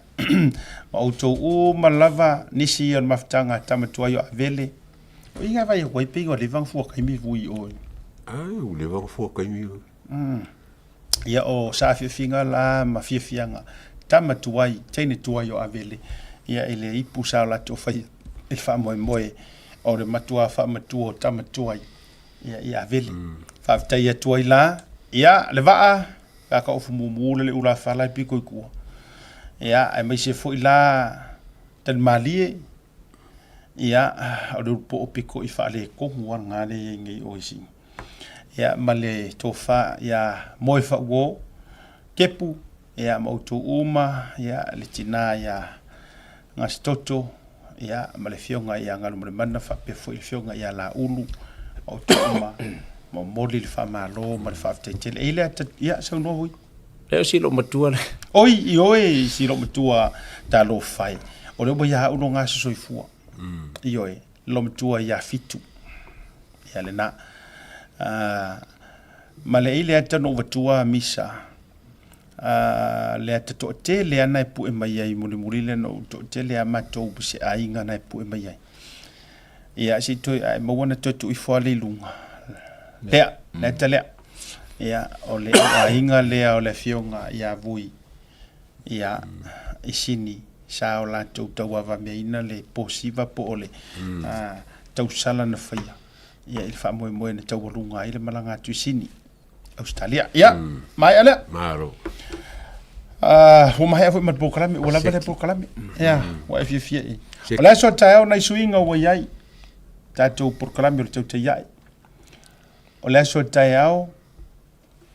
Ma outou uma lava, nisi ia o le mafutaga a tama tuai o Avele. O i vai atu ai pei ua leva ona fua taimi vui i oe. Ai, ua leva ona fua taimi. Ia o saafiafiga la ma fiafiaga, tama tuai, teine tuai o Avele, ia i le ipu sa o latou faia i le faamoemoe o le matua faamatua o tama tuai, ia i Avele. Faafetai atu ai la, ia le vaa, pe a ka ofu mumu le le ulafala e piko i tua. Ia, aemaise foi la talimalie, ia, o le ulu poo piko i faaletonu lava lena lea e i ai nei o i Sini. Ia, ma le tofa ia moe faauo, kepu, ia, ma outou uma, ia, le tina ia Gasitoto, ia, ma le afioga ia Galumalemana faapea foi le afioga ia Laulu, ma outou uma, momoli le faamalo ma le faafetai tele. E i le ata, ia, saunoa foi. Lea o si loomatua le. Oi, ioe, si loomatua talofa e. O lea ua ia au loga aso soifua. Ioe, loomatua ia Fitu. Ia lena. Ma le i le ata na ou avatua misa, le ata toatele lava na e pue mai ai mulimuli lea na ou toatele lava matou se aiga na e pue mai ai. Ia se i toe ae maua na toe tuu ifo lava lea i luga. Lea, le ata lea. Ia, o le aiga lea o le afioga ia Vui, ia, i Sini, sa o latou tauavameaina le posiva po o le tausala na faia ia i le faamoemoe na taualuga ai le malaga atu i Sini, Ausetalia. Ia, maea lea. Malo. Ua maea foi ma le polokalame, ua lava lea polokalame. Ia, ua e fiafia i. O le aso a taeao nai suiga ua i ai tatou polokalame o le tautai ae. O le aso a taeao,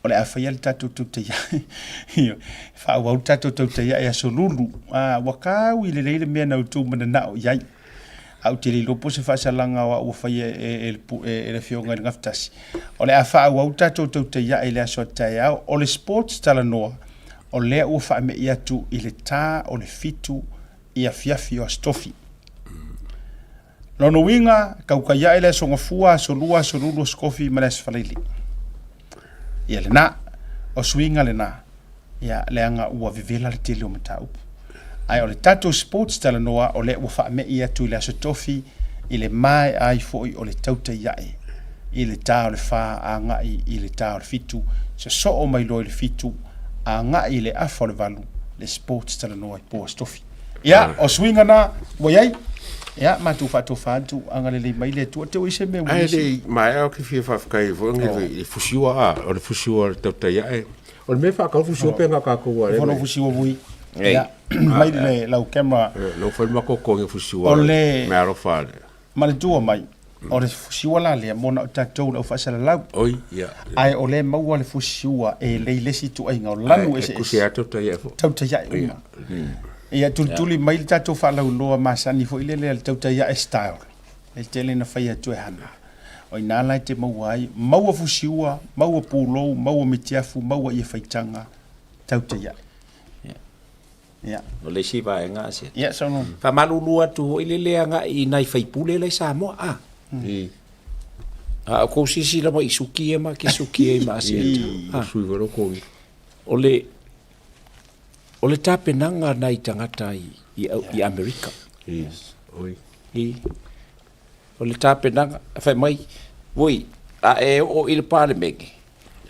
o le a faia le tatou tautai ae. E faaauau le tatou tautai ae aso Lulu. Ua tau i lelei le mea na outou mananao i ai. Ae ou te le iloa po o se faasalaga o au ua faia e le Afioga i le Gafatasi. O le a faaauau le tatou tautaiae i le aso a taeao. O le sports talanoa, o lea ua faame'i atu i le ta o le 7 i afiafi o Aso Tofi. Lona uiga, tautai ae le Aso Gafua, Aso Lua, Aso Lulu, Aso Tofi ma le Aso Faraile. Ia lena, o suiga lena, ia leaga ua vevela le tele o mataupu. Ae o le tatou sports talanoa, o lea ua faame'i atu i le Aso Tofi i le maea ai foi o le tautai ae i le ta o le 4 agai i le ta o le 7, sosoo mai loa i le 7 agai i le afa o le 8 le sports talanoa i po Aso Tofi. Ia, o suiga na ua i ai. Ia, matou faatofa atu, agalelei mai le Atua. Te ua i se mea ua Ae le i maea ou te fia faafetai foi oh. I le fusiua a, o le fusiua o le tautai ae. O le mea faatau fusiua pe na tatou a le. Fono fusiua vui. Ia, mai le lau camera. Lau fai ma koko fusiua. O le mea alofa le. Manatua mai, o le fusiua la lea mo na o tatou le au faasalalau. Oi, ia. Ae o lea maua le fusiua e lei le isi ituaiga o lanu eseese. E kusi atu tautai fo. Tautai ae uma. Ia tulituli mai le tatou faalauiloa masani foi lele a le tautai ae style. E tele na fai atu e hana. O ina la e te maua ai, maua fusiua, maua pulou, maua mitiafu, maua ia faitaga, tautai ae. Ia. O le isi vaega a Asiata. Ia, saunoa. Faamalulu atu foi lele agai i nai faipule la i Samoa, a. A o kou silasila mai i suki ia ma ke suki ai ma Asiata. A. Sui foi loko. O le o le tapenaga nai tagata i i, i Amerika. Yes. Oi. I o le tapenaga fai mai, voi, a e oo i le Palemene,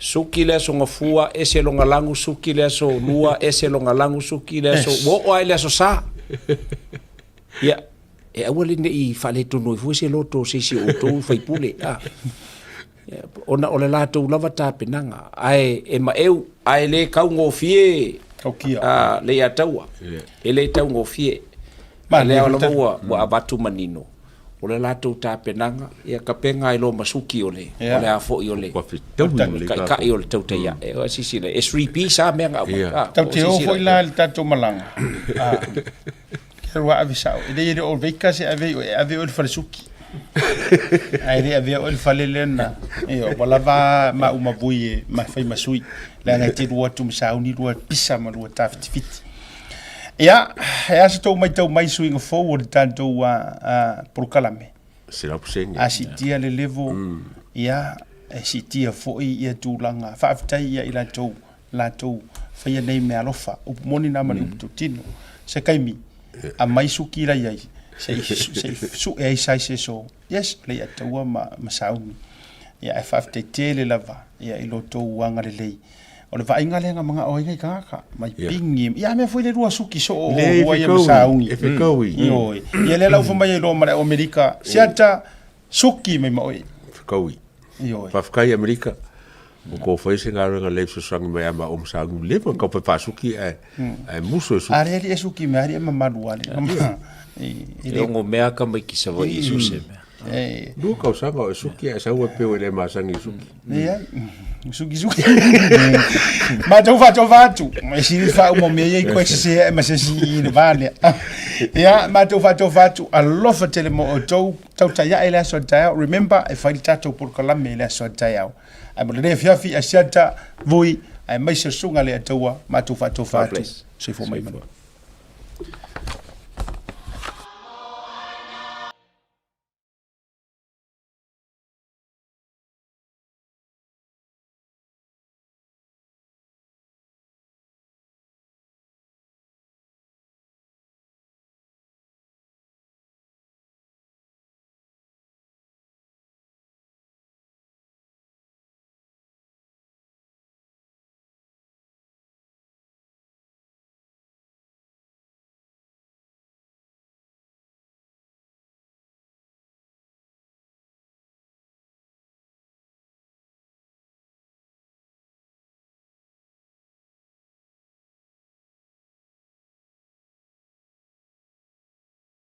Suki le aso Gafua, ese lona lagu, suki le aso Lua, ese lona lagu, suki le aso, ua oo lava i le aso Sa. Ia, e aua le ne i faaletonu ai fua se loto o se isi o outou faipule, a. Ia, ona o le latou lava tapenaga, ae e maeu, ae le taugofie Taukia. a, le Iataua. E le taugofie. Ma lea lava ua, ua avatu manino. O le latou tapenaga, ia kapega ai loa ma suki o le, o le a foi o le, taitai o le tautai ae. O silasila, e 3P sa mea na aumai. Ah, Tau te o foi la le tatou malaga. Ah, ke rua ave sao. E le o veika se ave e ave o le fale suki. Ae le avea oe le fale lena. Io, ua lava ma uma vui e ma fai ma sui. Leaga e te lua atu ma sauni lua pisa ma lua tawhitifiti. Ia, e a se tou matau mai suiga fou o le tatou polokalame? 100%. A siitia le level, ia, e siitia foi ia tulaga. Faafetai ia i latou, latou faia nei mea alofa. Upu moni na ma le upu tautino. Se taimi, aumai suki la i ai, se i sue ai sizes o, yes, o le i'a taua ma, ma sauni. Ia, ae faafetai tele lava ia i lo tou agalelei. O le vaaiga lea na manao ai nei tagata, mai pingi. Ia, a mea foi le lua suki soo o rua ia ma sauni. E fekaui. Ioe. Ia lea la ua fai mai ai loa ma le au Amerika, siata, suki mai ma oe. Fekaui. Ioe. Faafetai Amerika. Ua kou fai se galuega lelei fesoasoani mai ia maua ma sauni leva kau pai faasuki ae ae musu e suki. A le alii e suki mai, alii e mamalu ale. E ono mea ka mai ki Savaii i so se mea. Lua kausaga o e suki ae sau e peu e le masani i suki. Leai, suki suki. Matou faatofa atu, e sili faauma o mea ia i koe sese ae ma se isi i le va lea. Ia, matou faatofa atu, alofa tele mo outou, tautai ae i le aso a taeao. Remember, e fai le tatou polokalame i le aso a taeao. Ae mo lenei afiafi, asiata, vui, aemaise o le susuga a le Atua, matou faatofa atu. Soifua mai ma manuia.